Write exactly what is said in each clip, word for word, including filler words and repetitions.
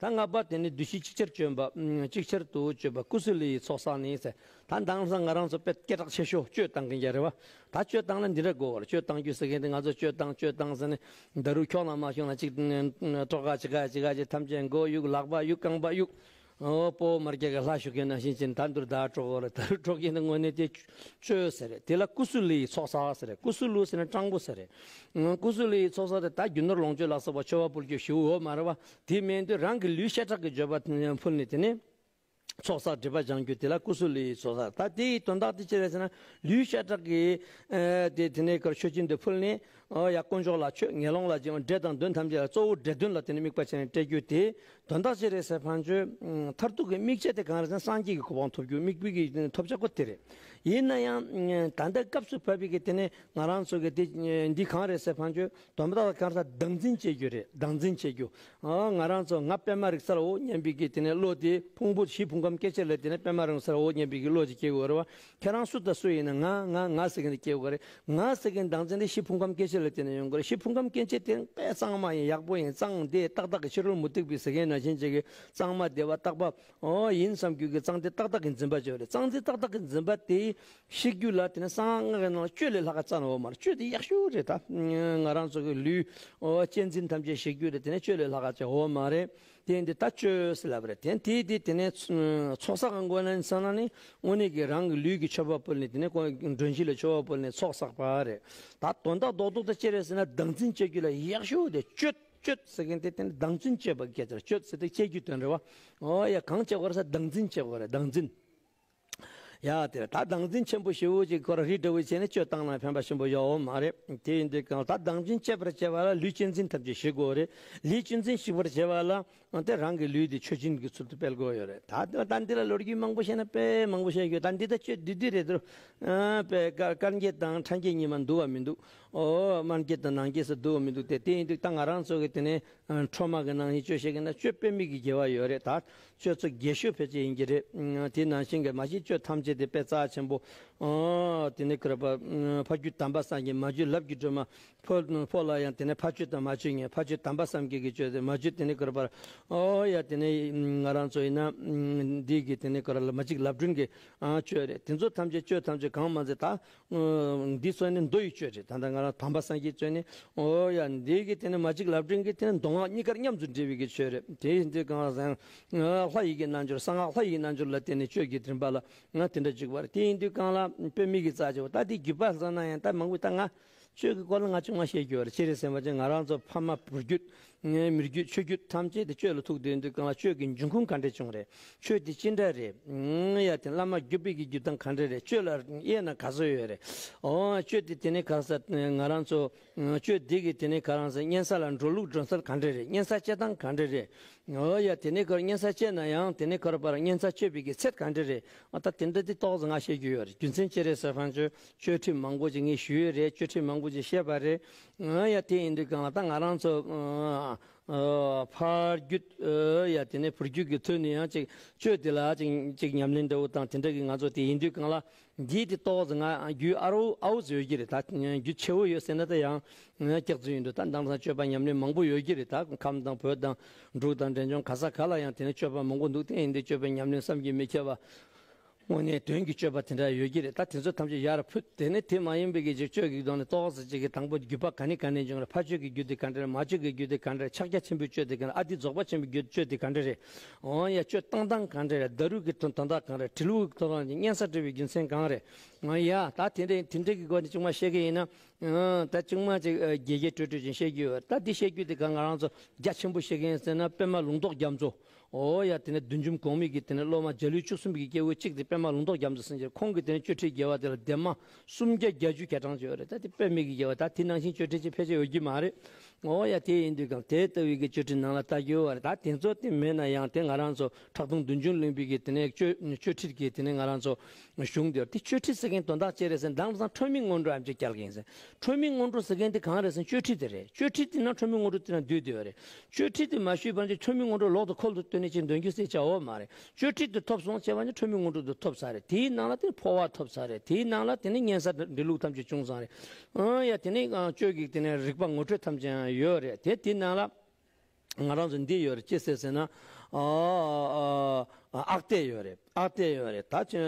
ལྔ་པ་དེ་ནི་བདུད་བཞི་ཅིག་ཅར་བཅོམ་པ། ཨ་ཅིག་ཅར་དུ་བཅོམ་པ་ཀུ་སུ་ལི་ཡི་ཚོགས་བསགས་ནི་ཟེར། ད་དེང་སང་ང་རང་ཚོ་དཔེ་སྐད་གྲགས་ཆེ་ཤོས་གཅོད་བཏང་མཁན་ཡ་རེད་བ། ད་གཅོད་བཏང་ན་འདི་འདྲ་དགོས་བར། གཅོད་བཏང་རྒྱུ་ཟེར་མཁན་དེ། ང་ཚོ་གཅོད་བཏང་གཅོད་བཏང་ཟེར་ནས་ད་རུང་ཁྱོག་ན་མ་ཁྱོག་ན་ཅིག་ཨ་དཀྲོག་ག་ཅི་ག་ཅི་ག་ཅིག་ཐམས་ཅད་མགོ་གཡུག་ལག་པ་གཡུག་རྐང་པ་གཡུག་ཨོ་སྤོ་བོ་མར་རྒྱ་གི་ལྷ་ཞུ་མཁན་ནང་བཞིན་བྱས་ནས་ད་འདུར་ད་དཀྲོག་གོ་རེད། ད་རུང་དཀྲོག་མཁན་དེ་དངོས་གནས་དེ་གཅོད་ཟེར་རེད། དེ་ལ་ཀུ་སུ་ལི་ཡི་ཚོགས་བསགས་ཟེར་རེད། ཀུ་སུ་ལུ་ཟེར་ན་སྤྲང་པོ་ཟེར་རེད། ཨང་ཀུ་སུ་ལུ་ཡི་ཚོགས་བསགས་དེ་ད་རྒྱུ་ནོར་ལོངས་སྤྱོད་ལ་སོགས་པ་མཆོད་པ་ཕུལ་རྒྱུ་ཞེ་པོ་ཡོད་མ་རེད་བ། དེ་མིན་དུ་རང་གི་ལུས་ཤ་ཁྲག་གི་མཆོད་པ་ཕུལ་ནས་དེ་ནས་ཚོགས་བསགས་སྒྲིབ་པ་སྦྱང་རྒྱུ་དེ་ལ་ཀུ་སུ་ལུ་ཡི་ཚོགས་བསགས། ད་དེའི་དོན་དག་དེ་ཅི་རེད་ཟེར་ན། ལུས་ཤ་ཁྲག་གི་ཨ་དེ་དེ་ནས་ཀར་མཆོད་སྦྱིན་དེ་ཕུལ་ནས། ཨོ་ཡ་དཀོན་མཆོག་ལ་མཆོད། ངན་སློང་ལ་སྦྱིན། འདྲེ་དང་གདོན་ཐམས་ཅད་ལ། གཙོ་བོ་འདྲེ་གདོན་ལ་དེ་ནས་དམིགས་པ་བྱས་ནས་བསྐྲད་རྒྱུ་དེ། དོན་དག་ཅི་རེད་ཟེར་བ་ཅིན་ཨ་མཐར་ཐུག་གི་དམིགས་བྱ་དེ་གང་རེད་ཟེར་ན། སངས་རྒྱས་ཀྱི་གོ་འཕང་ཐོབ་རྒྱུ། དམིགས་པའི་གི་ཐོབ་བྱ་ཁོ་དེ་རེད། ཡིན་ན་ཡང་ཨ་ད་ལྟ་སྐབས་སུ་བབས་པའི་གི་དེ་ནས་ང་རང་ཚོ་གི་དེ་ཨ་འདི་གང་རེད་ཟེར་བ་ཅིན་དོན་དག་གང་རེད་ཟེར་ན། བདག་འཛིན་བྱེད་རྒྱུ་རེད། བདག་འཛིན་བྱེད་རྒྱུ། ཨ་ང་རང་ཚོ་ང་པད་མ་རིག་ས་རེད་འོ་སྙམ་པའི་གི་དེ་ནས་བློ་དེ། ཕུང་པོ་བཞི་ཕུང་ཁམས་སྐྱེ་མཆེད་ལས་དེ་ནས་པད་མ་རིག་ས་རེད་འོ་སྙམ་པའི་གི་བློ་དེ་སྐྱེ་དགོས་རེད་བ། ཁྱེད་རང་སུ་དང་སུ་ཡིན་ན་ང་ང་ང་ཟེར་མཁན་དེ་སྐྱེ་དགོས་རེད། ང་ཟེར་མཁན་བདག་འཛིན་དེ་བཞི་ཕུང་ཁམས་སྐྱེ་མཆེད་ལ་དེ་ནས་ཡོང་གི་རེད། བཞི་ཕུང་ཁམས་སྐྱེ་མཆེད་དེ་དཔེ་གཙང་མ་ཡིན། ཡག་པོ་ཡིན། གཙང་བདེ་ཏག་ཏག་གི། ཕྱི་རོལ་མུ་སྟེགས་པའི་ཟེར་མཁན་ནང་བཞིན་ཅིག་གི་གཙང་མ་བདེ་བ་རྟག་པ་ཨོ་ཡིན་བསམ་རྒྱུ་གི་གཙང་བདེ་ཏག་ཏག་གི་འཛིན་པ་བྱོས་རེད། གཙང་བདེ་ཏག་ཏག་གི་འཛིན་པ་དེ་ཤེས་རྒྱུ་ལ་དེ་ནས་གསང་སྔགས་ཀྱི་ནང་ལ་གཅོད་ལས་ལྷག་ག་རྩ་ནས་ཡོད་མ་རེད། གཅོད་དེ་ཡག་ཤོས་རེད། ད་ང་རང་ཚོ་གི་ལུས་ཨོ་གཅེས་འཛིན་ཐམས་ཅད་ཤེས་རྒྱུ་རེད། དེ་ནས་གཅོད་ལས་ལྷག་ག་ཅིག་ཡོད་མ་རེད། དེ་འདི་ད་གཅོད་ཟེར་ལབ་རེད། དེ་དེ་དེ་དེ་ནས་ཚོགས་བསགས་གང་དགོས་ན་ཟེར་ན་ནི། དངོས་གནས་ཀྱི་རང་གི་ལུས་ཀྱི་མཆོད་པ་ཕུལ་ནས། དེ་ནས་ཁོང་མགྲོན་བཞི་ལ་མཆོད་པ་ཕུལ་ནས་ཚོགས་བསགས་པ་རེད། ད་དོན་དག་རྡོག་རྡོག་ད་ཅི་རེད་ཟེར་ན། བདག་འཛིན་བྱེད་རྒྱུ་ལ་ཡག་ཤོས་དེ་གཅོད། གཅོད་ཟེར་མཁན་དེ་དེ་ནི་བདག་འཛིན་བྱེད་པ་སྐད་ཆ་རེད། གཅོད་ཟེར་དེ་བྱེད་རྒྱུ་དོན་རེད་བ། ཨོ་ཡ་གང་བྱེད་དགོས་རེད་ཟེར། བདག་འཛིན་བྱེད་དགོས་རེད། བདག་འཛིན། ཡ་དེ་རེད། ད་བདག་འཛིན་ཆེན་པོ་ཞེ་པོ་ཅིག་ཁོ་རང་རི་འདྲ་བོ་བྱས་ནས་གཅོད་བཏང་ན་ཕན་པ་ཆེན་པོ་ཡོད་མ་རེད། དེ་ཡིན་དུས་གང་ལ་ད་བདག་འཛིན་བྱེད་པར་བྱེད་པ་ལ་ལུས་གཅེས་འཛིན་ཐམས་ཅད་ཞིག་དགོས་རེད། ལུས་གཅེས་འཛིན་ཞིག་པར་བྱེད་པ་ལ་ཨ་དེ་རང་གི་ལུས་དེ་མཆོད་སྦྱིན་གྱི་ཚུལ་དུ་སྤེལ་དགོས་ཡོད་རེད། ད་ད་འདི་ལ་ལོ་རྒྱུས་མང་པོ་བཤད་ན་དཔེ་མང་པོ་བཤད་རྒྱུ། ད་འདི་ད་གཅོད་བདུད་བདུད་རེད་འདུག་ཨ་དཔེ་དཀར་དཀར་འགྱེད་དང་ཁྲ་འགྱེད་གཉིས་མ་འདུག་བ་མི་འདུག་ཨོ་དམར་འགྱེད་དང་ནག་འགྱེད་ཟེར་འདུག་བ་མི་འདུག་སྟེ། དེ་ཡིན་དུས་ད་ང་རང་ཚོ་གི་དེ་ནས་ཨ་ཁྲོས་མ་གི་ནང་བཞིན་གཅོད་བཤད་མཁན་ན་གཅོད་དཔེ་མེད་ཀྱི་དགེ་བ་ཡོད་རེད། ད་གཅོད་ཚོ་དགེ་ཤོས་ཕལ་ཆེར་ཡིན་གྱི་རེད། ཨ་དེ་ནང་བཞིན་གྱི་མ་གཞི་གཅོད་ཐམས་ཅད་དེ་དཔེ་རྩ་ཆེན་པོ། ཨ་དེ་ནས་ཁོ་ར་པ་ཨ་ཕ་རྒྱུད་དམ་པ་སངས་རྒྱས། མ་རྒྱུད་ལབ་ཀྱི་སྒྲོལ་མ། ཕོ་ཕོ་ལ་ཡང་དེ་ནས་ཕ་གཅོད་དང་མ་གཅོད་ངེས། ཕ་གཅོད་དམ་པ་སངས་རྒྱས་ཀྱི་གཅོད་དེ། མ་གཅོད་དེ་ནས་ཁོ་ར་པ་ཨོ་ཡ་དེ་ནས་ང་རང་ཚོ་ཡིན་ན་འདི་གི་དེ་ནས་ཁོ་ར་ལ་མ་གཅིག་ལབ་སྒྲོན་གྱི་ཨ་གཅོད་རེད། དེ་ཚོ་ཐམས་ཅད་གཅོད་ཐམས་ཅད་གང་མ་ཚད་ད། འདི་ཚོ་ནི་མདོ་ཡི་གཅོད་རེད། ད་ལྟ་ང་རང་དམ་པ་སངས་རྒྱས་གཅོད་ནི། ཨོ་ཡ་འདི་གི་དེ་ནི་མ་གཅིག་ལབ་སྒྲོན་གྱི་དེ་ནི་མདོ་སྔགས་གཉིས་ཀར་མཉམ་དུ་འབྲེལ་བའི་གི་གཅོད་རེད། དེ་ཡིན་དུས་གང་ཟེར་ན་ལྷ་ཡི་གི་རྣལ་འབྱོར། གསང་སྔགས་ལྷ་ཡི་གི་རྣལ་འབྱོར་ལ་བརྟེན་ནས་གཅོད་ཀྱི་རིམ་པ་ལ་ང་དེ་འདྲ་འཇུག་པ་རེད། དེ་ཡིན་དུས་གང་ལ་དཔེ་མེད་ཀྱི་རྩ་ཆེ་བ། ད་དེ་བརྒྱུད་པ་ཟེར་ན་ཡང་ད་མང་པོ་ད་ང་གཅོད་ཀྱི་སྐོར་ལ་ང་ཅུང་མ་བཤད་རྒྱུ་རེད། ཅི་རེད་ཟེར་བ་ཅན་ང་རང་ཚོ་ཕ་མ་བུ་རྒྱུད། ངའི་མི་རྒྱུད་ཆོས་བརྒྱུད་ཐམས་ཅད་དེ་གཅོད་ལ་ཐུག་བསྡད་དུས་གང་ལ་གཅོད་ཀྱི་འབྱུང་ཁུངས་ག་འདྲས་བྱུང་རེད། གཅོད་དེ་ཅི་འདྲ་རེད། ཡ་དེ་བླ་མ་བརྒྱུད་པའི་གི་བརྒྱུད་སྟངས་ག་འདྲ་རེད། གཅོད་ལ་དབྱེ་ན་ག་ཚོད་ཡོད་རེད། ཨོ་གཅོད་དེ་དེ་ནས་ག་ས་ང་རང་ཚོ་གཅོད་དེ་གི་དེ་ནས་ག་རང་ས་གཉན་ས་ལ་འགྲོ་ལུགས་འགྲོ་ས་ག་འདྲ་རེད། གཉན་ས་སྐྱེ་སྟངས་ག་འདྲ་རེད། ཨོ་ཡ་དེ་ནས་ཁར་གཉན་ས་སྐྱེས་ན་ཡང་དེ་ནས་ཁར་པར་གཉན་ས་གཅོད་པའི་གི་ཚད་ག་འདྲ་རེད། ཨ་ད་དེ་འདྲ་དེ་ཏོག་ཙམ་ང་བཤད་རྒྱུ་ཡོད་རེད། རྒྱུ་མཚན་ཅི་རེད་ཟེར་བ་ཅིན་གཅོད་ཁྲིད་མང་པོ་ཅིག་ངས་ཞུས་ཡོད་རེད། གཅོད་ཁྲིད་མང་པོ་ཅིག་བཤད་པ་རེད། ཨ་ཡ་དེ་ཡིན་དུས་གང་ལ་ད་ང་རང་ཚོ་ཨ་ཨ་ཕ་རྒྱུད་ཨ་ཡ་དེ་ནས་བུ་རྒྱུད་ཀྱི་ཚུལ་ནས་ཡང་ཅིག་གཅོད་དེ་ལ་ཅིག་ཅིག་ཉམས་ལེན་འདྲ་བོ་དང་དེ་འདྲ་གི་ང་ཚོ་དེ་ཡིན་དུས་གང་ལ་འདིའི་དེ་ཏོག་ཙམ་ང་རྒྱུད་ཨ་རུ་ཨའུ་ཙི་ཡོད་ཀྱི་རེད། ད་རྒྱུད་ཆེ་བོ་ཡོད་ཟེར་ན་ད་ཡང་སྐྱག་རྫུན་ཡིན་འདུག་ད་དེང་སང་གཅོད་པ་ཉམས་ལེན་མང་པོ་ཡོད་ཀྱི་རེད། ད་ཁམས་དང་བོད་དང་འབྲུག་དང་འབྲས་ལྗོངས་ག་ས་ག་ལ་ཡང་དེ་ནས་གཅོད་པ་མང་པོ་འདུག་དེ་ཡིན་དུས་གཅོད་པའི་ཉམས་ལེན་བསམ་གྱིས་མི་ཁྱབ་པ། དངོས་གནས་དོན་གྱི་གཅོད་པ་དེ་འདྲ་ཡོད་ཀྱི་རེད། ད་དེ་ཚོ་ཐམས་ཅད་ཡར་ཕུད། དེ་ནས་དེ་མ་ཡིན་པའི་གི་ཅིག་གཅོད་ཀྱི་གདོང་ནས་ཏོག་ཙམ་ཅིག་གི་དང་པོ་བརྒྱུད་པ་ག་ནས་ག་ནས་འབྱུང་རེད། ཕ་གཅོད་ཀྱི་རྒྱུད་དེ་ག་འདྲ་རེད། མ་གཅོད་ཀྱི་རྒྱུད་དེ་ག་འདྲ་རེད། ཕྱག་རྒྱ་ཆེན་པོའི་གཅོད་དེ་ག་འདྲ་རེད། ཨ་ཏི་རྫོགས་པ་ཆེན་པོའི་རྒྱུད་གཅོད་དེ་ག་འདྲ་རེད། འོ་ཡ་གཅོད་བཏང་སྟངས་ག་འདྲ་རེད། བརྡ་རུས་ཀྱི་དོན་དོན་དག་ག་འདྲ་རེད། དྲིལ་བུ་གི་དོན་དག་གཉན་ས་བཀྲུ་བའི་རྒྱུ་མཚན་གང་རེད། འོ་ཡ་ད་དེ་འདྲ་དེ་འདྲ་གི་སྒོ་ནས་ཅུང་མ་བཤད་ཀྱི་ཡིན་ན། ཨ་ད་ཅུང་མ་ཅིག་ཨ་རྒྱས་རྒྱས་སྤྲོས་སྤྲོས་ཅིག་བཤད་རྒྱུ་ཡོད། ད་འདི་བཤད་རྒྱུ་དེ་ག་ང་རང་ཚོ་རྒྱ་ཆེན་པོ་བཤད་མཁན་ཟེར་ན་པད་མ་ལུང་རྟོགས་རྒྱ་མཚོ། འོ་ཡ་དེ་ནས་བདུད་འཇོམས་གོང་མའི་གི་དེ་ནས་སློབ་མ་འཇའ་ལུས་བཅུ་གསུམ་པའི་གི་སྐྱེས་བུ་གཅིག་དེ་པད་མ་ལུང་རྟོགས་རྒྱ་མཚོ་ཟེར་མཁན་ཁོང་གི་དེ་ནས་གཅོད་ཁྲིད་རྒྱས་པ་དེ་ལ་ལྡན་མ་སུམ་བརྒྱ་བརྒྱད་ཅུ་གྱ་གྲངས་ཅིག་ཡོད་རེད། ད་དེ་དཔེ་མེད་ཀྱི་རྒྱས་པ། ད་དེ་ནང་བཞིན་གཅོད་ཁྲིད་ཅིག་ཕལ་ཆེར་ཡོད་ཀྱི་མ་རེད། འོ་ཡ་དེ་ཡིན་དུས་ཀྱང་དེ་ལྟ་བུའི་གི་གཅོད་ཁྲིད་ནང་ལ་ལྟ་རྒྱུ་ཡོད་རེད། ད་དེ་ཚོ་དེ་མེད་ན་ཡང་དེ་ང་རང་ཚོ་ཁྲག་འཐུང་བདུད་འཇོམས་གླིང་པའི་གི་དེ་ནས་གཅོད་གཅོད་ཁྲིད་ཀྱི་དེ་ནས་ང་རང་ཚོ་གཞུང་དེར་དེ་གཅོད་ཁྲིད་ཟེར་མཁན་དོན་དག་ཅི་རེད་ཟེར་ན། དེང་སང་ཁྲོ་མི་སྔོན་འགྲོ་ཨེམ་ཆི་རྒྱག་མཁན་ཟེར། ཁྲོ་མི་སྔོན་འགྲོ་ཟེར་མཁན་དེ་གང་རེད་ཟེར་ན་གཅོད་ཁྲིད་དེ་རེད། གཅོད་ཁྲིད་དེ་ནང་ཁྲོ་མི་སྔོན་འགྲོ་དེ་ནང་འདུས་བསྡད་ཡོད་རེད། གཅོད་ཁྲིད་དེ་མ་ཞུས་པ་ན་ཁྲོ་མི་སྔོན་འགྲོ་ལོག་ཏུ་ཁོལ་དུ་བཏོན་ནས་ཅིག་འདོན་རྒྱུ་ཟེར་བྱ་བ་མ་རེད། གཅོད་ཁྲིད་དེ་ཐོབ་སོང་བྱས་པ་ན་ཁྲོ་མི་སྔོན་འགྲོ་དེ་ཐོབ་ཚར་རེད། དེའི་ནང་ལ་དེ་འཕོ་བ་ཐོབ་ཚར་རེད། དེའི་ནང་ལ་དེ་ནི་གཉན་ས་འདྲེ་ལུག་ཐམས་ཅད་བྱུང་ཚར་རེད། ཨང་ཡ་དེ་ནི་ཨང་གཅོད་ཀྱི་དེ་ནས་རིག་པ་ངོ་སྤྲོད་ཐམས་ཅད་ཡང་ཡོད་རེད། དེ་དེའི་ནང་ལ། ང་རང་ཚོ་འདི་ཡོད་རེད། ཅི་ཟེར་ཟེར་ན། ཨ་ཨ་ཨ་ཨ་ཨག་གཏད་ཡོད་རེད། ཨག་གཏད་ཡོད་རེད། ད་ཅི་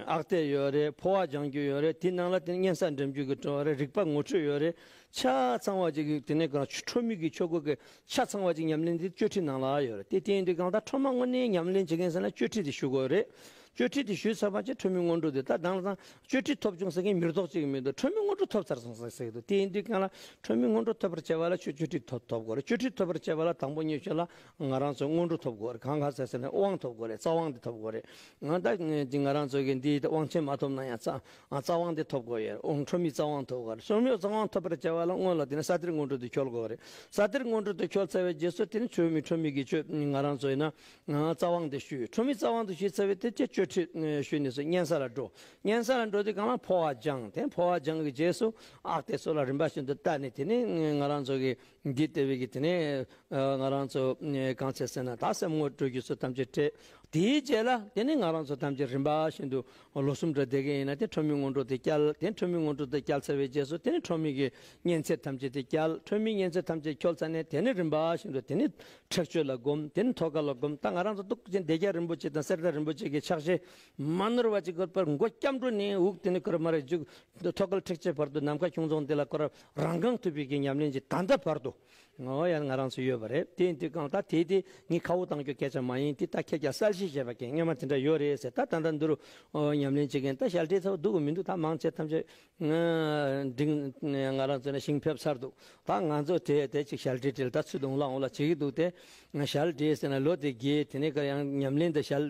ཨག་གཏད་ཡོད་རེད། འཕོ་བ་སྦྱང་རྒྱུ་ཡོད་རེད། དེའི་ནང་ལ་དེ་ནས་གཉན་ས་འགྲིམ་རྒྱུ་གི་བྲོ་བ་རེད། རིག་པ་ངོ་འཕྲོད་ཡོད་རེད། ཆ་ཚང་བ་ཅིག་གི་དེ་ནས་གང་ཁྲོ་མོའི་གི་ཆོས་སྐོར་གི་ཆ་ཚང་བ་ཅིག་ཉམས་ལེན་དེ་གཅོད་ཁྲིད་ནང་ལ་ཡོད་རེད། དེ་དེ་ཡིན་དུས་གང་ལྟར་ཁྲོ་མོ་དངོས་གནས་ཉམས་ལེན་བྱེད་མཁན་ཟེར་ན་གཅོད་ཁྲིད་དེ་ཞུ་དགོས་རེད། གཅོད་ཁྲིད་དེ་ཞུས་ཚར་བ་ཅིག་ཁྲོ་མོའི་སྔོན་འགྲོ་དེ་ད་དང་ལ་དང་གཅོད་ཁྲིད་ཐོབ་བྱུང་ཟེར་མཁན་མིར་ཐོག་ཅིག་མི་འདུག་ཁྲོ་མོའི་སྔོན་འགྲོ་ཐོབ་ཚར་སོང་ཟེར་ཟེར་གི་འདུག་དེ་ཡིན་དུས་གང་ལ་ཁྲོ་མོའི་སྔོན་འགྲོ་ཐོབ་པར་བྱ་བ་ལ་ཁྱོད་གཅོད་ཁྲིད་ཐོབ་ཐོབ་དགོས་རེད། གཅོད་ཁྲིད་ཐོབ་པར་བྱ་བ་ལ་དང་པོ་ཉེ་ཤོས་ལ་ང་རང་ཚོ་སྔོན་འགྲོ་ཐོབ་དགོས་རེད། གང་ག་ཟེར་ཟེར་ན་དབང་ཐོབ་དགོས་རེད། རྩ་དབང་དེ་ཐོབ་དགོས་རེད། ང་ད་ང་རང་ཚོ་གི་འདི་དབང་ཆེན་མ་ཐོབ་ན་ཡང་རྩ་རྩ་དབང་དེ་ཐོབ་དགོས་ཡོད། ཁྲོ་མོའི་རྩ་དབང་ཐོབ་དགོས་རེད། ཁྲོ་མོའི་རྩ་དབང་ཐོབ་པར་བྱ་བ་ལ་སྔོན་ལ་དེ་ནས་ས་གཏེར་སྔོན་འགྲོ་དེ་འཁྱོལ་དགོས་རེད། ས་གཏེར་སྔོན་འགྲོ་དེ་འཁྱོལ་ཚར་བའི་རྗེས་སུ་དེ་ནས་ཁྲོ་མོའི་ཁྲོ་མོའི་གི་གཅོད་ང་རང་ཚོ་ཡིན་ན་རྩ་དབང་དེ་ཞུས། ཁྲོ་མོའི་རྩ་དབང་དེ་ཞུས་ཚར་བའི་དེ་ཅི་གཅོད་ཁྲིད་ཞུས་ནས་སུ་གཉན་ས་ལ་འགྲོ། གཉན་ས་ལ་འགྲོ་དུས་གང་ལ་འཕོ་བ་སྦྱངས། དེ་འཕོ་བ་སྦྱངས་ཀྱི་རྗེས་སུ་ཨག་དེ་སོགས་ལ་རིམ་པ་བཞིན་དུ་བལྟས་ནས་དེ་ནས་ང་རང་ཚོ་གི་འདི་ལྟ་བུའི་གི་དེ་ནས་ང་རང་ཚོ་གང་བྱེད་ཟེར་ན་ད་སེམས་ངོ་སྤྲོད་རྒྱུ་ཚོ་ཐམས་ཅད་སྤྲད། དེའི་རྗེས་ལ་དེ་ནས་ང་རང་ཚོ་ཐམས་ཅད་རིམ་པ་བཞིན་དུ་ལོ་གསུམ་འདྲ་བསྡད་མཁན་ཡིན་ན་དེ་ཁྲོ་མོའི་སྔོན་འགྲོ་དེ་བསྐྱལ། དེ་ཁྲོ་མོའི་སྔོན་འགྲོ་དེ་བསྐྱལ་ཚར་བའི་རྗེས་སུ་དེ་ནས་ཁྲོ་མོའི་གི་གཉན་ཚད་ཐམས་ཅད་དེ་བསྐྱལ། ཁྲོ་མོའི་གཉན་ཚད་ཐམས་ཅད་འཁྱོལ་ཚར་ནས་དེ་ནས་རིམ་པ་བཞིན་དུ་དེ་ནས་ཁྲེགས་ཆོད་ལ་སྒོམ། དེ་ནས་ཐོད་རྒལ་ལ་སྒོམ། ད་ང་རང་ཚོ་ཐུགས་རྗེ་ཆེན་བདེ་རྒྱལ་རིན་པོ་ཆེ་དང་གསེར་རྟ་རིན་པོ་ཆེ་གི་ཕྱག་བཞེས་མ་ནོར་བ་ཅིག་དགོས་པར་མགོ་སྐྱབས་འགྲོ་ནས་དབུགས་དེ་ནས་ཁོ་ར་མ་རེད་འཇུག་ཐོད་རྒལ་ཁྲེགས་ཆོད་བར་དུ་ནམ་མཁའ་ཁྱུང་རྫོང་འདི་ལ་ཁོ་ར་རང་གང་ཐུབ་པའི་གི་ཉམས་ལེན་གྱི་ད་ལྟ་བར་དུ་ངོ་ཡང་ང་རང་ཚོ་ཡོད་པ་རེད། དེ་ཡིན་དུས་གང་ལྟར་དེ་དེ་ངས་ཁ་བོ་བཏང་རྒྱུ་སྐད་ཆ་མ་ཡིན། དེ་ད་ཁྱེད་ཀྱང་གསལ་བཤད་བྱས་པ་གན་སྔོན་མ་དེ་འདྲ་ཡོད་རེད་ཟེར། ད་ད་ལྟ་འདི་རུ་ཨོ་ཉམས་ལེན་བྱེད་མཁན་ད་ཞལ་འབྲས་ཚ་བོ་འདུག་གི་མི་འདུག་ད་མང་ཆེ་ཐམས་ཅད་འབྲིང་ང་རང་ཚོ་ནས་ཞིང་ཕེབས་ཚར་འདུག་ད་ང་ཚོ་དེ་དེ་ཅིག་ཞལ་འབྲས་དེ་ལ་ད་ཚུར་དུ་འོང་ལ་འོང་ལ་བྱེད་ཀྱི་འདུག་དེ་ཞལ་འབྲས་ཟེར་ན་ལོ་དེ་རྒས་དེ་ནས་ཀ་ཡང་ཉམས་ལེན་དེ་ཞལ་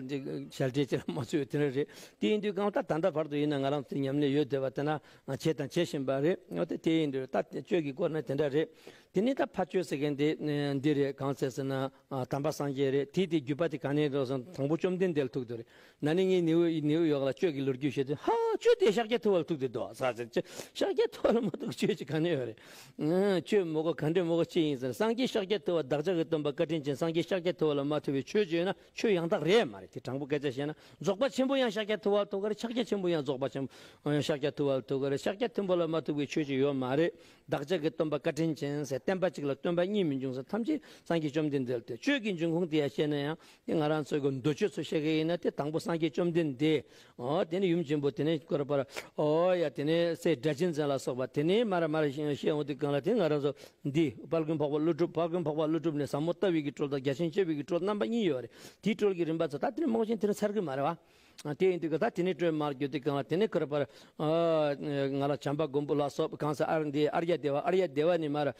ཞལ་འབྲས་ཅི་ལ་མ་ཚུད་དེ་འདྲ་རེད། དེ་ཡིན་དུས་གང་ལྟར་ད་ལྟ་བར་དུ་ཡིན་ན་ང་རང་ཚོ་ཉམས་ལེན་ཡོད་བསྡད་པ་དེ་ན་བྱས་དང་བྱེད་བཞིན་པ་རེད། འོ་དེ་དེ་ཡིན་དུས་ད་གཅོད་ཀྱི་སྐོར་ན་དེ་འདྲ་རེད། དེ་ནས་ད་ཕ་གཅོད་ཟེར་མཁན་དེ་འདི་རེད། གང་ཟེར་ཟེར་ན་དམ་པ་སངས་རྒྱས་རེད། དེ་དེ་བརྒྱུད་པ་དེ་ག་ནས་རེད་ཟེར་ན་དང་པོ་བཅོམ་ལྡན་འདས་ལ་ཐུག་དུ་རེད། ན་ནིང་ངའི་ནེའུ་ནེའུ་ཡོག་ལ་གཅོད་ཀྱི་ལོ་རྒྱུས་བཤད་དུས་ཧ་གཅོད་དེ་ཤཱཀྱ་ཐུབ་པ་ལ་ཐུག་དེ་འདུག་ས་ཟེར། ཅི་ཤཱཀྱ་ཐུབ་པ་ལ་མ་ཐུག་གཅོད་ཅི་ག་ནས་ཡོད་རེད། ཨང་གཅོད་མོ་གོ་ག་འདྲེ་མོ་གོ་ཅི་ཡིན་ཟེར་ན་སངས་རྒྱས་ཤཱཀྱ་ཐུབ་པ་བདག་ཅག་གི་སྟོན་པ་བཀའ་དྲིན་ཅན་སངས་རྒྱས་ཤཱཀྱ་ཐུབ་པ་ལ་མ་ཐུག་པའི་ཆོས་ཅི་ཡོད་ན་ཆོས་ཡང་དག་རེད་མ་རེད། དེ་དྲང་པོ་སྐད་ཆ་བཤད་ན་རྫོགས་པ་ཆེན་པོ་ཡང་ཤཱཀྱ་ཐུབ་པ་ལ་ཐུག་ག་རེད། ཕྱག་རྒྱ་ཆེན་པོ་ཡང་རྫོགས་པ་ཆེན་པོ་ཡང་ཤཱཀྱ་ཐུབ་པ་ལ་ཐུག་ག་རེད། ཤཱཀྱ་ཐུབ་པ་ལ་མ་ཐུག་པའི་ཆོས་ཅི་ཡོད་མ་རེད། བདག་ཅག་གི་སྟོན་པ་བཀའ་དྲིན་ཅན་ཟེར་བསྟན་པ་གཅིག་ལ་སྟོན་པ་གཉིས་མི་འབྱུང་ཟེར་ཐམས་ཅད་སངས་རྒྱས་བཅོམ་ལྡན་འདས་ལ་ཐུག་གཅོད་ཀྱི་འབྱུང་ཁུངས་དེ་ཡང་བཤད་ན་ཡང་དེ་ང་རང་ཚོའི་གི་མདོ་ཆོས་ཚོ་བཤད་གི་ཡིན་ན་དེ་དང་པོ་སངས་རྒྱས་བཅོམ་ལྡན་འདས། ཨོ་དེ་ནས་ཡུམ་ཆེན་པོ་དེ་ནས་སྐོར་པར་ཨོ་ཡ་དེ་ནས་སྲས་སྒྲ་གཅན་འཛིན་ལ་སོགས་པ་དེ་ནས་མར་མར་བཤད་འོང་དུས་གང་ལ་དེ་ང་རང་ཚོ་འདི་དཔལ་མགོན་འཕགས་པ་ཀླུ་སྒྲུབ། དཔལ་མགོན་འཕགས་པ་ཀླུ་སྒྲུབ་ནས་ཟབ་མོ་ལྟ་བའི་གི་སྒྲོལ་དང་རྒྱ་ཆེན་སྤྱོད་པའི་གི་སྒྲོལ་རྣམ་པ་གཉིས་ཡོད་རེད། དེའི་སྒྲོལ་གྱི་རིམ་པ་ཚོ་ད་དེ་ནས་རྨོངས་ཆེན་དེ་ནས་ཚར་གི་མ་རེད་བ། དེ་ཡིན་དུས་ཀ་ད་དེ་ནས་སྒྲོལ་མར་གྱུར་དུས་གང་ལ་དེ་ནས་ཁོ་ར་པར་ང་ལ་བྱམས་པ་མགོན་པོ་ལ་སོགས་གང་ཟེར་ཨར་འདི་ཨརྱ་དེ་བ། ཨརྱ་དེ་བ་ནས་མར་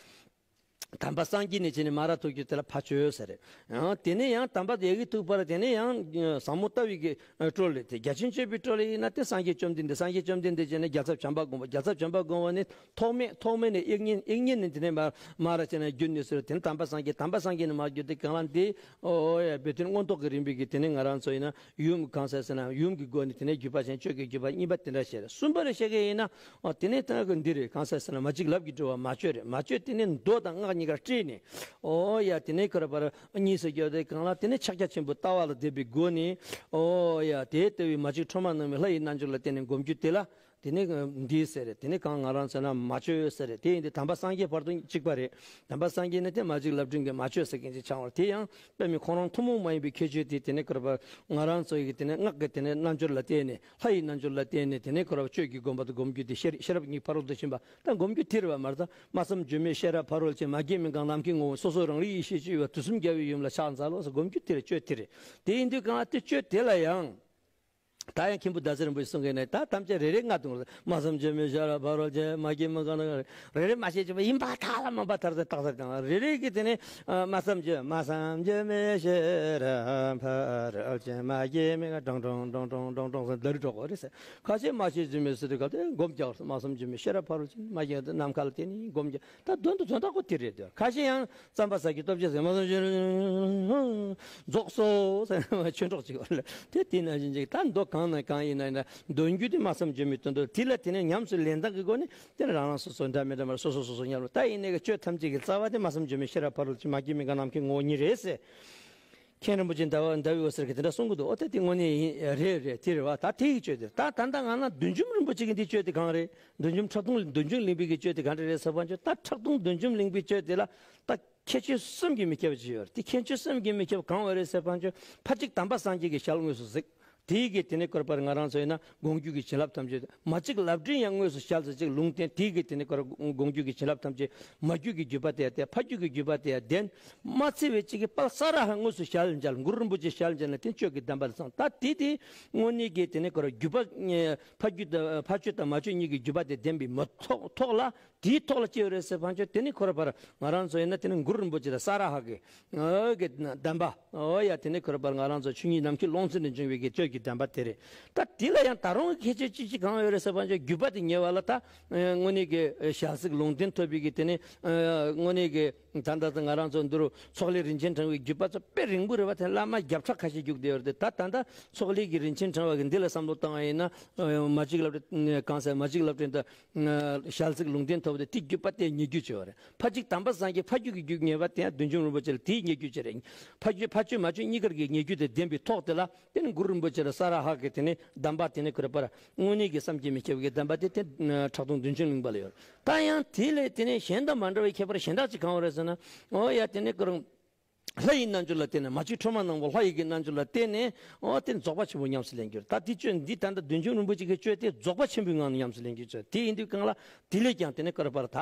དམ་པ་སངས་རྒྱས་ནས་བྱས་ནས་མར་ཐུག་རྒྱུ་དེ་ལ་ཕ་ཆོས་ཟེར་རེད། ཡང་དེ་ནས་ཡང་དམ་པ་དེ་གི་ཐུག་པར་དེ་ནས་ཡང་ཟབ་མོ་ལྟ་བའི་གི་སྒྲོལ་རེད། དེ་རྒྱ་ཆེན་སྤྱོད་པའི་སྒྲོལ་ཡིན་ན་དེ་སངས་རྒྱས་བཅོམ་ལྡན་འདས། སངས་རྒྱས་བཅོམ་ལྡན་འདས་བྱས་ནས་རྒྱལ་ཚབ་བྱམས་པ་མགོན་པོ། རྒྱལ་ཚབ་བྱམས་པ་མགོན་པོ་ནས་ཐོགས་མེད། ཐོགས་མེད་ནས་དབྱིག་གཉེན། དབྱིག་གཉེན་ནས་དེ་ནས་མར་མར་བྱས་ནས་བརྒྱུད་ནས་ཟེར་དེ་ནས་དམ་པ་སངས་རྒྱས། དམ་པ་སངས་རྒྱས་ནས་མར་བརྒྱུད་དེ་གང་ལ་འདི་ཨོ་ཡ་བོད་དོན་མངོན་རྟོགས་ཀྱི་རིམ་པའི་གི་དེ་ནས་ང་རང་ཚོ་ཡིན་ན། ཡུམ་གང་ཟེར་ཟེར་ན་ཡུམ་གྱི་སྒོ་ནས་དེ་ནས་བརྒྱུད་པ་ཅན་གཅོད་ཀྱི་བརྒྱུད་པ་གཉིས་པ་དེ་འདྲ་བཤད་རེད། གསུམ་པ་རེ་བཤད་མཁན་ཡིན་ན། ཨོ་དེ་ནས་ད་གི་འདི་རེད། གང་ཟེར་ཟེར་ན་མ་གཅིག་ལབ་ཀྱི་སྒྲུབ་པ་མ་བཅོས་རེད། མ་བཅོས་དེ་ནས་མདོ་དང་སྔགས་གཉིས་ཀ་སྤྲད་ནས། ཨོ་ཡ་དེ་ནས་ཁོ་ར་པར་གཉིས་སུ་སྐྱོད་དེ་གང་ལ་དེ་ནས་ཕྱག་རྒྱ་ཆེན་པོ་ལྟ་བ་ལ་བརྟེན་པའི་སྒོ་ནས། ཨོ་ཡ་དེ་ལྟ་བུའི་མ་གཅིག་ཁྲོས་མ་སྣང་བའི་ལྷ་ཡི་རྣལ་འབྱོར་ལ་བརྟེན་ནས་སྒོམ་རྒྱུ་དེ་ལ། དེ་ནས་འདི་ཟེར་རེད། དེ་ནས་གང་ང་རང་ཟེར་ན་མ་བཅོས་ཟེར་རེད། དེ་ཡིན་དུས་དམ་པ་སངས་རྒྱས་བར་དུ་གཅིག་པ་རེད། དམ་པ་སངས་རྒྱས་ནི་དེ་མ་གཅིག་ལབ་སྒྲིང་གི་མ་བཅོས་ཟེར་མཁན་ཅིག་ཆགས་པ་རེད། དེ་ཡང་དཔེ་མི་ཁོང་རང་ཐུན་མོང་མ་ཡིན་པའི་ཁྱད་ཆོས་དེ་དེ་ནས་ཀར་པ་ང་རང་ཚོ་ཡི་དེ་ནས་སྔགས་ཀྱི་དེ་ནས་རྣལ་འབྱོར་ལ་བརྟེན་ནས། ལྷ་ཡི་རྣལ་འབྱོར་ལ་བརྟེན་ནས་དེ་ནས་ཁོ་ར་གཅོད་ཀྱི་སྒོམ་པ་དང་སྒོམ་རྒྱུ་དེ་ཤེས་ཤེས་རབ་གཉིས་ཕ་རོལ་ཏུ་ཕྱིན་པ་དང་སྒོམ་རྒྱུ་དེ་རེད་བ། མ་རེད་ད། སྨྲ་བསམ་བརྗོད་མེད་ཤེས་རབ་ཕ་རོལ་ཕྱིན། མ་སྐྱེས་མི་གང་ནམ་མཁའི་ངོ་བོ། སོ་སོ་རང་རིག་ཡེ་ཤེས་སྤྱོད་པ། དུས་གསུམ་རྒྱལ་བའི་ཡུམ་ལ་ཕྱག་འཚལ་ལོ་ཟེར་སྒོམ་རྒྱུ་དེ་རེད། གཅོད་དེ་རེད། དེ་ཡིན་དུས་གང་ལ་དེ་གཅོད་དེ་ལ་ཡང་། ད་ཡང་མཁན་པོ་ཟླ་ཟེར་རིན་པོ་ཆེ་གསུང་མཁན་ནི་ད་ཐམས་ཅད་རེ་རེ་ལྔ་དུང་རེད། སྨྲ་བསམ་བརྗོད་མེད་ཤེས་རབ་ཕ་རོལ་ཕྱིན། མ་སྐྱེས་མི་གང་ནམ། རེ་རེ་མ་བཤད་ཅེས་པ་ཡིན་པ་ག་ལ་མ་པ་ཐར་ཟེར་རྟགས་ཟེར་དང་རེ་རེ་གི་དེ་ནས་སྨྲ་བསམ་བརྗོད། སྨྲ་བསམ་བརྗོད་མེད་ཤེས་རབ་ཕ་རོལ་ཕྱིན། མ་སྐྱེས་མི་གང་ཀྲོང་ཀྲོང་ཀྲོང་ཀྲོང་ཀྲོང་ཀྲོང་ཟེར་ལ་རི་གྲོགས་རེད་ཟེར། ཁ་ཤས་མ་བཤད་བརྗོད་མེད་ཟེར་དུས་ག་དེ་སྒོམ་རྒྱག་སྨྲ་བསམ་བརྗོད་མེད་ཤེས་རབ་ཕ་རོལ་ཕྱིན། མ་སྐྱེས་ནམ་མཁའ་ལ་བརྟེན་ནས་སྒོམ་རྒྱག་ད་དོན་དུ་དོན་དག་ཁོ་དེ་རེད་དོ། ཁ་ཤས་ཡང་རྩམ་པ་ཟ་རྒྱུ་སྟོབས་ཆེ་ཟེར་མ་སོང་ཞེས་རྫོགས་སོ་ཟེར་ཆོས་གྲོགས་ཅིག་བར་ལ་དེ་དེ་ནང་བཞིན་ཅིག་ད་མདོ་གང་ན་གང་ཡིན་ན་ཡིན་ན་འདོན་རྒྱུ་དེ་སྨྲ་བསམ་བརྗོད་མེད་དོན་དུ་དེ་ལ་དེ་ནས་ཉམས་སུ་ལེན་སྟངས་ཀྱི་སྒོ་ནས་དེ་ནས་རང་རང་སོ་སོ་འདྲ་མི་འདྲ་མར་སོ་སོ་སོ་སོ་ཉམས་ལ་ད་ཡིན་ནའི་གི་གཅོད་ཐམས་ཅད་ཀྱི་རྩ་བ་དེ་སྨྲ་བསམ་བརྗོད་མེད་ཤེས་རབ་ཕ་རོལ་ཕྱིན། མ་སྐྱེས་མི་གང་ནམ་མཁའི་ངོ་བོ་ཉིད་རེད་ཟེར། མཁན་རིན་པོ་ཆེ་ཟླ་བ་ཟླ་བའི་འོད་ཟེར་གྱིས་དེ་འདྲ་གསུང་གི་འདུག་ཨོ་དེ་དེ་དངོས་གནས་ཡིན་རེད་རེད་དེ་རེད་བ། ད་དེ་ཡི་གཅོད་དེ་ད་ད་ལྟ་ང་ན་བདུད་འཇོམས་རིན་པོ་ཆེ་གི་འདི་གཅོད་དེ་གང་རེད། བདུད་འཇོམས་ཁྲག་འཐུང་བདུད་འཇོམས་གླིང་པའི་གི་གཅོད་དེ་གང་འདྲ་རེད་ཟེར་བ་ཅོ། ད་ཁྲག་འཐུང་བདུད་འཇོམས་གླིང་པའི་གཅོད་དེ་ལ་ད་ ཁྱད་ཆོས་གསུམ་གྱིས་མི་ཁྱབ་ཅིག་ཡོད་རེད། དེ་ཁྱད་ཆོས་གསུམ་གྱིས་མི་ཁྱབ་གང་བ་རེད་ཟེར་བ་ཅིན་ཕ་གཅིག་དམ་པ་སངས་རྒྱས་ཀྱི་ཞལ་དངོས་སུ་གཟིགས། དེའི་གི་དེ་ནས་ཁོ་ར་པར་ང་རང་ཚོ་ཡིན་ན་དགོངས་རྒྱུ་གི་བྱིན་རླབས་ཐམས་ཅད། མ་གཅིག་ལབ་འཕྲིན་ཡང་དངོས་སུ་ཞལ་ཟིན་ཅིག་ལུང་བསྟན། དེའི་གི་དེ་ནས་ཁོ་ར་དགོངས་རྒྱུ་གི་བྱིན་རླབས་ཐམས་ཅད། མ་རྒྱུད་ཀྱི་བརྒྱུད་པ་དེ་ཡང་བསྟེན། ཕ་རྒྱུད་ཀྱི་བརྒྱུད་པ་དེ་ཡང་བསྟེན། མ་ཚད་པའི་གཅིག་གི་དཔལ་ས་ར་ཧ་དངོས་སུ་ཞལ་མཇལ། གུ་རུ་རིན་པོ་ཆེ་ཞལ་མཇལ་ན་དེ་ཆོས་ཀྱི་བདེན་པ་ལ་ཚང་། ད་དེ་དེ་དངོས་གནས་ཀྱི་དེ་ནས་ཁོ་ར་བརྒྱུད་པ། ཕ་རྒྱུད་དང་ཕ་ཆོས་དང་མ་ཆོས་གཉིས་ཀྱི་བརྒྱུད་པ་དེ་བསྟེན་པའི་མ་ཐོག་ཐོག་ལ། དེའི་ཐོག་ལ་སྐྱེ་བ་རེད་ཟེར་བ་ཅིན་དེ་ནི་ཁོ་ར་པར་ང་རང་ཚོ་ཡིན་ན་དེ་ནི་གུ་རུ་རིན་པོ་ཆེ་དང་ས་ར་ཧ་གི་ཨོ་གི་བདེན་པ། ཨོ་ཡ། དེ་ནི་ཁོ་ར་པར་ང་རང་ཚོ་ཆོས་ཉིད་ནམ་མཁའི་ཀློང་ཚུལ་ནས་འབྱུང་བའི་གི་ཆོས་ཀྱི་བདེན་པ་དེ་རེད། ད་དེ་ལ་ཡང་ད་རུང་ཁྱད་ཆོས་ཅི་ཅི་གང་ཡོད་རེད་ཟེར་བ་ཅིན་བརྒྱུད་པ་དེ་ཉེ་བ་ལ་ད་དངོས་གནས་ཀྱི་ཞལ་གཟིགས་ལུང་བསྟན་ཐོབ་པའི་གི་དེ་ནི་དངོས་གནས་ཀྱི་ད་ལྟ་ང་རང་ཚོ་འདི་རུ་ཚོགས་ལས་རིན་ཆེན་ཕྲེང་བའི་བརྒྱུད་པ་ཚོ་དཔེ་རིང་པོ་རེད་བ། དེ་བླ་མ་བརྒྱ་ཕྲག་ཁ་ཤས་བརྒྱུད་བསྡད་ཡོད་རེད་དེ། ད་ད་ལྟ་ཚོགས་ལས་ཀྱི་རིན་ཆེན་ཕྲེང་བ་གི་འདི་ལ་བསམ་བློ་བཏང་བ་ཡིན་ན་མ་གཅིག་ལབ་འཕྲིན་གང་ཟེར་མ་གཅིག་ལབ་འཕྲིན་དང་། ཞལ་གཟིགས་ལུང་བསྟན་ཐོབ་སྟེ་དེ་བརྒྱུད་པ་དེ་ཉེ་བརྒྱུད་ཅེས་པ་རེད། ཕ་གཅིག་དམ་པ་སངས་རྒྱས་ཕ་རྒྱུད་ཀྱི་བརྒྱུད་པ་དེ་ཡང་བདུད་འཇོམས་རིན་པོ་ཆེ་ལ་དེའི་ཉེ་བརྒྱུད་ཅེས་རེད། ཕ་རྒྱུད་ཕ་ཆོས་མ་ཆོས་གཉིས་ཀར་གྱི་ཉེ་བརྒྱུད་དེ་ལྡན་པའི་ཐོག་དེ་ལ་དེ་ནི་གུ་རུ་རིན་པོ་ཆེ་ལ་ས་ར་ཧ་གི་དེ་ནི་གདམས་པ་དེ་ནི་ཁོ་ར་པར་དངོས་གནས་ཀྱི་བསམ་གྱིས་མི་ཁྱབ་ཀྱི་གདམས་པ་དེ་དེ་ཁྲག་འཐུང་བདུད་འཇོམས་གླིང་པ་ལ་ཡོད། ད་ཡང་དེ་ལས་དེ་ནི་གཞན་དང་མ་འདྲ་བའི་ཁྱད་པར་གཞན་དག་ཅིག་གང་བ་རེད་ཟེར་ན། ཨོ་ཡ། དེ་ནི་ཁོ་རང་། ལྷ་ཡི་རྣལ་འབྱོར་ལ་བརྟེན་ནས། མ་གཅིག་ཁྲོས་མ་ནག་པོ་ལྷ་ཡི་གི་རྣལ་འབྱོར་ལ་བརྟེན་ནས། ཨོ་དེ་ནི་རྫོགས་པ་ཆེན་པོ་ཉམས་སུ་ལེན་རྒྱུ་རེད། ད་དེ་ཆོས་འདི་ད་ལྟ་བདུད་འཇོམས་རིན་པོ་ཆེ་གི་ཆོས་དེ་རྫོགས་པ་ཆེན་པོའི་ངང་ནས་ཉམས་སུ་ལེན་རྒྱུ་ཆོས་དེ་ཡིན་དུས་གང་ལ་དེ་ལས་ཀྱང་དེ་ནི་ཀ་ར་པར་ད་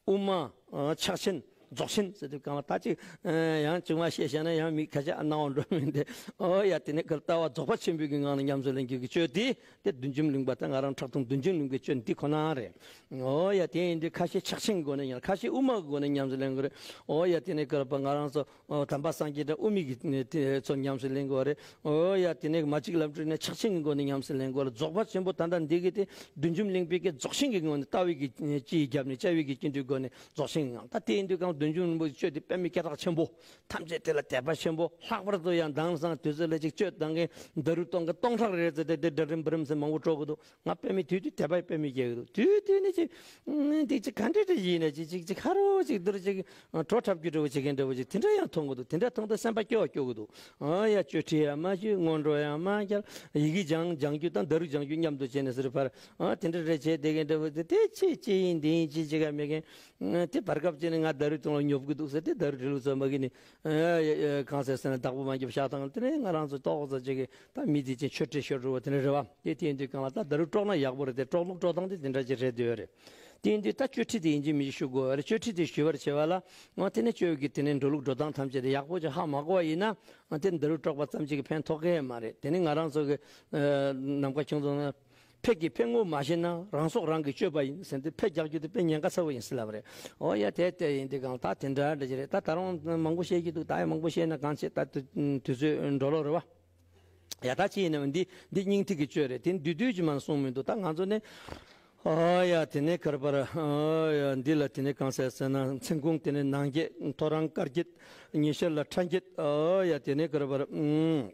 དབུ་མ། ཕྱག་ཆེན། རྫོགས་ཆེན་ཟེར་དུས་གང་ལ་ད་ཅིག་ཡང་ཅུང་མ་ཤེས་བཤད་ན་ཡང་མི་ཁ་ཤས་སྣང་བ་འགྲོ་མིན་ཏེ། ཨོ་ཡ། དེ་ནི་ཀ་ལྟ་བ་རྫོགས་པ་ཆེན་པོའི་གི་ངང་ནས་ཉམས་སུ་ལེན་རྒྱུ་གི་ཆོས་དེ་དེ་བདུད་འཇོམས་གླིང་པ་དང་ང་རང་ཁྲག་འཐུང་བདུད་འཇོམས་གླིང་པའི་ཆོས་འདི་ཁོ་ན་རེད། ཨོ་ཡ། དེ་ཡིན་དུས་ཁ་ཤས་ཕྱག་ཆེན་གྱི་སྒོ་ནས་ཉམས། ཁ་ཤས་དབུ་མ་གི་སྒོ་ནས་ཉམས་སུ་ལེན་དགོས་རེད། ཨོ་ཡ། དེ་ནས་ཀ་ར་པར་ང་རང་ཚོ་ཨོ་དམ་པ་སངས་རྒྱས་དང་དབུ་མའི་གི་ནི་དེ་ཚོ་ཉམས་སུ་ལེན་དགོས་རེད། ཨོ་ཡ། དེ་ནས་མ་གཅིག་ལབ་འཕྲིན་ནས་ཕྱག་ཆེན་གྱི་སྒོ་ནས་ཉམས་སུ་ལེན་དགོས་རེད། རྫོགས་པ་ཆེན་པོ་ད་ལྟ་འདི་གི་དེ་བདུད་འཇོམས་གླིང་པའི་གི་རྫོགས་ཆེན་གྱི་ངང་ནས་ལྟ་བའི་གི་ཅི་ཡི་རྒྱབ་ནས་བཅའ་བའི་གི་སྤྱི་འདུས་སྒོ་ནས་རྫོགས་ཆེན་གྱི་ངང་། ད་དེ་ཡིན་དུས་གང་བདུད་འཇོམས་རིན་པོ་ཆེ་ཆོས་དེ་དཔེ་མི་སྐད་གྲགས་ཆེན་པོ། ཐམས་ཅད་དེ་ལ་དད་པ་ཆེན་པོ། ལྷག་པར་དུ་ཡང་དེང་སང་དུས་ཚོད་ལ་ཅིག་ཆོས་གཏོང་མཁན་ད་རུང་གཏོང་མཁན་སྟོང་ཕྲག་རེ་རེ་ཙམ་དེ་དེ་འདྲ་རིམ་པ་རིམ་ཟེར་མང་པོ་འགྲོ་གི་འདུག་ང་དཔེ་མི་དུས་དུས་དད་པ་དཔེ་མི་སྐྱེ་གི་འདུག་དུས་དུས་ནི་ཅིག་འདི་ཅིག་ག་འདྲ་འདྲ་ཡིན་ན་ཅིག་ཅིག་ཅིག་ཧ་རོ་ཅིག་འདིར་ཅིག་བྲོ་འཁྲབ་རྒྱུ་འདྲ་བོ་བྱེད་མཁན་འདྲ་བོ་ཅིག་དེ་འདྲ་ཡང་མཐོང་གི་འདུག་དེ་འདྲ་མཐོང་དུས་སེམས་པ་སྐྱོ་བ་སྐྱོ་གི་འདུག་ཨ་ཡ། གཅོད་ཁྲིད་ཡང་མ་ཞུས། སྔོན་འགྲོ་ཡང་མ་བརྒྱབ། ཡི་གེ་སྦྱང་སྦྱང་རྒྱུ་དང་ད་རུང་སྦྱང་རྒྱུ་མཉམ་དུ་བྱས་ནས་ཟེར་བར། ཨ་དེ་འདྲ་རེ་བྱས་བསྡད་མཁན་འདྲ་བོ་དེ་དེ་ཅི་ཅི་ཡིན་འདི་ཡིན་ཅི་ཅི་ག་མེད་མཁན། དེ་བར་སྐབས་ཅིག་ནས་ང་ད་རུང་དུང་ལ་ཉོབ་གི་འདུག་ཟེར་ཏེ་ད་རུང་ཚོ་མ་གི་ནི། གང་ཟེར་ཟེར་ན་བདག་པོ་མ་རྒྱབ་བཞག་སྟངས་དེ་ནས་ང་རང་ཚོ་ཏོག་ཙམ་ཅིག་གི་ད་མི་དེ་ཅིག་ཆོས་ཁྲིད་ཤོར་འགྲོ་བ་དེ་འདྲ་རེད་བ། དེ་དེ་ཡིན་དུས་གང་ལ་ད་ད་རུང་དཀྲོག་ན་ཡག་པོ་རེད་དེ། དཀྲོག་ལུགས་དཀྲོག་སྟངས་དེ་དེ་འདྲ་ཅིག་རེད་འདོད་རེད། དེ་ཡིན་དུས་ད་གཅོད་ཁྲིད་དེ་ཡིན་གཅིག་མིན་གཅིག་ཞུ་དགོས་རེད། གཅོད་ཁྲིད་དེ་ཞུ་བར་བྱེད་པ་ལ་ང་དེ་ནས་གཅོད་ཀྱི་དེ་ནས་འགྲོ་ལུགས་འགྲོ་སྟངས་ཐམས་ཅད་དེ་ཡག་པོ་ཅིག་ཧ་མ་གོ་བ་ཡིན་ན། དེ་ནས་ད་རུང་དཀྲོག་པ་ཙམ་ཅིག་གིས་ཕན་ཐོགས་ཀྱི་མ་རེད། དེ་ནས་ང་རང་ཚོ་གི་ནམ་མཁའ་ཁྱུང་ཚོ་ན། ཕས་ཀྱི་ཕན་ངོ་མ་ཤེས་ན་རང་སྲོག་རང་གིས་གཅོད་པ་ཡིན་ཟེར་ཏེ་ཕས་རྒྱག་རྒྱུ་དེ་དཔེ་ཉེན་ཁ་ཚ་བོ་ཡིན་ཟེར་ལབ་རེད། ཨོ་ཡ། དེ་ལྟ་ཡིན་དུས་གང་ལ་ད་དེ་འདྲ་འདྲ་ཅིག་རེད། ད་ད་རུང་མང་པོ་བཤད་ཀྱི་འདུག་ད་ཡང་མང་པོ་བཤད་ན་གང་བྱེད། ད་དུས་དུས་ཚོད་འགྲོ་ལོག་རེད་བ། ཡ། ད་ཅི་ཡིན་ནའང་འདི་འདི་སྙིང་ཐིག་གི་གཅོད་རེད། དེ་བསྡུས་བསྡུས་ཀྱི་མ་གསུངས་མི་འདུག་ད་ང་ཚོ་ནི། ཨོ་ཡ། དེ་ནས་ཁར་པར། ཨོ་ཡ། འདི་ལ་དེ་ནས་གང་ཟེར་ཟེར་ན་མཚན་གུང་། དེ་ནས་ནང་བརྒྱད། ཐོ་རངས་སྐར་བརྒྱད། ཉི་ཤར་ལ་ཕྲ་བརྒྱད། ཨོ་ཡ། དེ་ནས་ཁར་པར། ཨུམ།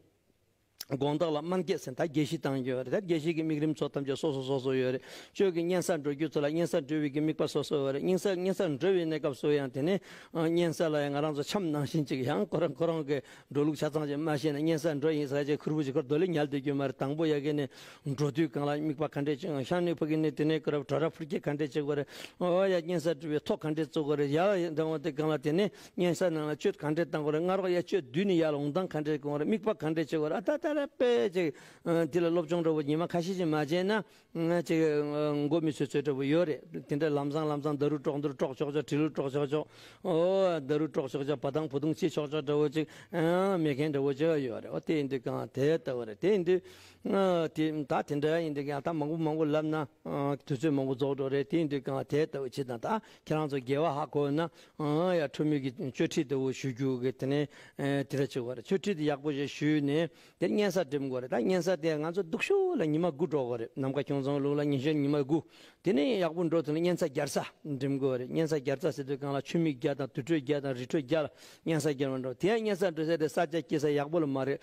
དགོང་དག་ལ་དམར་བརྒྱད་ཟེར་ད་དགེ་བཤེས་བཏང་གི་ཡོད་རེད། ད་དགེ་བཤེས་ཀྱི་དམིགས་རིམ་ཚོ་ཐམས་ཅད་སོ་སོ་སོ་སོ་ཡོད་རེད། ཁྱོད་ཀྱི་གཉན་ས་འགྲོ་རྒྱུ་ཚོ་ལ་གཉན་ས་འགྲོ་བའི་གི་དམིགས་པ་སོ་སོ་ཡོད་རེད། གཉན་ས་གཉན་ས་འགྲོ་བའི་གནས་སྐབས་སུ་ཡང་དེ་ནས་གཉན་ས་ལ་ཡང་ང་རང་ཚོ་འཆམ་ནང་བཞིན་ཅིག་ཡང་ཁོ་རང་ཁོ་རང་གི་འགྲོ་ལུགས་ཆ་ཚང་ཅིག་མ་ཤེས་ན་གཉན་ས་འགྲོ་ཡིན་ཟེར་ཅིག་ཁུར་བུ་ཅིག་ཁོར་རྡོ་ལེ་ཉལ་སྡོད་རྒྱུ་མ་རེད། དང་པོ་ཡ་གི་ནས་འགྲོ་དུས་གང་ལ་དམིགས་པ་ག་འདྲས་ཅིག་ཤང་ནུས་ཕུ་གི་ནས་དེ་ནས་ཁོ་ར་བྲོ་ར་ཕུར་སྐྱེས་ག་འདྲས་བྱེད་དགོས་རེད། ཨོ་ཡ། གཉན་ས་འགྲོ་བའི་ཐོ་ག་འདྲས་བཙུགས་དགོས་རེད། ཡ་ཡ་འདང་བ་དེ་གང་ལ་དེ་ནས། གཉན་ས་ནང་ལ་གཅོད་ག་འདྲས་བཏང་དགོས་རེད། སྔ་རོགས་ཡ་གཅོད་བསྡུས་ནས་ཡར་ལ་འོང་སྟངས་ག་འདྲས་དགོས་རེད། དམིགས་པ་ག་འདྲས་བྱེད་དགོས་རེད། ཨ་ད་ད་ར་དཔེ་ཅིག་འདི་ལ་སློབ་སྦྱོང་འདྲ་བོ་ཉི་མ་ཁ་ཤས་ཤིག་མ་བྱས་ན་ཅིག་མགོ་མི་ཚོད་ཚོད་འདྲ་བོ་ཡོད་རེད། དེ་འདྲ་ལམ་སང་ལམ་སང་ད་རུང་དཀྲོག་འདི་རུ་དཀྲོག་ཆོག་ཆོག་དྲིལ་རུ་དཀྲོག་ཆོག་ཆོག་ཨོ་ད་རུང་དཀྲོག་ཆོག་ཆོག་བ་དང་བུ་དུང་ཅི་ཆོག་ཆོག་འདྲ་བོ་ཅིག་མེད་མཁན་འདྲ་བོ་ཅིག་ཡོད་རེད། ཨོ་དེ་ཡིན་དུས་གང་དེ་ལྟ་བུ་རེད། དེ་ཡིན་དུས་དེ་ད་དེ་འདྲ་ཡིན་དུས་ཀྱང་ད་མང་པོ་མང་པོ་ལབ་ན། དུས་ཚོད་མང་པོ་རྫོགས་འགྲོ་རེད། དེ་ཡིན་དུས་གང་དེ་ལྟ་བུ་བྱེད་དང་། ད་ཁྱེད་རང་ཚོ་དགེ་བ་ཧ་གོ་ན་ཡ་ཁྲོ་མོའི་གི་གཅོད་ཁྲིད་ལྟ་བུ་ཞུ་རྒྱུ་གི་དེ་ནས་དེ་འདྲ་བྱེད་དགོས་རེད། གཅོད་ཁྲིད་དེ་ཡག་པོ་ཞིག་ཞུས་ནས་དེ་གཉན་ས་འགྲིམ་དགོས་རེད། ད་གཉན་ས་དེ་ང་ཚོ་སྡུག་ཤོས་ལ་ཉི་མ་དགུ་འགྲོ་དགོས་རེད། ནམ་མཁའ་ཁྱུང་ཚང་ལུགས་ལ་ཉི་ཤར་ཉི་མ་དགུ། དེ་ནས་ཡག་པོ་འགྲོ་ཐུབ་ན་གཉན་ས་བརྒྱ་རྩ་འགྲིམ་དགོས་རེད། གཉན་ས་བརྒྱ་རྩ་ཟེར་དུས་གང་ལ་ཆུ་མིག་བརྒྱ་དང་དུར་ཁྲོད་བརྒྱ་དང་རི་ཁྲོད་བརྒྱ་ལ་གཉན་ས་བརྒྱ་མ་འགྲོ། དེ་ཡང་གཉན་ས་འགྲོ་ས་དེ་ས་ཆ་སྐྱེ་ས་ཡག་པོ་ལ་མ་རེད།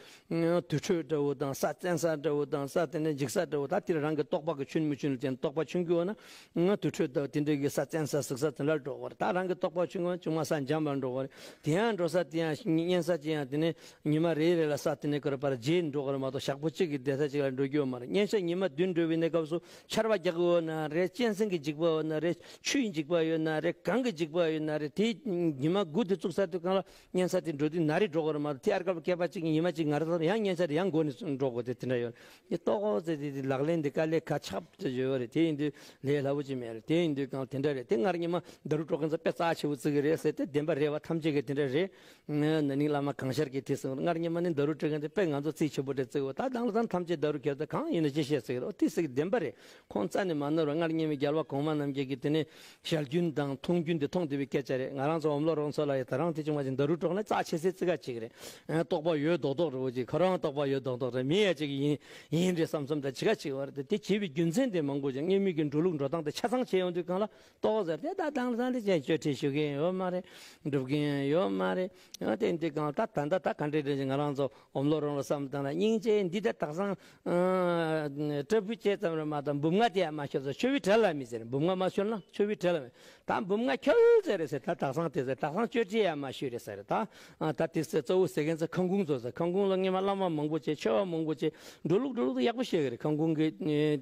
དུར་ཁྲོད་འདྲ་བོ་དང་ས་བཙན་ས་འདྲ་བོ་དང་ས་དེ་ནས་འཇིགས་ས་འདྲ་བོ། ད་དེ་རང་གི་རྟོགས་པ་གི་ཆུན་མི་ཆུན་ལ་བརྟེན། རྟོགས་པ་ཆུན་གི་འོ་ན་དུར་ཁྲོད་དང་དེ་འདྲ་གི་ས་བཙན་ས་ཟིག་ས་དེ་འདྲ་འགྲོ་དགོས་རེད། ད་རང་གི་རྟོགས་པ་ཆུན་གི་འོ་ན་ཆུང་མ་ས་འཇམ་པ་འགྲོ་དགོས་རེད། དེ་ཡང་འགྲོ་ས་དེ་ཡང་གཉན་ས་ཅི་ཡང་དེ་ནས་ཉི་མ་རེ་རེ་ལ་ས་དེ་ནས་ཁོ་ར་པར་རྗེས་ འགྲོ་གི་རེད་མ་གཏོགས། ཞག་པོ་གཅིག་གི་བསྡད་ས་གཅིག་ལ་འགྲོ་རྒྱུ་ཡོད་མ་རེད། སྙན་ཆ་ཉི་མ་བདུན་འགྲོ་བའི་གནས་སྐབས་སུ་ཆར་པ་རྒྱག་གི་ཡོད་ན་རེད། གཅན་གཟན་གྱི་འཇིགས་པ་ཡོད་ན་རེད། ཆུའི་འཇིགས་པ་ཡོད་ན་རེད། གངས་ཀྱི་འཇིགས་པ་ཡོད་ན་རེད། དེ་ཉི་མ་དགུ་དེ་བཙུགས་ཚར་དུས་གང་ལ་སྙན་ས་དེ་འགྲོ་དུས་ན་རེ་འགྲོ་གི་རེད་མ་གཏོགས། དེ་ཨར་སྐབས་སྐེད་པ་གཅིག་གི་ཉི་མ་གཅིག་ང་རེ་ཚོ་ཡང་སྙན་ས་དེ་ཡང་འགོ་ནས་འགྲོ་དགོས་དེ་དེ་འདྲ་ཡོད་རེད། དེ་ལྟོ་གོ་ཚེ་དེ་དེ་ལག་ལེན་དེ་དཀའ་ལས་ཁག་ཆགས་དེ་ཡོད་རེད། དེ་ཡིན་དུས་ལས་སླ་བོ་ཅིག་མེད་རེད། དེ་ཡིན་དུས་གང་དེ་འདྲ་རེད། དེ་སྔར་ཉི་མ་ད་རུ་འགྲོ་མཁན་ཚོ་དཔེ་རྩ་ཆེ་བོ་བརྩི་གི་རེད་ཟེར་ཏེ་བདེན་པ་རེད་བ། ཐམས་ཅད་ཀྱིས་དེ་འདྲ་རེད། ན་ནིང་བླ་མ་གང་ཤར་གྱིས་དེ་གསུངས། སྔར་ཉི་མ་ནི་ད་རུ་འགྲོ་མཁན་དེ་དཔེ་ང་ཚོ་རྩིས་ཆེ་པོ་འདྲ་བརྩི་གི་ཡོད། ད་དེང་སང་ཐམས་ཅད་ད་རུ་ཁྱེར་ཏེ་གང་ཡིན་ན་ཅི་བཤད་ཟེར་གི་རེད། དེ་ཟེར་གི་བདེན་པ་རེད། ཁོང་རྩ་ནས་མ་ནོར་བ། སྔར་ཉི་མའི་རྒྱལ་བ་གོང་མ་རྣམས་ཀྱིས་ཀྱི་དེ་ནས་ཞལ་རྒྱུན་དང་མཐོང་རྒྱུན་དེ་མཐོང་བསྡད་པའི་སྐད་ཆ་རེད། ང་རང་ཚོ་འོམ་ལོ་རོང་ཚོ་ལ་ཡ་ད་རང་དེ་བྱུང་བ་ཅིག་ད་རུ་འགྲོ་ན་རྩ་ཆེ་སའི་རྩི་ག་ཅིག་རེད། ཨ། རྟོགས་པ་ཡོད་མདོག་མདོག་རེད་བོ་ཅིག་ཁོ་རང་རྟོགས་པ་ཡོད་མདོག་མདོག་རེད། མི་ཡ་ཅིག་ཡིན་ཡིན་རེད་བསམ་བསམ་ད་ཅི་ག་ཅིག་བ་རེད། དེ་བྱེད་པའི་རྒྱུ་མཚན་དེ་མང་པོ་ཅིག་སྔོན་མའི་གི་འགྲོ་ལུགས་འགྲོ་སྟངས་དེ་ཆ་ཚང་བྱས་ཡོང་དུས་གང་ལ་རྟོགས་ཟེར་དེ་ད་དེང་སང་དེ་ཅན་བཅོས་ཁྲིད་ཞུ་གི་ཡོད་མ་རེད། སྒྲུབ་གི་ཡོད་མ་རེད། ཡང་དེ་འདི་གང་ད་ད་ད་ད་ག་འདྲ་འདྲ་ཅིག་ང་རང་ཚོ་འོམ་ལོ་རོང་ལ་བསམ་བཏང་ན་སྙིང་རྗེ་འདི་ད་དག་སང་། ཨ། སྐྲ་སྤུ་བཅད་ཙམ་རེད་མ་གཏོགས་འབུམ་ལྔ་དེ་ཡང་མ་ཁྱོལ་ཟེར། ཆོ་བི་བྲལ་ལ་མི་ཟེར། འབུམ་ལྔ་མ་ཁྱོལ་ན་ཆོ་བི་བྲལ་ལ་མི། ད་འབུམ་ལྔ་ཁྱོལ་ཟེར་རེད་ཟེར། ད་དག་སང་དེ་ཟེར། དག་སང་གཅོད་ཁྲིད་ཡང་མ་ཞུས་རེད་ཟེར། ད་ཨ་ད་དེ་ཟེར་གཙོ་བོ་ཟེར་མཁན་ཚོ་ཁང་ཁུང་ཚོ་ཟེར། ཁང་ཁུང་ལ་སྔོན་མ་བླ་མ་མང་པོ་བྱས། ཆོས་པ་མང་པོ་བྱས། འགྲོ་ལུགས་འགྲོ་ལུགས་དེ་ཡག་པོ་བཤད་གི་རེད། ཁང་ཁུང་གི་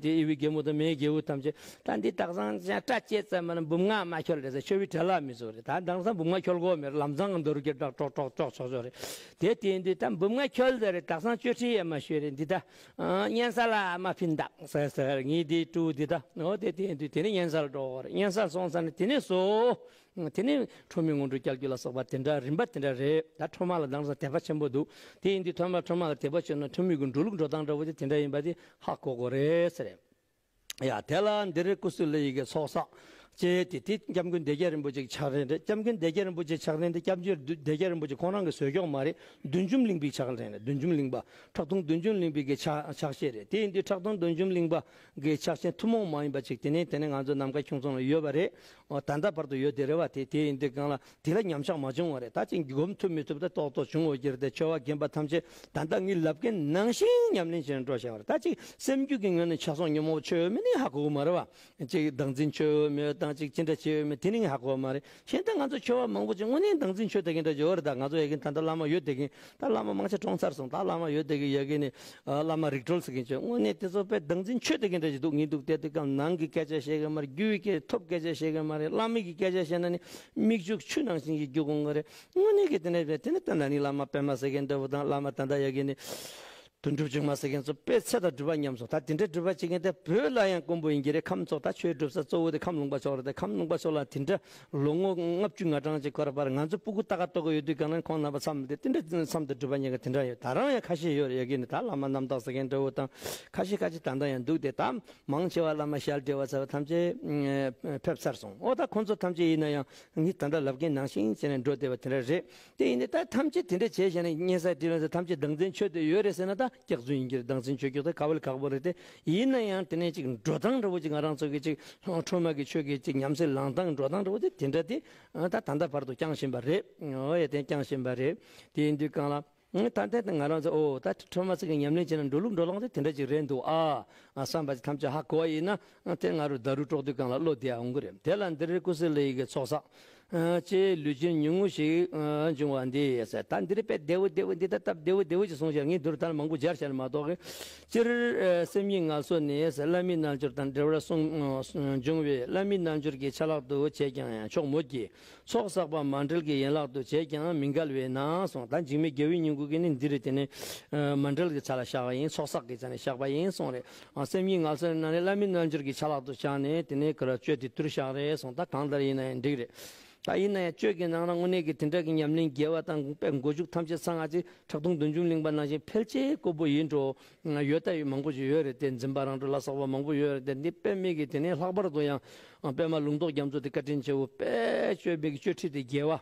དེ་ཨི་བི་རྒན་མོ་དང་མའི་རྒྱལ་པོ་ཐམས་ཅད་ད་འདི་དག་སང་ཅང་སྐྲ་བཅད་ཙམ་མ་ན་འབུམ་ལྔ་མ་ཁྱོལ་རེད་ཟེར། ཆོ་བི་བྲལ་ལ་མི་བཟོ་རེད། ད་དེང་སང་འབུམ་ལྔ་ཁྱོལ་དགོས་མེད་རེད། ལམ་སང་གི་འདོར་རྒྱུ་ཀྲོག་ཀྲོག་ཀྲོག་ཀྲོག་ཆོག་ཆོག་རེད། དེ་དེ་འདི་ད་འབུམ་ལྔ་ཁྱོལ་ཟེར་རེད། དག་སང་གཅོད་ཁྲིད་ཡས་མ་ཞུས་རེད། འདི་ད་ཨ་སྙན་ས་ལ་མ་ཕིན་དག་ཟེར་ཟེར། ངས་འདི་སྤྲུལ་འདི་ད་འོ་དེ་དེ་འདི་དེ་ནས་སྙན་ས་ལ་འགྲོ་བ་རེད། སྙན་ས་ལ་སོང་ཙང་ནས་དེ་ནས་བཟོ། དེ་ནས་ཁྲོ་མོའི་སྔོན་འགྲོ་སྐྱལ་རྒྱུ་ལ་སོགས་པ་དེ་འདྲ་རིམ་པ་དེ་འདྲ་རེད། ད་ཁྲོ་མོ་ལ་དེང་སང་དད་པ་ཆེན་པོ་འདུག་དེ་ཡིན་དུས་ཁྲོ་མོ་ཁྲོ་མོ་ལ་དད་པ་ཆེ་ན་ཁྲོ་མོའི་གི་འགྲོ་ལུགས་འགྲོ་སྟངས་འདྲ་བོ་དེ་དེ་འདྲ་ཡིན་པ་དེ་ཧ་གོ་དགོས་རེད་ཟེར། ཡ། དེ་ལ་འདི་རེད། ཀུ་སུ་ལུ་ཡི་གི་ཚོགས་བསགས་བྱས་ཏེ་དེ་སྐྱབས་མགོན་བདེ་རྒྱལ་རིན་པོ་ཆེ་གི་ཕྱག་ལེན་རེད། སྐྱབས་མགོན་བདེ་རྒྱལ་རིན་པོ་ཆེ་ཕྱག་ལེན་དེ་སྐྱབས་མགོན་བདེ་རྒྱལ་རིན་པོ་ཆེ་ཁོང་རང་གི་བཟོས་ཀྱོག་མ་རེད། བདུད་འཇོམས་གླིང་པའི་ཕྱག་ལེན་རེད། བདུད་འཇོམས་གླིང་པ། ཁྲག་འཐུང་བདུད་འཇོམས་གླིང་པའི་གི་ཕྱག་ཕྱག་བཞེས་རེད། དེ་ཡིན་དུས་ཁྲག་འཐུང་བདུད་འཇོམས་གླིང་པ་གི་ཕྱག་ཆེན་ཐུན་མོང་མ་ཡིན་པ་ཅིག་དེ་ནས་དེ་ནས་ང་ཚོ་ནམ་མཁའ་ཁྱུང་ཚང་ལ་ཡོད་པ་རེད། འོ་ད་ལྟ་བར་དུ་ཡོད་དེ་རེད་བ། དེ་དེ་ཡིན་དུས་གང་ལ་དེ་ལ་ཉམས་ཆག་མ་བྱུང་བ་རེད། ད་ཅིག་སྒོམ་ཐུབ་མི་ཐུབ་ད་ཏོག་ཏོག་བྱུང་འོ་གྱུར་ཏེ་ཆོ་ག་རྒན་པ་ཐམས་ཅད་ད་ལྟ་ངས་ལབ་མཁན་ནང་བཞིན་ཉམས་ལེན་བྱས་ནས་འགྲོ་བྱ་བ་རེད། ད་ཅིག་སེམས་རྒྱུད་ཀྱི་ངོས་ནས་ཆགས་སོགས་ཉོན་མོངས་ཆོས་ཡོད་མེད་ནི་ཧ་གོ་གི་མ་རེད་བ། ཅིག་བདག་འཛིན་ཆོས་ཡོད་མེད་དང་ཅིག་ཅི་འདྲ་བྱས་ཡོད་མེད་དེ་ནི་ངས་ཧ་གོ་བ་མ་རེད། གཞན་ད་ང་ཚོ་ཆོས་པ་མང་པོ་ཅིག་དངོས་གནས་བདག་འཛིན་ཆོས་དེ་གི་འདྲ་ཡོད་རེད། ད་ང་ཚོ་ཡ་གི་ད་ལྟ་བླ་མ་ཡོད་དེ་གི་ད་བླ་མ་མང་ཆེ་གྲོངས་ཚར་སོང་། ད་བླ་མ་ཡོད་དེ་གི་ཡ་གི་ནི་བླ་མ་རིག་གྲོལ་ཟེར་མཁན་ཆོས་དངོས་གནས་དེ་ཚོ་དཔེ་བདག་འཛིན་ཆོས་དེ་གི་འདྲ་ཞིག་འདུག་ངས་འདུག་བལྟས་དུས་སྐབས་ནང་གི་སྐད་ཆ་བཤད་གི་མ་རེད། རྒྱུད་ཀྱི་ཐོབ་སྐད་ཆ་བཤད་གི་མ་རེད། བླ་མ་གི་སྐད་ཆ་བཤད་ན་ནི་མིག་ཆུ་ཆུ་ནང་བཞིན་གྱི་རྒྱུ་གོང་གི་རེད། དངོས་གནས་ཀྱི་དེ་ནས་དཔེ་དེ་ནི་ད་ན་ནིང་བླ་མ་པད་མ་ཟེར་མཁན་འདྲ་བོ་དང་བླ་མ་ད་ལྟ་ཡ་གི་ནི། དོན་གྲུབ་ཆུང་མ་ཟེར་མཁན་ཚོ་དཔེ་ཚེ་དང་སྒྲུབ་པ་ཉམས་སོང་། ད་དེ་འདྲའི་སྒྲུབ་པ་བྱེད་མཁན་དེ་བོད་ལ་ཡང་དཀོན་པོ་ཡིན་གྱི་རེད། ཁམས་ཚོ་ད་ཆོས་སྒྲུབ་ས་གཙོ་བོ་དེ་ཁམས་ལུང་པ་ཕྱོགས་རེད། དེ་ཁམས་ལུང་པ་ཕྱོགས་ལ་དེ་འདྲ་ལོ་ངོ་ལྔ་བཅུ་ང་གྲངས་ཅིག་འཁོར་བར་ང་ཚོ་སྤུ་གུ་ཏག་ཏག་ཏོག་ཏོ་ཡོད་དུས་གང་ན་ཁོང་རྣམ་པ་མཚམས་དེ་དེ་འདྲ་མཚམས་དུ་སྒྲུབ་པ་ཉེན་ཁ་དེ་འདྲ་ཡོད། ད་རང་ཡང་ཁ་ཤས་ཡོད་རེད། ཡ་གི་ནི་ད་བླ་མ་རྣམ་དག་ཟེར་མཁན་འདྲ་བོ་དང་ཁ་ཤས་ཁ་ཤས་ད་ལྟ་ཡང་འདུག་སྟེ། ད་མང་ཆེ་བ་བླ་མ་ཞལ་བགྲེས་པ་ཚ་བ་ཐམས་ཅད་ཕེབས་ཚར་སོང་། ཨོ་ད་ཁོང་ཚོ་ཐམས་ཅད་ཡིན་ན་ཡང་ངས་ད་ལྟ་ལབ་མཁན་ནང་བཞིན་བྱས་ནས་འགྲོ་བསྡད་པ་དེ་འདྲ་རེད། དེ་ཡིན་དུས་ད་ཐམས་ཅད་དེ་འདྲ་བྱས་བྱས་ནས་སྙན་སེང་དྲིས་ལན་ཟེར། ཐམས་ཅད་བདག་འཛིན་ཆོས་དེ་ཡོད་རེད་ཟེར་ན་ད་སྐྱག་རྫུན་ཡིན་གྱི་རེད། བདག་འཛིན་ཆོས་སྐྱོག་དེ་དཀའ་བ་ལས་ཁག་པོ་རེད་དེ། ཡིན་ན་ཡང་དེ་ནས་ཅིག་འགྲོ་སྟངས་འདྲ་བོ་ཅིག་ང་རང་ཚོ་གི་ཅིག་ཁྲོས་མ་གི་ཆོས་ཀྱི་ཅིག་ཉམས་སུ་བླང་སྟངས་འགྲོ་སྟངས་འདྲ་བོ་དེ་དེ་འདྲ་དེ་ད་ད་ལྟ་བར་དུ་བསྐྱངས་བཞིན་པ་རེད། འོ་ཡ་དེ་བསྐྱངས་བཞིན་པ་རེད། དེ་ཡིན་དུས་གང་ལ་ད་ལྟ་དེ་ང་རང་ཚོ་ཨོ་ད་ཁྲོས་མ་ཚོ་གི་ཉམས་ལེན་བྱས་ན་འགྲོ་ལུགས་འགྲོ་སྟངས་དེ་དེ་འདྲ་ཅིག་རེད་འདུག་ཨ། བསམ་པ་ཅིག་ཐམས་ཅད་ཧ་གོ་བ་ཡིན་ན། དེ་ང་རུ་ད་རུ་དཀྲོག་དུས་གང་ལ་བློ་བདེ་འོང་གི་རེད། དེ་ལ་འདིར་ཀུ་སི་ལི་ཡི་གི་ཚོགས་བསགས། ཅེས་ལུས་ཅན་ཉུང་ངུ་ཞིག་འབྱུང་བ་འདི་ཟེར། ད་འདིར་དཔེ་བདེ་བོ་བདེ་བོ་འདི་ད་སྟབས་བདེ་བོ་བདེ་བོ་ཅིག་གསུངས་ཤག་ངས་འདིར་ད་མང་པོ་སྦྱར་བྱས་ནས་མ་གཏོགས་གི། སྤྱིར་སེམས་ཉིད་ངལ་གསོ་ནས་བླ་མའི་རྣལ་འབྱོར་དང་འབྲེལ་བར་གསུངས་འབྱུང་བས་བླ་མའི་རྣལ་འབྱོར་གྱི་ཆ་ལག་ཏུ་བྱས་ཀྱང་ཡང་ཆོག་མོད་ཀྱི། ཚོགས་བསགས་པ་མ་འབྲེལ་གྱི་ཡན་ལག་ཏུ་བྱས་ཀྱང་མི་འགལ་བས་ན་གསུངས། ད་འཇིགས་མེད་རྒྱལ་བའི་སྙིང་པོ་གིས་ནི་འདིར་དེ་ནས་མ་འབྲེལ་གྱི་ཆ་ལ་བཞག་པ་ཡིན། ཚོགས་བསགས་ཀྱི་ཆ་ནས་བཞག་པ་ཡིན་གསུངས་རེད། སེམས་ཉིད་ངལ་གསོའི་ནང་ནས་བླ་མའི་རྣལ་འབྱོར་གྱི་ཆ་ལག་ཏུ་བཞག་ནས་དེ་ནས་ཁོ་ར་གཅོད་དེ་དུར་བཞག་རེད་གསུངས། ད་གང་ལྟར་ཡིན་ན་ཡང་འགྲིག་རེད། ད་ཡིན་ན་ཡང་གཅོད་ཀྱི་ནང་ན་དངོས་གནས་ཀྱི་དེ་འདྲ་གི་ཉམས་ལེན་དགེ་བ་དང་དཔེ་མགོ་མཇུག་ཐམས་ཅད་ཚང་ང་ཅིག་ཁྲག་འཐུང་བདུད་འཇོམས་གླིང་པ་ནང་བཞིན་ཕལ་ཆེར་དཀོན་པོ་ཡིན་འགྲོ། ཡོད་ད་ཡོད་མང་པོ་ཞིག་ཡོད་རེད་དེ། འཛིན་པ་རང་གྲོལ་ལ་སོགས་པ་མང་པོ་ཡོད་རེད་དེ། འདི་དཔེ་མེད་ཀྱི་དེ་ནས་ལྷག་པར་དུ་ཡང་པད་མ་ལུང་རྟོགས་རྒྱ་མཚོ་དེ་བཀའ་དྲིན་ཆེ་བོ་དཔེ་གཅོད་མེད་ཀྱི་གཅོད་ཁྲིད་དེ་དགེ་བ།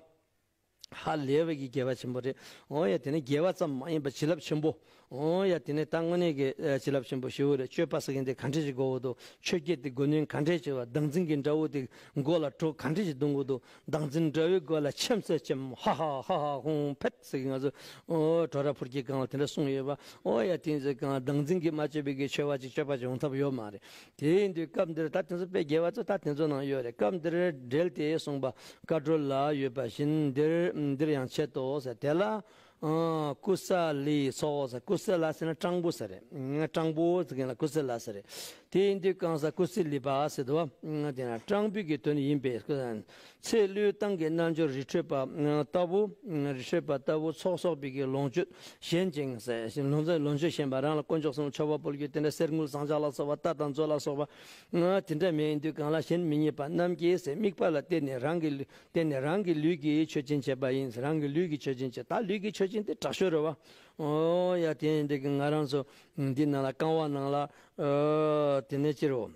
ཧ་ལས་པའི་གི་དགེ་བ་ཆེན་པོ་རེད། འོ་ཡ་དེ་ནས་དགེ་བ་ཙམ་མ་ཡིན་པ་བྱིན་རླབས་ཆེན་པོ། འོ་ཡ་དེ་ནས་ད་དངོས་གནས་ཀྱི་བྱིན་རླབས་ཆེན་པོ་ཞེ་པོ་རེད། གཅོད་པ་ཟེར་མཁན་དེ་ག་འདྲ་ཞིག་དགོས་འདུག་ཆོས་བརྒྱད་དེ་དགོས་ནོན་ག་འདྲ་ཞིག་བ། བདག་འཛིན་གྱི་དགྲ་བོ་དེ་མགོ་ལ་གྲོགས་ག་འདྲ་ཞིག་གཏོང་དགོས་འདུག་བདག་འཛིན་དགྲ་བོའི་མགོ་ལ་ཆེམ་ཟེར་ཆེམ་ཧ་ཧ་ཧ་ཧ་ཧུང་ཕེད་ཟེར་གི་ང་ཚོ་ཨོ་གྲོ་ར་ཕུར་གྱི་སྒང་ལ་དེ་འདྲ་གསུངས་ཡོད་པ། ཨོ་ཡ་དེ་ཚོ་གང་བདག་འཛིན་གྱིས་མ་གཅོད་པའི་གི་ཆོས་པ་ཅིག་གཅོད་པ་ཅིག་ཡོང་ཐབས་ཡོད་མ་རེད། དེ་ཡིན་དུས་སྐབས་འདིར་ད་དེ་ཚོ་དཔེ་དགེ་བ་ཚོ་ད་དེ་ཚོ་ནང་ཡོད་རེད། སྐབས་འདིར་འབྲེལ་ཏེ་གསུངས་པ་བཀའ་འགྲོ་ལ་ཡོད་པ་བཞིན་འདིར་འདིར་ཡང་འཆད་དོ་ཟེར། དེ་ལ་ ཨ། ཀུ་ས་ལིའི་ཚོགས་ཟེར། ཀུ་ས་ལ་ཟེར་ན་སྤྲང་པོ་ཟེར་རེད། སྤྲང་པོ་ཟེར་མཁན་ལ་ཀུ་ས་ལ་ཟེར་རེད། དེ་ཡིན་དུས་གང་ཟག་ཀུ་ས་ལི་པ་ཟེར་དུས་བ། དེ་ན་སྤྲང་པོའི་གི་དོན་ཡིན་པས། ཚེ་བློས་བཏང་གི་རྣལ་འབྱོར་རི་ཁྲོད་པ་ལྟ་བུ། རི་ཁྲོད་པ་ལྟ་བུ་ཚོགས་གསོག་པའི་གི་ལོངས་སྤྱོད་ཞན་ཅིང་ཟེར། ལོངས་སྤྱོད་ཞན་པ། རང་ལ་དཀོན་མཆོག་གསུམ་མཆོད་པ་ཕུལ་རྒྱུ་དེ་འདྲ་གསེར་དངུལ་ཟངས་ལྕགས་ལ་སོགས་པ་རྟ་དང་མཛོ་ལ་སོགས་པ་དེ་འདྲ་མེད། ཡིན་དུས་གང་ལ་གཞན་མི་རྙེད་པ་རྣམས་ཀྱིས་ཟེར། དམིགས་པ་ལ་བརྟེན་ནས་རང་གི་ལུས། བརྟེན་ནས་རང་གི་ལུས་ཀྱིས་མཆོད་སྦྱིན་བྱས་པ་ཡིན། རང་གི་ལུས་ཀྱིས་མཆོད་སྦྱིན་བྱས། ད་ལུས་ཀྱི་མཆོད་སྦྱིན་དེ་དྲག་ཤོས་རེད་བ། ཨོ་ཡ། དེ་ཡིན་དུས་ང་རང་ཚོ་འདི་ནང་ལ་རྐང་བ་ནང་ལ། ཨོ། དེ་ནས་ཅི་རེད།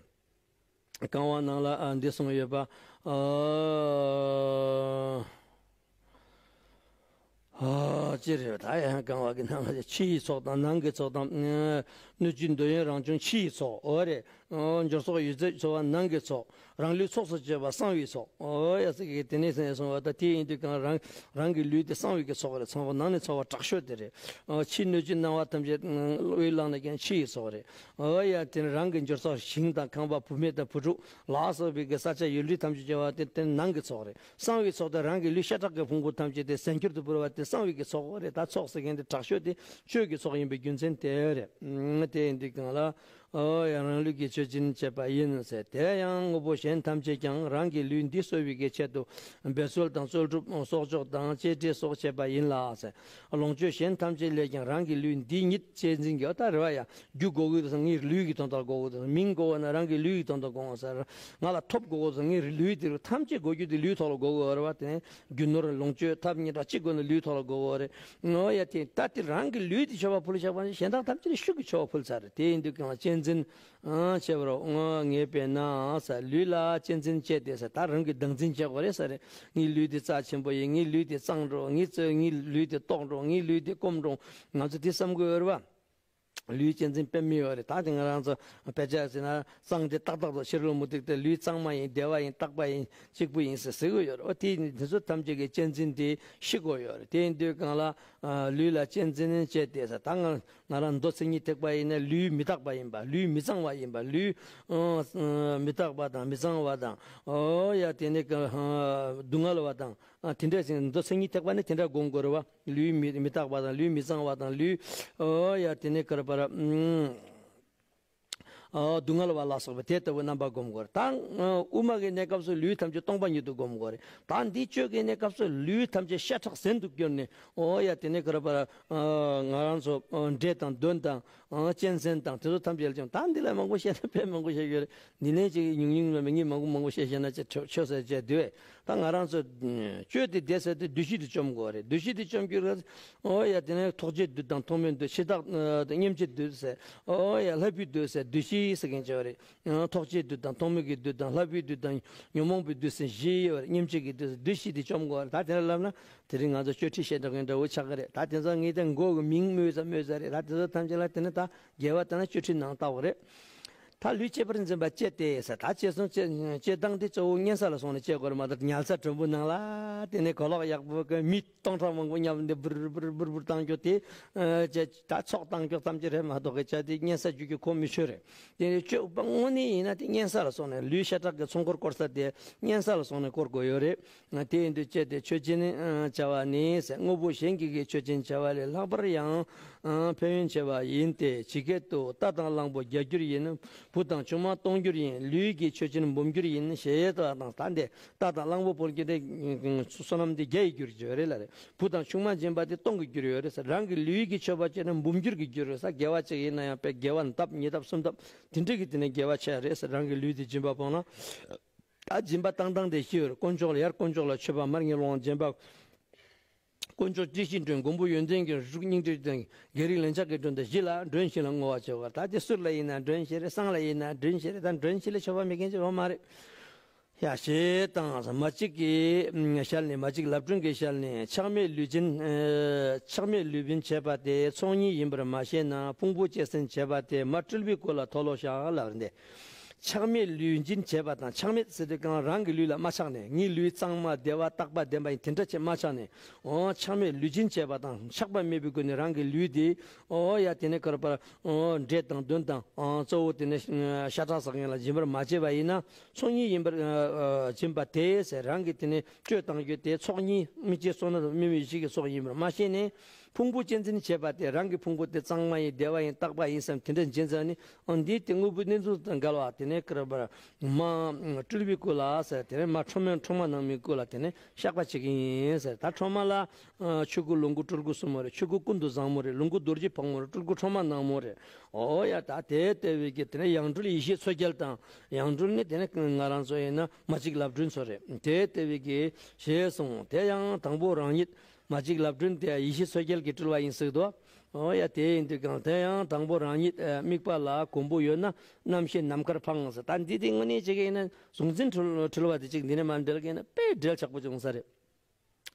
རྐང་བ་ནང་ལ། ཨ། འདི་གསུངས་ཡོད་པ། ཨ། ཨ། ཅི་རེད། ད་ཡང་རྐང་བ་གི་ནང་ལ་ཕྱི་ཡི་ཚོགས་དང་ནང་གི་ཚོགས་དང་། སྣོད་བཅུད་འདོད་ཡོན་རང་བྱུང་ཕྱི་ཡི་ཚོགས། འོ་རེད། ཨོ། འབྱོར་ཚོགས་ཡོད་ཚད་འཚོ་བ་ནང་གི་ཚོགས། རང་ལུས་ཚོགས་སུ་བྱས་པ་གསང་བའི་ཚོགས། འོ་ཡ། ཟེར་གི་དེ་ནས་ཟེར་སོང་བ། ད་དེ་ཡིན་དུས་གང་རང་རང་གི་ལུས་དེ་གསང་བའི་གི་ཚོགས་རེད། ཚངས་པ་ནང་ནས་ཚོགས་པ་དྲག་ཤོས་དེ་རེད། ཨོ། ཕྱི་སྣོད་བཅུད་སྣང་བ་ཐམས་ཅད་དབུས་བླངས་ནས་ཀྱང་ཕྱི་ཡི་ཚོགས་རེད། འོ་ཡ། དེ་ནས་རང་གི་འབྱོར་ཚོགས་ཞིང་དང་ཁང་པ་བུད་མེད་དང་བུ་ཕྲུག་ལ་སོགས་པའི་གི་ས་ཆ་ཡུལ་དུས་ཐམས་ཅད་བྱ་བ་དེ་དེ་ནང་གི་ཚོགས་རེད། གསང་བའི་ཚོགས་དེ་རང་གི་ལུས་ཤ་ཁྲག་གི་ཕུང་པོ་ཐམས་ཅད་དེ་གཟན་སྐྱོར་དུ་འབུལ་བ་དེ་གསང་བའི་གི་ཚོགས་རེད། ད་ཚོགས་ཟེར་མཁན་དེ་དྲག་ཤོས་དེ་གཅོད་ཀྱི་ཚོགས་ཡིན་པའི་རྒྱུ་མཚན་དེ་རེད། དེ་ཡིན་དུས་གང་ལ། ཨོ་ཡ། རང་ལུས་ཀྱིས་མཆོད་སྦྱིན་བྱས་པ་ཡིན་ཟེར། དེ་ཡང་དངོས་པོ་གཞན་ཐམས་ཅད་ཀྱང་རང་གི་ལུས་འདི་གསོ་བའི་གི་ཆེད་དུ་འབད་རྩོལ་དང་རྩོལ་སྒྲུབ་གསོག་འཇོག་དང་གཅེས་སྤྲས་སོགས་བྱས་པ་ཡིན་ལ་ཟེར། ལོངས་སྤྱོད་གཞན་ཐམས་ཅད་ལས་ཀྱང་རང་གི་ལུས་འདི་ཉིད་གཅེས་འཛིན་གྱི། ཨོ་ད་རེད་བ་ཡ། རྒྱུ་དགོས་ཀྱི་འདུག་ཟེར་ན་ངའི་ལུས་ཀྱི་དོན་དག་དགོས་ཀྱི་འདུག་མིང་དགོས་ན་རང་གི་ལུས་ཀྱི་དོན་དག་དགོས་ཟེར། ང་ལ་ཐོབ་དགོས་ཀྱི་འདུག་ངའི་ལུས་དེ་ཐམས་ཅད་དགོས་རྒྱུ་དེ་ལུས་ཐོག་ལ་དགོས་ཀྱི་ཡོད་རེད་བ། དེ་རྒྱུ་ནོར་ལོངས་སྤྱོད་ཐབས་སྙིང་ཁྲག་ཅི་དགོས་ན་ལུས་ཐོག་ལ་དགོས་ཀྱི་ཡོད་རེད། ཨོ་ཡ། དེ་ད་དེ་རང་གི་ལུས་དེ་མཆོད་པ་ཕུལ་བྱ་བ་ནི་གཞན་དག་ཐམས་ཅད་ལ་ཤུགས་ཀྱིས་མཆོད་པ་ཕུལ་ཚར་རེད། དེ་ཡིན་དུས་གང་ལ་གཅེས་འཛིན་བྱེད་པར་ངེས་པས་ན་ཟེར། ལུས་ལ་གཅེས་འཛིན་བྱས་ཏེ་ཟེར། ད་རང་གི་བདག་འཛིན་བྱེད་དགོས་རེད་ཟེར་རེད། ངའི་ལུས་དེ་རྩ་ཆེན་པོ་ཡིན། ངའི་ལུས་དེ་གཙང་འགྲོ། ངའི་ཚེ་ངའི་ལུས་དེ་ལྟོགས་འགྲོ། ངའི་ལུས་དེ་སྐོམ་འགྲོ། ང་ཚོ་དེ་བསམ་དགོས་ཡོད་རེད་བ། ལུས་གཅེས་འཛིན་དཔེ་མི་ཡོད་རེད། ད་དེ་ང་རང་ཚོ་དཔེ་ཆ་ཟེར་ན་གཙང་དེ་ཏག་ཏག་ཏུ་ཕྱི་རོལ་མུ་སྟེགས་ཏེ་ལུས་གཙང་མ་ཡིན། བདེ་བ་ཡིན། རྟག་པ་ཡིན། གཅིག་པུ་ཡིན་ཟེར་ཟེར་གི་ཡོད་རེད། འོ་དེ་དེ་ཚོ་ཐམས་ཅད་ཀྱི་གཅེས་འཛིན་དེ་ཤེས་དགོས་ཡོད་རེད། དེ་ཡིན་དུས་གང་ལ་ལུས་ལ་གཅེས་འཛིན་བྱས་ཏེ་ཟེར། ད་ང་ང་རང་མདོ་མཚན་ཉིད་ཐེག་པ་ཡིན་ན་ལུས་མི་རྟག་པ་ཡིན་པ། ལུས་མི་གཙང་བ་ཡིན་པ། ལུས་མི་རྟག་པ་དང་མི་གཙང་བ་དང་། འོ་ཡ། དེ་ནི་སྡུག་བསྔལ་བ་དང་། ཨ། དེ་འདྲ་ཞིག་མདོ་མཚན་ཉིད་ཐེག་པ་ནི་དེ་འདྲ་སྒོམ་དགོས་རེད་བ། ལུས་མི་མི་རྟག་པ་དང་། ལུས་མི་གཙང་བ་དང་། ལུས། ཨོ་ཡ། དེ་ནས་ག་རེ་པར། ཨ། སྡུག་བསྔལ་བ་ལ་སོགས་པ་དེ་ལྟ་བུའི་རྣམ་པ་སྒོམ་དགོས་རེད། ད་དབུ་མ་གི་གནས་སྐབས་སུ་ལུས་ཐམས་ཅད་སྟོང་པ་ཉིད་དུ་སྒོམ་དགོས་རེད། ད་འདི་གཅོད་ཀྱི་གནས་སྐབས་སུ་ལུས་ཐམས་ཅད་ཤ་ཁྲག་གཟན་དུ་གྱུར་ནས། ཨོ་ཡ། དེ་ནས་ག་རེ་པར། ང་རང་ཚོ་འདྲེ་དང་གདོན་དང་། གཅན་གཟན་དང་དེ་ཚོ་ཐམས་ཅད་ལ་ཀྱང་། ད་འདི་ལ་མང་པོ་བཤད་ན་དཔེ་མང་པོ་བཤད་ཡོད་རེད། འདི་ནས་ཅིག་ཉུང་ཉུང་ལ་མི་ངས་མང་པོ་མང་པོ་བཤད་བཤད་ན་ཅིག་ཆོ་ཆོ་ཟེར་བྱས་དུས། ད་ང་རང་ཚོ་གཅོད་དེ་བདེ་ཟེར་དུས་འདུ་ཤེས་དེ་བཅོམ་དགོས་རེད། འདུ་ཤེས་དེ་བཅོམ་རྒྱུ་རེད། ཨོ་ཡ། དེ་ནས་ཐོགས་བཅས་བདུད་དང་ཐོགས་མེད་བདུད། འཆི་བདག་སྙེམས་བྱེད་བདུད་ཟེར། ཨོ་ཡ། ལྷ་བུའི་བདུད་ཟེར། འདུ་ཤེས་ཟེར་མཁན་ཅིག་ཡོད་རེད། ཐོགས་བཅས་བདུད་དང་ཐོགས་མེད་ཀྱི་བདུད་དང་ལྷ་བུའི་བདུད་དང་ཉོན་མོངས་པའི་བདུད་ཟེར་བཞི་ཡོད་རེད། སྙེམས་བྱེད་ཀྱི་བདུད་ཟེར། འདུ་ཤེས་དེ་བཅོམ་དགོས་རེད། ད་དེ་ལ་ལབ་ན་དེ་རིང་ང་ཚོ་གཅོད་ཁྲིད་བཤད་འགྲོ་མཁན་འདྲ་བོ་ཆགས་ཀྱི་རེད། ད་དེ་ཚོ་ངས་ད་མགོ་གི་མིང་སྨོས་ས་སྨོས་ས་རེད། ད་དེ་ཚོ་ཐམས་ཅད་ལ་དེ་ནི་ད་དགེ་བ་ལྟ་ན་གཅོད་ཁྲིད་ནང་ལྟ་བ་རེད། ད་ལུས་གཅེས་པར་འཛིན་པ་གཅེས་ཏེ་ཟེར། ད་གཅེས་སོང་གཅེས་གཅེས་སྟངས་དེ་གཙོ་བོ་གཉན་ས་ལ་སོང་ནས་གཅེས་དགོས་རེད་མ་གཏོགས། ཉལ་ས་དྲོན་པོ་ནང་ལ་དེ་ནས་གོས་ལོག་ཡག་པོ་གི་མི་སྟོང་ཕྲག་མང་པོ་མཉམ་དུ་འབུར་འབུར་འབུར་འབུར་བཏང་རྒྱུ་དེ། ཨ། ཅེས་ད་ཚོགས་བཏང་རྒྱུ་ཙམ་ཅིག་རེད་མ་གཏོགས་གི་ཅ་དེ་གཉན་ས་རྒྱུག་རྒྱུ་ཁོ་མི་ཆོད་རེད། དེ་ནས་གཅོད་པ་དངོས་གནས་ཡིན་ན་དེ་གཉན་ས་ལ་སོང་ནས། ལུས་ཤ་ཁྲག་གི་ཚོགས་འཁོར་བསྐོར་ས་དེ་གཉན་ས་ལ་སོང་ནས་བསྐོར་དགོས་ཡོད་རེད། དེ་ཡིན་དུས་གཅེས་ཏེ་མཆོད་སྦྱིན་བྱ་བ་ནི་ཟེར། དངོས་པོ་གཞན་གྱིས་ཀྱི་མཆོད་སྦྱིན་བྱ་བ་ལས་ལྷག་པར་ཡང་ཕན་ཡོན་ཆེ་བ་ཡིན་ཏེ། ཇི་སྐད་དུ། རྟ་དང་གླང་པོ་བརྒྱ་འགྱུར་ཡིན། བུ་དང་ཆུང་མ་སྟོང་འགྱུར་ཡིན། ལུས་ཀྱི་མཆོད་སྦྱིན་འབུམ་འགྱུར་ཡིན། ཞེས་དང་། ད་འདི་རྟ་དང་གླང་པོ་ཕུལ་རྒྱུ་དེ་བསོད་ནམས་དེ་བརྒྱ་ཡི་འགྱུར་གྱི་ཡོད་རེད་ལ་རེད། བུ་དང་ཆུང་མ་སྦྱིན་པ་དེ་སྟོང་གི་འགྱུར་ཡོད་རེད་ཟེར། རང་གི་ལུས་ཀྱི་མཆོད་པ་བྱས་ན་འབུམ་འགྱུར་གྱི་འགྱུར་ཡོད་ཟེར། དགེ་བ་གཅིག་ཡིན་ན་ཡང་དཔེ་དགེ་བ་ལྡབ་གཉིས་ལྡབ་གསུམ་ལྡབ་དེ་འདྲ་གི་དེ་ནས་དགེ་བ་ཆེ་རེད་ཟེར། རང་གི་ལུས་དེ་སྦྱིན་པ་སྤོང་ན། ད་སྦྱིན་པ་བཏང་སྟངས་དེ་བཞི་ཡོད་རེད། དཀོན་མཆོག་ལ། ཡར་དཀོན་མཆོག་ལ་མཆོད་པ། མར་ངན་སློང་སྦྱིན་པ། དཀོན་མཆོག་བཀྲ་ཤིས་མགྲོན། མགོན་པོ་ཡོན་ཏན་མགྲོན། རིགས་དྲུག་སྙིང་ཐིག་མགྲོན། རྒྱལ་རིགས་ལན་ཆགས་ཀྱི་མགྲོན་དང་བཞི་ལ་མགྲོན་ཞིང་ལ་བསྔོ་བ་བྱེད་པ། ད་དེ་གསུར་ལ་ཡིན་ན་མགྲོན་བཞི་རེད། བསང་ལ་ཡིན་ན་མགྲོན་བཞི་རེད། ད་མགྲོན་བཞི་ལས་མཆོད་པ་མེད་མཁན་ཅིག་ཡོད་མ་རེད། ཡ། ཞེས་དང་། མ་གཅིག་གི་ཞལ་ནས། མ་གཅིག་ལབ་སྒྲོན་གྱི་ཞལ་ནས། ཆགས་མེད་ལུས་སྦྱིན། ཆགས་མེད་ལུས་སྦྱིན་བྱས་པ་དེ་ཚོགས་གཉིས་ཡིན་པར་མ་ཤེས་ན་ཕུང་པོ་གཅེས་འཛིན་བྱས་པ་དེ་མ་སྤྲུལ་པའི་སྐུ་ལ་མཐོལ་ལོ་བཤགས་ལབ་རེད་འདི། ཆགས་མེད་ལུས་སྦྱིན་བྱས་པ་དང་། ཆགས་མེད་ཟེར་དུས་གང་རང་གི་ལུས་ལ་མ་ཆགས་ནས། ངའི་ལུས་གཙང་མ་བདེ་བ་རྟག་པ་ལྡན་པ་ཡིན། དེ་འདྲ་བྱས་མ་ཆགས་ནས། ཨོ། ཆགས་མེད་ལུས་སྦྱིན་བྱས་པ་དང་། ཆགས་པ་མེད་པའི་སྒོ་ནས་རང་གི་ལུས་དེ། ཨོ་ཡ། དེ་ནས་ག་རེ་པར། ཨོ། འདྲེ་དང་གདོན་དང་། ཨོ། གཙོ་བོ་དེ་ནས་ཤ་ཁྲག་ཟ་མཁན་ལ་སྦྱིན་པར་མ་བྱས་པ་ཡིན་ན། ཚོགས་གཉིས་ཡིན་པར་སྦྱིན་པ་དེ་ཟེར། རང་གི་དེ་ནས་གཅོད་བཏང་རྒྱུ་དེ་ཚོགས་གཉིས། དམིགས་བཅས་བསོད་ནམས་དམིགས་མེད་བཞི་གི་ཚོགས་ཡིན་པར་མ་ཤེས་ནས། ཕུང་པོ་གཅེས་འཛིན་བྱེད་པ་དེ་རང་གི་ཕུང་པོ་དེ་གཙང་མ་ཡིན། བདེ་བ་ཡིན། རྟག་པ་ཡིན་བསམ་དེ་འདྲ་བྱེད་ཙང་ནི། ཨ། འདི་དེ་དངོས་པོའི་གནས་ཚུལ་དང་འགལ་བ་དེ་ནས་ཀར་པར་མ་སྤྲུལ་པའི་སྐུ་ལ་ཟེར། དེ་ནས་མ་ཁྲོ་མོ་ཁྲོ་མ་ནག་མོའི་སྐུ་ལ་དེ་ནས་བཤགས་པ་བྱེད་ཀྱི་ཡིན་ཟེར། ད་ཁྲོ་མོ་ལ་ཆོས་སྐུ་ལོངས་སྐུ་སྤྲུལ་སྐུ་གསུམ་པོ་རེད། ཆོས་སྐུ་ཀུན་ཏུ་བཟང་མོ་རེད། ལོངས་སྐུ་རྡོ་རྗེ་ཕག་མོ་རེད། སྤྲུལ་སྐུ་ཁྲོ་མ་ནག་མོ་རེད། འོ་ཡ། ད་དེ་ལྟ་བུའི་གི་དེ་ནས་ཡང་སྤྲུལ་ཡེ་ཤེས་མཚོ་རྒྱལ་དང་། ཡང་སྤྲུལ་ནི་དེ་ནས་ང་རང་ཚོ་ཡིན་ན་མ་གཅིག་ལབ་སྒྲོན་ཚོ་རེད། དེ་ལྟ་བུའི་གི་ཞེས་གསུངས། དེ་ཡང་དང་པོ་རང་ཉིད་མ་གཅིག་ལབ་སྒྲོན་དེ་ཡེ་ཤེས་མཚོ་རྒྱལ་གྱི་སྤྲུལ་བ་ཡིན་ཟེར་དོ། འོ་ཡ། དེ་ཡིན་དུས་ཀྱང་དེ་ཡང་དང་པོ་རང་ཉིད་དམིགས་པ་ལ་གོང་བུ་ཡོད་ན་རྣམ་ཤེས་ནམ་མཁར་འཕངས་ཟེར། ད་འདི་དེ་དངོས་གནས་བྱེད་ཀྱི་ཡིན་ན་གཟུང་འཛིན་འཁྲུལ་འཁྲུལ་བ་དེ་གཅིག་འདི་ནས་མ་འབྲེལ་གྱི་ཡིན་ན་དཔེ་འབྲེལ་ཆགས་པོ་བྱུང་ས་རེད།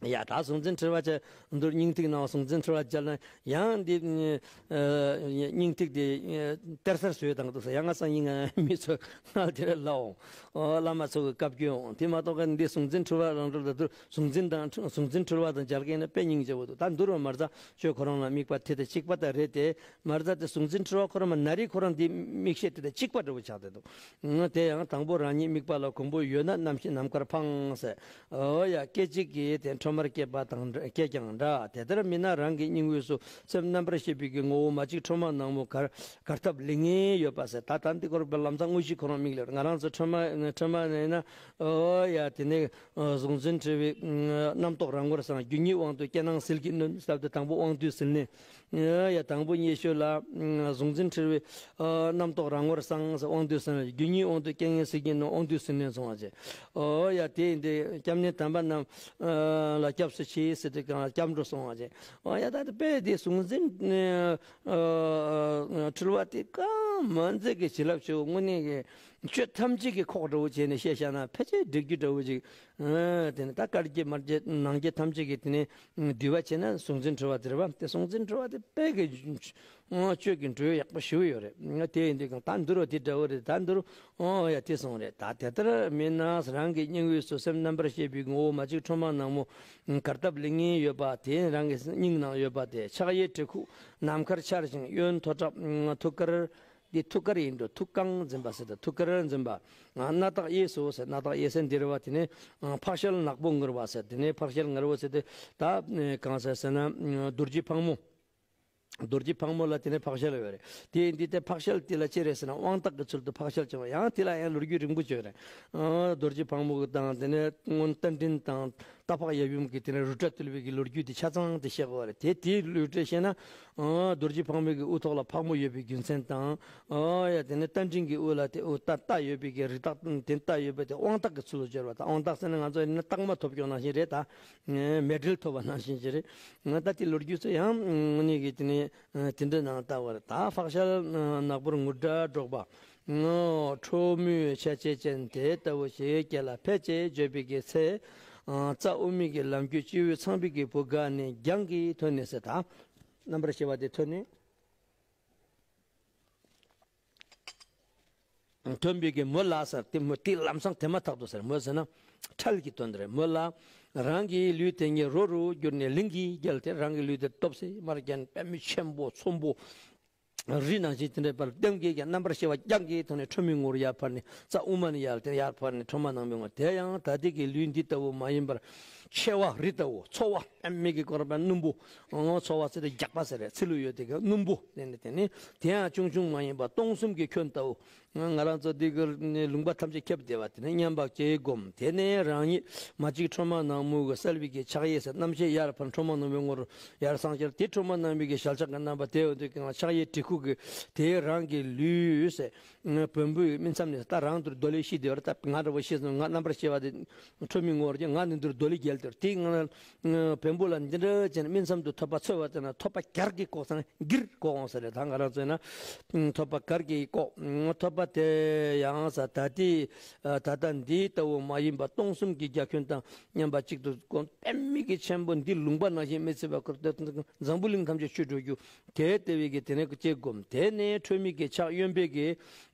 ཡ། ད་གཟུང་འཛིན་འཁྲུལ་བ་བྱས་འདུག་སྙིང་ཐིག་ནང་གཟུང་འཛིན་འཁྲུལ་བ་བྱས་ན་ཡང་འདི། ཨ། སྙིང་ཐིག་དེ་གཏེར་གསར་བཟོས་བཏང་འདུག་ཟེར། ཡང་ང་སང་ཉིན་ང་མི་ཚོ་ང་དེ་རེ་ལབ་འོང་། ཨོ། བླ་མ་ཚོ་གི་བཀའ་བཀྱོན་འོང་། དེ་མ་གཏོགས་ཀ་འདི་གཟུང་འཛིན་འཁྲུལ་བ་རང་གྲོལ་དང་དུ་གཟུང་འཛིན་དང་གཟུང་འཛིན་འཁྲུལ་བ་དང་མཇལ་མཁན་ནི་དཔེ་སྙིང་རྗེ་བོ་འདུག་ད་འདུར་བ་མར་ཟ་ཆོས་ཁོ་རང་ལ་དམིགས་པ་དེ་དང་གཅིག་པ་ད་རེད་དེ། མར་ཟ་དེ་གཟུང་འཛིན་འཁྲུལ་བ་ཁོ་རང་མ་ན་རེ་ཁོ་རང་འདི་མིག་ཤེས་དེ་དང་གཅིག་པ་འདྲ་བོ་ཆགས་བསྡད་འདུག་དེ་ཡང་དང་པོ་རང་ཉིད་དམིགས་པ་ལ་གོང་བུ་ཡོད་ན་རྣམ་ཤེས་ནམ་མཁར་འཕངས་ཟེར། འོ་ཡ། སྐད་ཅིག་གིས་དེ་ཁྲོ་མར་སྐྱེས་པ་དང་འདྲ། སྐྱེས་ཀྱང་འདྲ། དེ་ལྟར་མིན་ན་རང་གི་སྙིང་དབུས་སུ་སེམས་རྣམ་པར་ཤེས་པའི་གི་ངོ་བོ་མ་གཅིག་ཁྲོ་མ་ནག་མོ་གར་གར་ཐབས་ལེགས་ངེས་ཡོད་པ་ཟེར། ད་ལྟ་འདི་སྐོར་ལམ་སང་དངོས་གཞི་ཁོ་རང་མིག་ལ་ང་རང་ཚོ་ཁྲོ་མ་ཁྲོ་མ་ནས་ན། འོ་ཡ། དེ་ནས་གཟུང་འཛིན་འཁྲུལ་བའི་རྣམ་རྟོག་རང་ངོར་སངས། རྒྱུ་ཉིད་དབང་དུ་སྐྱེ་སྣང་ཟིལ་གྱིས་གནོན་ཟེར་ཏེ་དང་པོ་དབང་དུས་ཟིལ་གནོན། ཡ། དང་པོ་ཉེ་ཤོས་ལ་གཟུང་འཛིན་འཁྲུལ་བའི་རྣམ་རྟོག་རང་ངོར་སངས་ཟེར། དབང་དུས་ཟིལ་གནོན། རྒྱུ་ཉིད་དབང་དུ་སྐྱེ་སྣང་ཟིལ་གྱིས་གནོན། དབང་དུས་ཟིལ་གནོན་སོང་བ་བྱས། འོ་ཡ། དེ་ཡིན་དུས་སྐྱབས་གནས་དམ་པ་རྣམས་ལ་སྐྱབས་སུ་མཆི་ཟེར་དུས་གང་ལ་སྐྱབས་འགྲོ་སོང་བ་བྱས། འོ་ཡ། ད་དཔེ་དེ་གཟུང་འཛིན་འཁྲུལ་བ་དེ་གང་མ་མཛད་ཀྱི་བྱིན་རླབས་ཆེ་བོ་དངོས་གནས་ཀྱི་ཆོས་ཐམས་ཅད་ཀྱི་ཁོག་འདྲ་བོ་བྱས་ནས་བཤད་བཞག་ན་ཕལ་ཆེར་འགྲིག་རྒྱུ་འདྲ་བོ་ཅིག་ཨ། དེ་ནས་ད་བཀའ་བརྒྱད་མ་བརྒྱད་ནང་བརྒྱད་ཐམས་ཅད་ཀྱིས་དེ་ནས་འདུལ་བ་བྱས་ན་གཟུང་འཛིན་འཁྲུལ་བ་དེ་རེད་པ། དེ་གཟུང་འཛིན་འཁྲུལ་བ་དེ་དཔེ་གི་ཆོས་ཀྱི་འགྲོས་ཡག་པོ་ཞེ་པོ་ཡོད་རེད། དེ་ཡིན་དུས་ཀྱང་ད་འདུལ་བ་དེ་འདྲ་བོ་རེད། ད་འདུལ། ཨོ་ཡ། དེ་སོང་རེད། ད་དེ་ལྟར་མིན་ན་རང་གི་སྙིང་དབུས་སུ་སེམས་རྣམ་པར་ཤེས་པའི་ངོ་བོ་མ་གཅིག་ཁྲོ་མ་ནག་མོ་གར་ཐབས་ལེགས་ངེས་ཡོད་པ་དེ་རང་གི་སྙིང་ནང་ཡོད་པ་དེ་ཕྱག་གཡས་གྲི་ཁུག་ནམ་མཁར་འཕྱར་ཞིང་གཡོན་མཐོ་དྲགས་ཐུགས་ཀར། འདི་ཐུགས་ཀར་ཡིན་འགྲོ། ཐུགས་རྐང་འཛིན་པ་ཟེར་ཏེ་ཐུགས་ཀར་འཛིན་པ། སྣ་ཐག་གཡས་སུ་ཟེར། སྣ་ཐག་གཡས་ཟེར་འདི་རེད་བ། དེ་ནས་ཕག་ཞལ་ནག་པོ་ངུར་བ་ཟེར། དེ་ནས་ཕག་ཞལ་ངུར་བ་ཟེར་ཏེ་ད་གང་ཟེར་ཟེར་ན་རྡོ་རྗེ་ཕག་མོ། རྡོ་རྗེ་ཕག་མོ་ལ་དེ་ནས་ཕག་ཞལ་ཡོད་རེད། དེ་འདི་དེ་ཕག་ཞལ་དེ་ལ་ཅི་རེད་ཟེར་ན་དབང་རྟགས་ཀྱི་ཚུལ་དུ་ཕག་ཞལ་བྱུང་བ། ཡང་དེ་ལ་ཡང་ལོ་རྒྱུས་རིང་པོ་བྱོས་རེད། རྡོ་རྗེ་ཕག་མོ་གི་དང་དེ་ནས་སྔོན་རྟ་མགྲིན་དང་། རྟ་ཕག་ཡབ་ཡུམ་གྱི་དེ་ནས་རུ་ཏྲ་བཏུལ་བའི་གི་ལོ་རྒྱུས་དེ་ཆ་ཚང་དེ་བཤད་དགོས་པ་རེད། དེ་དེའི་ལོ་རྒྱུས་བཤད་ན། ཨ། རྡོ་རྗེ་ཕག་མོའི་གི་དབུ་ཐོག་ལ་ཕག་མོ་ཡོད་པའི་རྒྱུ་མཚན་དང་། ཨ་ཡ། དེ་ནས་རྟ་མགྲིན་གྱི་དབུ་ལ་དེ་དབུ་རྟ་རྟ་ཡོད་པའི་གི་རི་དྭགས་དེ་རྟ་ཡོད་པའི་དེ་དབང་རྟགས་ཀྱི་ཚུལ་དུ་སྦྱར་བ་དང་། དབང་རྟགས་ཟེར་ན་ང་ཚོ་ཡིན་ན་རྟགས་མ་ཐོབ་ཀྱང་ནང་བཞིན་རེད། ད་མེ་སྦྲེལ་ཐོབ་པ་ནང་བཞིན་ཅིག་རེད། ང་ད་དེ་ལོ་རྒྱུས་ཚོ་ཡང་ངོ་ནས་གི་དེ་ནས་དེ་འདྲ་ནང་ལྟ་བར། ད་ཕག་ཞལ་ནག་པོར་ངུར་སྒྲ་སྒྲོག་པ། ཁྲོ་མོའི་ཆ་བྱད་ཅན་དེ་ལྟ་བུ་ཞིག་སྐེ་ལ་ཕལ་ཆེར་བརྗོད་པའི་གི་ཚེ། རྩ་དབུ་མའི་གི་ལམ་རྒྱུད་སྤྱི་བོའི་ཚངས་པའི་གི་བུ་ག་ནས་རྒྱང་གིས་ཐོན་ནས་ཟེར། ད་རྣམ་པར་ཤེས་པ་དེ་ཐོན་ནས། ཐོན་པའི་གི་མོད་ལ་ཟེར། དེ་མོད་དེ་ལམ་སང་དེ་མ་ཐག་ཏུ་ཟེར། མོད་ཟེར་ན་འཕྲལ་གྱི་དོན་དེ་རེད། མོད་ལ་རང་གི་ལུས་དེ་ཉིད་རོ་རུ་གྱུར་ནས་ལིང་གིས་བརྒྱལ་ཏེ་རང་གི་ལུས་དེ་སྟོབས་ཟད་མར་བརྒྱལ། པད་མོ་ཆེན་པོ་ཚོམ་བུ། རི་ནང་བཞིན་དེ་འདྲའི་བར་ལྟེམ་གྱིས་ཀྱང་རྣམ་པར་ཤེས་པ་རྒྱང་གིས་ཐོན་ནས་ཁྲོ་མོའི་ངོར་ཡར་འཕར་ནས། རྩ་དབུ་མ་ནས་ཡར་དེ་ཡར་འཕར་ནས་ཁྲོ་མ་ནག་མོའི་ངོར། དེ་ཡང་ད་ལྟའི་གི་ལུས་འདི་ལྟ་བུ་མ་ཡིན་པར་མཆེ་བ་རི་ལྟ་བུ། ཚོ་བ་པད་མོ་གི་སྐོར་པ་སྣུམ་པོ། ཚོ་བ་ཟེར་ཏེ་རྒྱགས་པ་ཟེར་རེད། ཚི་ལུ་ཡོད་དེ་གི་སྣུམ་པོ། དེ་ནི་དེ་ནི་དེ་ཡང་ཆུང་ཆུང་མ་ཡིན་པར་སྟོང་གསུམ་གྱི་ཁྱོན་ལྟ་བུ། ང་རང་ཚོ་འདི་གི་ལུང་པ་ཐམས་ཅད་ཁྱབ་བསྡད་པ་དེ་ནི་མཉམ་པར་སྐྱེས་བསྒོམ། དེ་ནས་རང་ཉིད་མ་གཅིག་ཁྲོ་མ་ནག་མོ་གི་གསལ་བའི་གི་ཕྱག་གཡས་ཟེར། རྣམ་ཤེས་ཡར་འཕར་ཁྲོ་མ་ནག་མོའི་ངོར་ཡར་སངས་རྒྱས། དེ་ཁྲོ་མ་ནག་མོའི་གི་ཞལ་ཕྱག་གི་རྣམ་པ་དེ་འོ་དེ་གང་ཕྱག་གཡས་གྲི་ཁུག་གི་དེ་རང་གི་ལུས་ཟེར། བོན་པོའི་སྨིན་མཚམས་ནས་ད་རང་དུ་རྡོ་ལེབ་བཤིག་བསྡད་པ་རེད། ད་ང་འདྲ་བོ་ཤེས་སོང་། ང་རྣམ་པར་ཤེས་པ་དེ་ཁྲོ་མོའི་ངོར་གྱི་ང་ནི་འདུར་རྡོ་ལེབ་བརྒྱལ་དེར། དེ་ང་བོན་པོ་ལ་འདི་འདྲ་བྱས་ནས་སྨིན་མཚམས་དུ་ཐོད་པ་འཚོལ་བ་དེ་ན་ཐོད་པ་གྱར་གྱིས་བཀོག་ཚང་། འགིར་བཀོག་འོང་ས་རེད། ད་ང་རང་ཚོས་ན་ཐོད་པ་གར་གྱིས་བཀོག་ཐོད་པ་དེ་ཡང་ས་ད་ལྟའི་ད་ལྟ་འདི་ལྟ་བུ་མ་ཡིན་པ་སྟོང་གསུམ་གྱི་རྒྱ་ཁྱོན་དང་མཉམ་པ་གཅིག་ཏུ་བསྒོམ། པད་མོ་གི་ཆེན་པོ་འདི་ལུང་པ་ནང་བཞིན་མི་ཚེ་བ་ཁུར་ཏེ་འཛམ་བུ་གླིང་ཐམས་ཅད་ཆོད་འགྲོ་རྒྱུ། དེ་ལྟ་བུའི་གི་དེ་ནས་ཀྱི་བསྒོམ། དེ་ནས་ཁྲོ་མོའི་གི་ཕྱག་གཡོན་པའི་གི་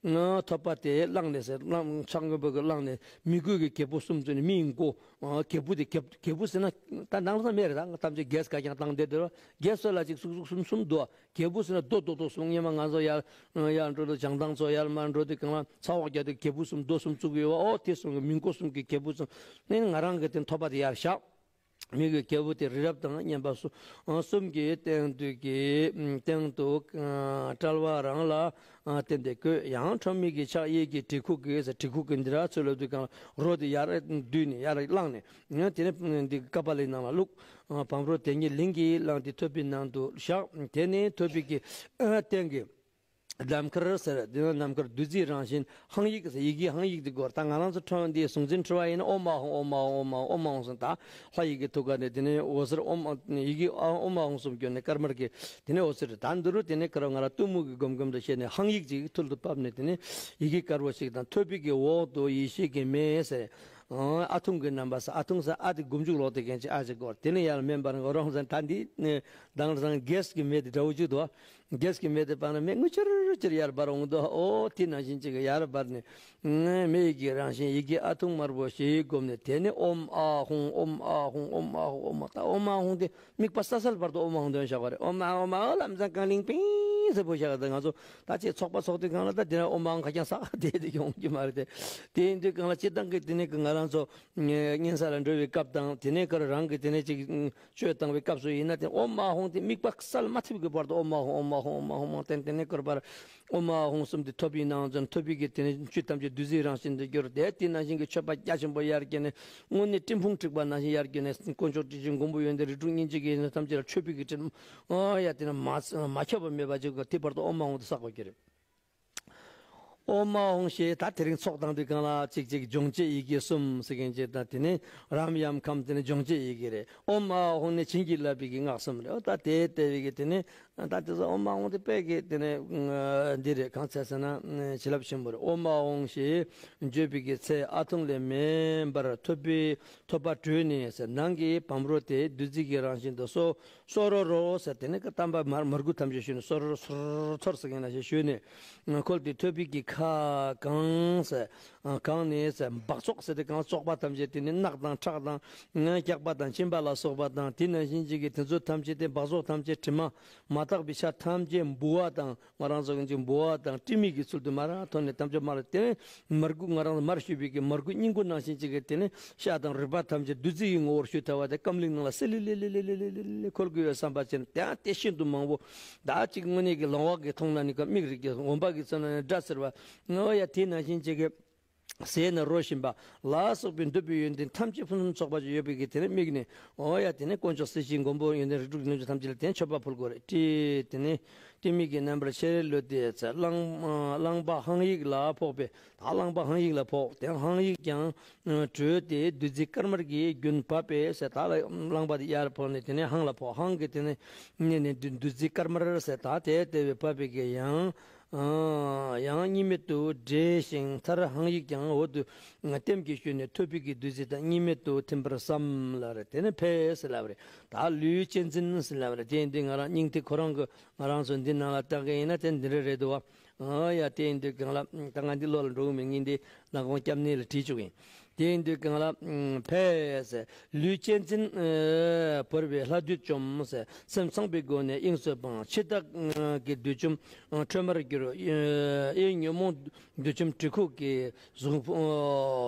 ཐོད་པ་དེ་བླངས་ནས་ཟེར། བླངས། ཕྱག་གཡོན་པའི་གི་བླངས་ནས་མི་རྒོད་ཀྱི་རྒྱལ་པོ་གསུམ་ཚོ་ནི་མི་ཡི་མགོ། རྒྱལ་པོ་དེ་རྒྱལ་རྒྱལ་པོ་ཟེར་ན་ད་ནང་ལ་མེད་རེད། ད་ཐམས་ཅད་རྒྱལ་སྐད་ཀྱང་བཏང་བསྡད་འདུག་རྒྱལ་སྲོལ་ལ་ཅིག་སུག་སུག་སུམ་སུམ་འདུག་རྒྱལ་པོ་ཟེར་ན་རྡོ་རྡོ་རྡོ་གསུང་། སྔོན་མ་ང་ཚོ་ཡར་ཡར་འགྲོ་དུས་བྱང་ཐང་ཚོ་ཡར་མར་འགྲོ་དུས་གང་ལ་ཚ་འོག་རྒྱག་དུས་རྒྱལ་པོ་གསུམ་རྡོ་གསུམ་བཙུགས་ཡོད་པ། ཨོ་དེ་གསུམ་གི་མི་མགོ་གསུམ་གྱི་རྒྱལ་པོ་གསུམ་ནི་ང་རང་གི་དེ་ཐོད་པ་དེ་ཡར་བཞག་མི་གི་རྒྱལ་པོ་དེ་རི་རབ་དང་མཉམ་པ་གསུ་གསུམ་གྱི་སྟེང་དུ་གི་སྟེང་དུ་བཀྲལ་བ་རང་ལ་བརྟེན་ཏེ་བཀོད། ཡང་ཁྲོམ་མི་གི་ཕྱག་གཡས་ཀྱི་གྲི་ཁུག་གི་གྲི་ཁུག་གི་འདི་ར་ཚུར་ལ་དུས་གང་ལ་རོ་དེ་ཡར་བསྡུས་ནས་ཡར་བླངས་ནས། དེ་ནས་འདི་ཀ་པཱ་ལའི་ནང་ལ་བླུགས། བམ་རོ་དེ་ཉིད་ལིང་གིས་བླངས་ཏེ་ཐོད་པའི་ནང་དུ་བཞག་དེ་ནས་ཐོད་པའི་གི་སྟེང་གི་ནམ་མཁར་ཟེར། འདི་ནི་ནམ་མཁར་བདུད་རྩིའི་རང་བཞིན་ཧཱུྃ་ཡིག་ཟེར། ཡི་གེ་ཧཱུྃ་ཡིག་འདི་སྐོར་ད་ང་རང་ཚོ་ཁྲོན་འདི་གཟུང་འཛིན་འཁྲུལ་བ་ཡིན་ན་ཨོཾ་ཨཱཿཧཱུྃ་ཨོཾ་ཨཱཿཧཱུྃ་ཨོཾ་ཨཱཿཧཱུྃ་ཨོཾ་ཨཱཿཧཱུྃ་ཟེར། ད་ལྷ་ཡི་གེ་ཐུགས་ཀ་ནས་དེ་ནས་འོད་ཟེར་ཨོཾ་ཡི་གེ་ཨོཾ་ཨཱཿཧཱུྃ་གསུམ་བསྐྱོན་ནས་དཀར་དམར་གྱི་དེ་ནས་འོད་ཟེར། ད་འདི་རུ་དེ་ནས་དཀར་ང་རང་གཏུམ་མོ་གི་སྒོམ་སྒོམ་དུ་བྱས་ནས་ཧཱུྃ་ཡིག་ཅིག་ཐུར་དུ་ཕབ་ནས་དེ་ནས་ཡི་གེ་དཀར་པོ་ཞིག་དང་ཐོད་པའི་གི་འོག་ཏུ་ཡེ་ཤེས་ཀྱི་མེ་ཟེར། ཨ་ཐུང་གི་རྣམ་པ་ཟེར། ཨ་ཐུང་ཟེར་ཨ་དེ་མགོ་མཇུག་ལོག་དེ་གན་ཅིག་ཨ་ཅིག་སྐོར་དེ་ནས་ཡར་མེ་འབར་འོ་རང་ཟེར། ད་འདི་དང་རང་གེས་ཀྱི་མེ་དེ་འདྲ་བོ་ཅིག་འདུག་གེས་ཀྱི་མེ་དེ་སྤང་ན་མེ་དངུལ་ཆུར་ཆུར་ཡར་འབར་འོང་དོ། ཨོ་དེ་ནང་བཞིན་ཅིག་ཡར་འབར་ནས་མེ་ཡི་གེ་རང་བཞིན་ཡི་གེ་ཨ་ཐུང་དམར་པོ་ཞིག་བསྒོམས་ནས་དེ་ནས་ཨོཾ་ཨཱཿཧཱུྃ་ཨོཾ་ཨཱཿཧཱུྃ་ཨོཾ་ཨཱཿཧཱུྃ་ཨོཾ་ཨཱཿཧཱུྃ། ད་ཨོཾ་ཨཱཿཧཱུྃ་དེ་དམིགས་པ་བསལ་བསལ་བར་དུ་ཨོཾ་ཨཱཿཧཱུྃ་འདོན་བཞག་པ་རེད། ཨོཾ་ཨཱཿཧཱུྃ་ཨོཾ་ཨཱཿཧཱུྃ་ལམ་སང་ཀང་ལིང་པིང་ཟེར་བོ་བཞག་ད་ང་ཚོ་ད་ཅིག་ཚོགས་པ་ཚོགས་དུས་སྒང་ལ་ད་དེ་ནས་ཨོཾ་ཨཱཿཧཱུྃ་ཁ་རྐྱང་ས་དེ་དེ་ཡོང་གི་མ་རེད་དེ། དེ་ཡིན་དུས་སྒང་ལ་སྤྱིར་བཏང་གི་དེ་ནས་ང་རང་ཚོ་གཉན་ས་ལ་འགྲོ་བའི་སྐབས་དང་དེ་ནས་ཁར་རང་གི་དེ་ནས་ཅིག་བཅོས་བཏང་བའི་སྐབས་སུ་ཡིན་ན་དེ་ཨོཾ་ཨཱཿཧཱུྃ་དེ་དམིགས་པ་བསལ་མ་ཐུབ་ཀྱི་བར་དུ་ཨོཾ་ཨཱཿཧཱུྃ་ཨོཾ་ཨཱཿཧཱུྃ་ཨོཾ་ཨཱཿཧཱུྃ་ཨོཾ་ཨཱཿཧཱུྃ་ཨོཾ་ཨཱཿཧཱུྃ་ཨོཾ་ཨཱཿཧཱུྃ་གསུམ་དེ་ཐོད་པའི་ནང་ཚུན་ཐོད་པའི་གི་དེ་ནས་བཅུད་ཐམས་ཅད་བདུད་རྩིའི་རང་བཞིན་དུ་གྱུར་ཏེ་དེ་ནང་བཞིན་གྱི་མཆོད་པ་རྒྱ་ཆེན་པོ་ཡར་བརྒྱབ་ནས་དངོས་གནས་སྤྲིན་ཕུང་འཁྲིགས་པ་ནང་བཞིན་ཡར་བརྒྱབ་ནས་དཀོན་མཆོག་སྲིད་ཞིའི་མགོན་པོ་ཡོན་ཏན་རིགས་དྲུག་སྙིང་རྗེ་གི་ཡོན་ཏན་ཐམས་ཅད་ལ་མཆོད་པའི་གི་སྤྲིན་ཨོ་ཡ་དེ་ནས་མ་མ་ཁྱབ་པ་མེད་པ་ཅིག་གི་དེ་བར་དུ་ཨོཾ་ཨཱཿཧཱུྃ་དེ་བསགས་པ་གྱུར། ཨོཾ་ཨཱཿཧཱུྃ་ཞེས་ད་དེ་རིང་ཚོགས་བཏང་དུས་སྒང་ལ་གཅིག་གཅིག་སྦྱོང་བྱེད་ཡི་གེ་གསུམ་ཟེར་མཁན་ཅིག་དང་དེ་ནས་རམ་ཡམ་ཁམས་དེ་ནས་སྦྱོང་བྱེད་ཡི་གེ་རེད། ཨོཾ་ཨཱཿཧཱུྃ་ནི་བྱིན་གྱིས་བརླབས་པའི་གི་སྔགས་གསུམ་རེད། ཨོ་ད་དེ་ལྟ་བུའི་གི་དེ་ནས་ད་དེ་ཚོ་ཨོཾ་ཨཱཿཧཱུྃ་དེ་དཔེ་གི་དེ་ནས་འདི་རེད། གང་ཚེ་ཟེར་ན་བྱིན་རླབས་ཆེན་པོ་རེད། ཨོཾ་ཨཱཿཧཱུྃ་ཞེས་བརྗོད་པའི་གི་ཚེ་ཨ་ཐུང་ལས་མེ་འབར་ཐོད་པའི་ཐོད་པ་དྲུད་ནས་ཟེར། ནང་གི་བམ་རོ་དེ་བདུད་རྩི་གི་རང་བཞིན་དུ་གསོལ། སོ་རོ་རོ་ཟེར་དེ་ནས་ཀ་བརྟན་པ་མར་མར་ཁུ་ཐམས་ཅད་ཞུས་ནས་སོ་རོ་རོ་སོ་རོ་རོ་ཚོར་ཟེར་མཁན་ལ་ཞེས་ཞུས་ནས་ཁོལ་ཏེ་ཐོད་པའི་གི་ཁ་གང་ཟེར་གང་ནས་ཟེར་འབག་བཙོག་ཟེར་ཏེ་གང་བཙོག་པ་ཐམས་ཅད་དེ་ནི་རྣག་དང་ཁྲག་དང་སྐྱག་པ་དང་གཅིན་པ་ལ་སོགས་པ་དང་དེ་ནང་བཞིན་གྱི་གི་དེ་ཚོ་ཐམས་ཅད་དེ་འབག་བཙོག་ཐམས་ཅད་དྲི་མ་མ་དག་པའི་ཆ་ཐམས་ཅད་འབུ་བ་དང་། ང་རང་ཚོ་གི་འབུ་བ་དང་སྤྲིན་མིག་གི་ཚུལ་དུ་མར་ཐོན་ནས་ཐམས་ཅད་མར་དེ་ནས་མར་ཁུ་ང་རང་ཚོ་མར་བཤུས་པའི་གི་མར་ཁུ་སྙིང་ཁུ་ནང་བཞིན་ཅིག་གི་དེ་ནས་ཤ་དང་རུས་པ་ཐམས་ཅད་བདུད་རྩི་ཡི་ངོ་བོར་བཤུས་ཐལ་བ་དེ་སྐམ་གླིང་ནང་ལ་སི་ལི་ལི་ལི་ལི་ཁོལ་དགོས་ཡོད་བསམ་པ་ཅན་དེ་ཡང་དེ་ཤིན་ཏུ་མང་པོ་ད་ཅིག་དངོས་གནས་ཀྱི་ལོང་བ་གི་མཐོང་ན་ནི་ཀ་མིག་རིག་གི་འོན་པ་གི་ཚོ་ན་ནི་སྒྲ་ཟེར་བ་ངོ་ཡ་དེ་ནང་བཞིན་ཅིག་གི་ཟས་ནི་རོ་བཞིན་པ་ལ་སོགས་པའི་འདོད་པའི་ཡོན་ཏན་ཐམས་ཅད་ཕུན་སུམ་ཚོགས་པ་ཅིག་ཡོད་པའི་གི་དེ་ནས་དམིགས་ནས་ཨོ་ཡ་དེ་ནས་དཀོན་མཆོག་སྲིད་ཞིའི་མགོན་པོ་ཡོན་ཏན་རིགས་དྲུག་གི་རྣལ་འབྱོར་ཐམས་ཅད་ལ་དེ་ནས་མཆོད་པ་ཕུལ་དགོས་རེད་ཏེ། དེ་ནས་ཏེ་མིག་གི་རྣམ་པར་ཤེས་རབ་ལུས་ཏེ་ཚེ་རླངས་རླངས་པ་ཧཱུྃ་ཡིག་ལ་ཕོག་པས་ད་རླངས་པ་ཧཱུྃ་ཡིག་ལ་ཕོག་དེ་ཧཱུྃ་ཡིག་ཀྱང་དྲོས་ཏེ་བདུད་རྩི་དཀར་དམར་གྱི་རྒྱུན་བབས་པས་ཟེར། ད་རླངས་པ་དེ་ཡར་ཕོག་ནས་དེ་ནས་ཧཱུྃ་ལ་ཕོག་ཧཱུྃ་གི་དེ་ནས་ནས་ནས་བདུད་རྩི་དཀར་དམར་ཟེར་ད་དེ་དེ་བས་བབས་པའི་གི་ཡང་། ཡང་གཉིས་མེད་དུ་འདྲེས་ཤིང་མཐར་ཧཱུྃ་ཡིག་ཀྱང་འོག་ཏུ་ལྟེམ་གྱིས་ཞུས་ནས་ཐོད་པའི་གི་བདུད་རྩི་དང་གཉིས་མེད་དུ་ཐིམ་པར་བསམ་ལབ་རེད། དེ་ནས་ཕེབས་ཟེར་ལབ་རེད། ད་ལུས་གཅེས་འཛིན་ཟེར་ལབ་རེད། དེ་ཡིན་དུས་ང་རང་སྙིང་ཐིག་ཁོ་རང་གི་ང་རང་ཚོ་འདི་ནང་ལ་བཏང་གི་ཡིན་ན་དེ་འདི་འདྲ་རེད་འདུག་བ། ཨ་ཡ་དེ་ཡིན་དུས་གང་ལ་ད་ང་འདི་བློ་ལ་འགྲོ་གི་མེད་ངེས་འདི་ནང་ཁོང་སྐྱབས་གནས་ལ་བྲིས་བཅུག་ཡིན། དེ་ཡིན་དུས་གང་ལ་ཕས་ལུས་གཅེས་འཛིན་བོར་བའི་ལྷ་བདུད་བཅོམ། སེམས་ཚངས་པའི་སྒོ་ནས་དབྱིངས་སུ་སྤང་། འཆི་བདག་གི་བདུད་བཅོམ་ཁྲོས་མར་གྱུར། ཨེ་ཉོན་མོངས་བདུད་བཅོམ་གྲི་ཁུག་གིས། གཟུགས་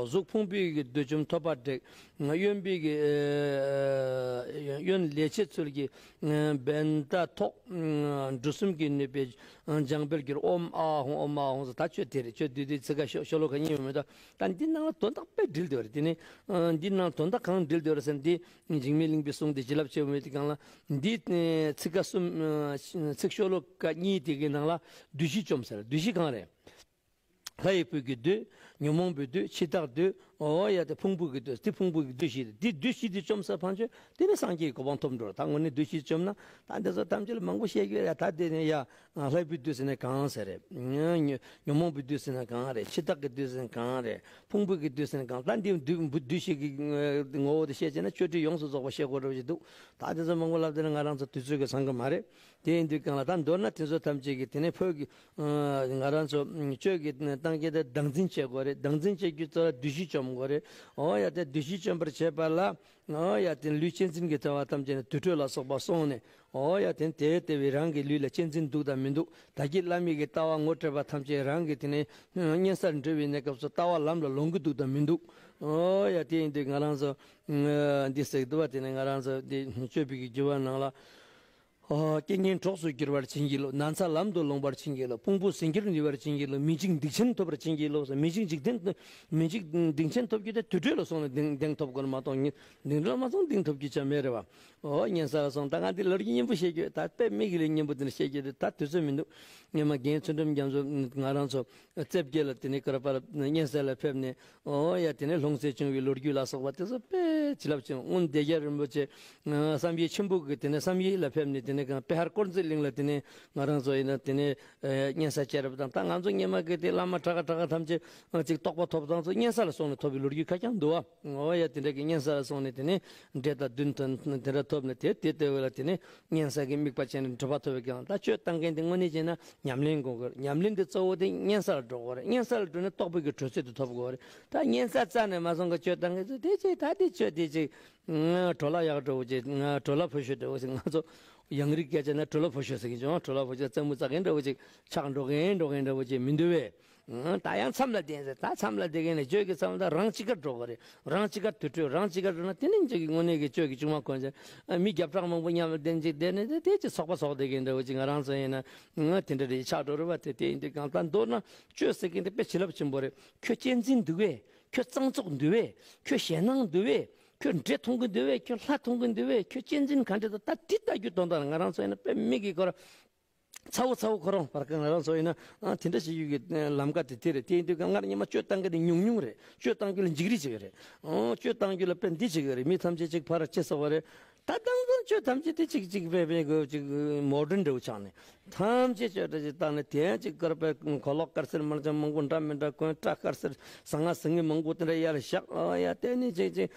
གཟུགས་ཕུང་པོའི་བདུད་བཅོམ་ཐོད་པ་བྲེགས། གཡོན་པའི་གཡོན་ལས་བྱེད་ཚུལ་གྱིས་བྷནྡྷ་ཐོགས། འབྲུ་གསུམ་གྱིས་ནུབ་པའི་འཇམ་དཔལ་གྱུར། ཨོཾ་ཨཱཿཧཱུྃ་ཨོཾ་ཨཱཿཧཱུྃ་ཟེར། ད་ཆོས་དེ་རེད། ཆོས་བསྡུས་དུས་ཚིག་ཁ་ཤོ་ཤོ་ལོ་ཀ་གཉིས་ཡོད་མེད་ད། ད་འདི་ནང་ལ་དོན་དག་དཔེ་འདྲིལ་འདོད་རེད། དེ་ནི་འདི་ནང་དོན་དག་གང་འདྲིལ་འདོད་རེད་ཟེར་ན། འདི་འཇིགས་མེད་གླིང་པའི་གསུང་དེ་བྱིན་རླབས་ཆེ་བ་མེད་དེ་གང་ལ་འདི་ཚིག་ཁ་གསུམ་ཚིག་ཤོ་ལོ་ཀ་གཉིས་དེ་གི་ནང་ལ་བདུད་བཞི་བཅོམ་ཟེར། བདུད་བཞི་གང་རེད། ལྷ་ཡི་བུ་གི་བདུད། ཉོན་མོངས་པའི་བདུད། འཆི་བདག་བདུད། ཨོ་ཡ་དེ་ཕུང་པོ་གི་བདུད། དེ་ཕུང་པོ་གི་བདུད་བཞི་རེད། དེ་བདུད་བཞི་དེ་བཅོམ་ས་ཕན་ཆོད་དེ་ནི་སངས་རྒྱས་ཀྱི་གོ་འཕང་ཐོབ་འགྲོ། ད་དངོས་གནས་བདུད་བཞི་བཅོམ་ན་ད་འདི་ཚོ་ཐམས་ཅད་ལ་མང་པོ་བཤད་རྒྱུ་ཡ། ད་དེ་ནི་ཡ་ལྷའི་བུའི་བདུད་ཟེར་ན་གང་ཟེར་རེད། ཉོན་མོངས་པའི་བདུད་ཟེར་ན་གང་རེད། འཆི་བདག་གི་བདུད་ཟེར་ན་གང་རེད། ཕུང་པོ་གི་བདུད་ཟེར་ན་གང་། ད་འདི་བདུད་བདུད་བཞི་གི་ངོ་བོ་དེ་བཤད་བྱས་ན་ཆོས་ཁྲིད་ཡོངས་སུ་རྫོགས་པ་བཤད་དགོས་འདྲ་བོ་ཞིག་འདུག་ད་དེ་ཚོ་མང་པོ་ལབ་དེ་ན་ང་རང་ཚོ་དུས་ཚོད་ཀྱི་ཚང་གི་མ་རེད། དེ་ཡིན་དུས་གང་ལ་ད་མདོར་ན་དེ་ཚོ་ཐམས་ཅད་ཀྱི་དེ་ནས་བོད་ཀྱི་ང་རང་ཚོ་ཆོས་ཀྱི་བཏང་སྐྱེད་དེ་བདག་འཛིན་བྱེད་དགོས་རེད། རེད། བདག་འཛིན་བྱེད་རྒྱུ་ཚོ་ལ་འདུ་ཤེས་བཅོམ་དགོས་རེད། འོ་ཡ་དེ་འདུ་ཤེས་བཅོམ་པར་བྱེད་པ་ལ། འོ་ཡ་དེ་ལུས་གཅེས་འཛིན་གྱི་དལ་བ་ཐམས་ཅད་ནི་དུར་ཁྲོད་ལ་སོགས་པ་སོང་ནས། འོ་ཡ་དེ་དེ་དེ་བས་རང་གི་ལུས་ལ་གཅེས་འཛིན་འདུག་དང་མི་འདུག་ད་གིན་བླ་མེད་ཀྱི་ལྟ་བ་ངོ་སྤྲད་པ་ཐམས་ཅད་རང་གི་དེ་ནས་གཉན་སར་འགྲོ་བའི་གནས་སྐབས་སུ་ལྟ་བ་ལམ་ལ་ལོང་གི་འདུག་དང་མི་འདུག་འོ་ཡ་དེ་ཡིན་དུས་ང་རང་ཚོ་འདི་ཟེར་གི་འདུག་བ། དེ་ནས་ང་རང་ཚོ་འདི་སྤྱོད་པའི་གི་སྒྱུ་བ་ནང་ལ། ཨོ། རྐྱེན་ངན་གྲོགས་སུ་འགྱུར་བར་བྱིན་གྱིས་རློབས། ན་ཚ་ལམ་དུ་ལོངས་པར་བྱིན་གྱིས་རློབས། ཕུང་པོ་ཟད་འགྱུར་ནུས་པར་བྱིན་གྱིས་རློབས། མི་འཇིགས་སྡིག་ཆེན་ཐོབ་པར་བྱིན་གྱིས་རློབས། མི་འཇིགས་འཇིག་རྟེན། མི་འཇིགས་སྡིག་ཆེན་ཐོབ་རྒྱུ་དེ་དུར་ཁྲོད་ལ་སོང་ནས་གདེང་གདེང་ཐོབ་དགོས་མ་གཏོགས་ཉིད་གདེང་ཁྲོད་མ་སོང་གདེང་ཐོབ་རྒྱུ་ཅང་མེད་རེད་བ། ཨོ། གཉན་ས་ལ་སོང་ད་ང་འདི་ལོ་རྒྱུས་སྙན་པོ་བཤད་རྒྱུ་ད་དཔེ་མི་གི་ལས་སྙན་པོ་འདི་འདྲ་བཤད་རྒྱུ་དེ་ད་དུས་ཚོད་མི་འདུག་སྔོན་མ་རྒན་ཚུལ་ཁྲིམས་རྒྱ་མཚོ་ང་རང་ཚོ་རྩེ་བརྒྱད་ལ་དེ་ནས་ཀར་པར་གཉན་ས་ལ་ཕེབས་ནས། ཨོ་ཡ་དེ་ནས་ལྷུང་བཟེད་བྱུང་བའི་ལོ་རྒྱུས་ལ་སོགས་པ་དེ་ཚོ་དཔེ་བྱིན་རླབས་ཆེན། སྔོན་བདེ་རྒྱལ་རིན་པོ་ཆེ་བསམ་ཡས་ཆེན་པོ་གི་དེ་ནས་བསམ་ཡས་ལ་ཕེབས་ནས་དེ་ནས་གང་པེ་ཧར་དཀར་མཛེས་གླིང་ལ་དེ་ནས་ང་རང་ཚོ་ཡིན་ན་དེ་ནས་གཉན་ས་བཅར་བ་དང་། ད་ང་ཚོ་སྔོན་མ་གི་དེ་བླ་མ་གྲྭ་ཁ་གྲྭ་ཁ་ཐམས་ཅད་ཅིག་རྟོགས་པ་ཐོབ་ཙང་ཚོ་གཉན་ས་ལ་སོང་ནས་ཐོབ་པའི་ལོ་རྒྱུས་ཁ་རྐྱང་འདུག་བ། ཨོ་ཡ་དེ་འདྲ་གི་གཉན་ས་ལ་སོང་ནས་དེ་ནས་འབྲས་དང་བདུན་དང་དེ་འདྲ་ཐོབ་ནས་དེ་དེ་ལྟ་བུ་ལ་དེ་ནས་གཉན་ས་གི་དམིགས་པ་བྱས་ནས་གྲུབ་པ་ཐོབ་པའི་གང་ད་སྤྱོད་བཏང་མཁན་དེ་དངོས་གནས་བྱས་ན་ཉམས་ལེན་དགོས་གི་རེད། ཉམས་ལེན་དེ་གཙོ་བོ་དེ་གཉན་ས་ལ་འགྲོ་དགོས་རེད། གཉན་ས་ལ་འགྲོ་ནས་རྟོགས་པའི་གི་གྲོལ་ཚུལ་དེ་ཐོབ་དགོས་རེད། ད་གཉན་ས་རྩ་ནས་མ་སོང་གི་སྤྱོད་བཏང་མཁན་ཚོ་དེ་ཅིག་ད་དེ་སྤྱོད་དེ་ཅིག་གྲོ་ལ་ཡག་འདྲ་བོ་ཅིག་གྲོ་ལ་ཕོ་ཤོ་འདྲ་བོ་ཅིག་ང་ཚོ་ཡང་རིགས་སྐད་ཆ་ན་གྲོ་ལ་ཕོ་ཤོ་ཟེར་གི་བྱུང་། གྲོ་ལ་ཕོ་ཤོ་རྩེད་མོ་རྩེ་མཁན་འདྲ་བོ་ཅིག་ཆགས་འགྲོ་མཁན་འགྲོ་མཁན་འདྲ་བོ་ཅིག་མི་འདུག་བས། ད་ཡང་མཚམས་ལ་བསྡད་ཟེར། ད་མཚམས་ལ་བསྡད་མཁན་ནས་སྤྱོད་ཀྱི་མཚམས་ད་རང་གཅིག་གར་འགྲོ་དགོས་རེད། རང་གཅིག་གར་དུར་ཁྲོད་རང་གཅིག་གར་འགྲོ་ན་དེ་ནི་ཅིག་དངོས་གནས་ཀྱི་སྤྱོད་ཀྱི་ཆུང་མ་གོན་ཅིག་མི་བརྒྱ་ཕྲག་མང་པོ་མཉམ་ལ་བསྡད་ཅིག་བསྡད་ནས་དེ་ཅིག་ཚོགས་པ་ཚོགས་བསྡད་མཁན་འདྲ་བོ་ཅིག་ང་རང་ཚོ་ཡིན་ན་དེ་འདྲ་རེད་ཆགས་འགྲོ་རེད་བ། དེ་དེ་ཡིན་དུས་གང་ལྟར་མདོར་ན་སྤྱོད་ཟེར་མཁན་དེ་དཔེ་བྱིན་རླབས་ཆེན་པོ་རེད། ཁྱོད་གཅེས་འཛིན་འདུག་བས། ཁྱོད་གཙང་བཙོག་འདུག་བས། ཁྱོད་ཞེད་སྣང་འདུག་བས། ཁྱོད་འདྲེ་མཐོང་གི་འདུག་བས། ཁྱོད་ལྷ་མཐོང་གི་འདུག་བས། ཁྱོད་གཅེས་འཛིན་ག་འདྲ་འདུག་ད་དེ་ལྟ་རྒྱུ་དོན་དག་ང་རང་ཚོ་ཡིན་ན་དཔེ་མི་གི་སྐོར། ཚ་བོ་ཚ་བོ་ཁོ་རང་བར་ཀ་ང་རང་ཚོ་ཡིན་ན་ཨ་དེ་འདྲ་ཞིག་ཡོད་གི་ལམ་ཀ་དེ་དེ་རེད། དེ་ཡིན་དུས་ཀ་སྔར་ཉི་མ་སྤྱོད་བཏང་གི་དེ་ཉུང་ཉུང་རེད། སྤྱོད་བཏང་རྒྱུ་ལ་འཇིགས་རིགས་ཅིག་རེད། ཨོ་སྤྱོད་བཏང་རྒྱུ་ལ་དཔེ་འདི་ཅིག་རེད། མི་ཐམས་ཅད་ཅིག་ཕར་ཅི་ཟེར་བ་རེད། ད་དང་ཙམ་སྤྱོད་ཐམས་ཅད་དེ་ཅིག་ཅིག་དཔེ་དཔེ་གོ་ཅིག་མོ་ཌན་འདྲ་བོ་ཆགས་ནས་ཐམས་ཅད་སྤྱོད་འདྲ་ཅིག་བཏང་ནས་དེ་ཡང་ཅིག་དཀར་པའི་གོས་ལོག་དཀར་སེར་དམར་ལྗང་མང་པོ་འདྲ་མི་འདྲ་གོན། སྐྲ་དཀར་སེར་ཟང་ངེ་ཟིང་ངེ་མང་པོ་དེ་འདྲ་ཡར་བཞག་ཨོ་ཡ་དེ་ནས་ཅིག་ཅིག་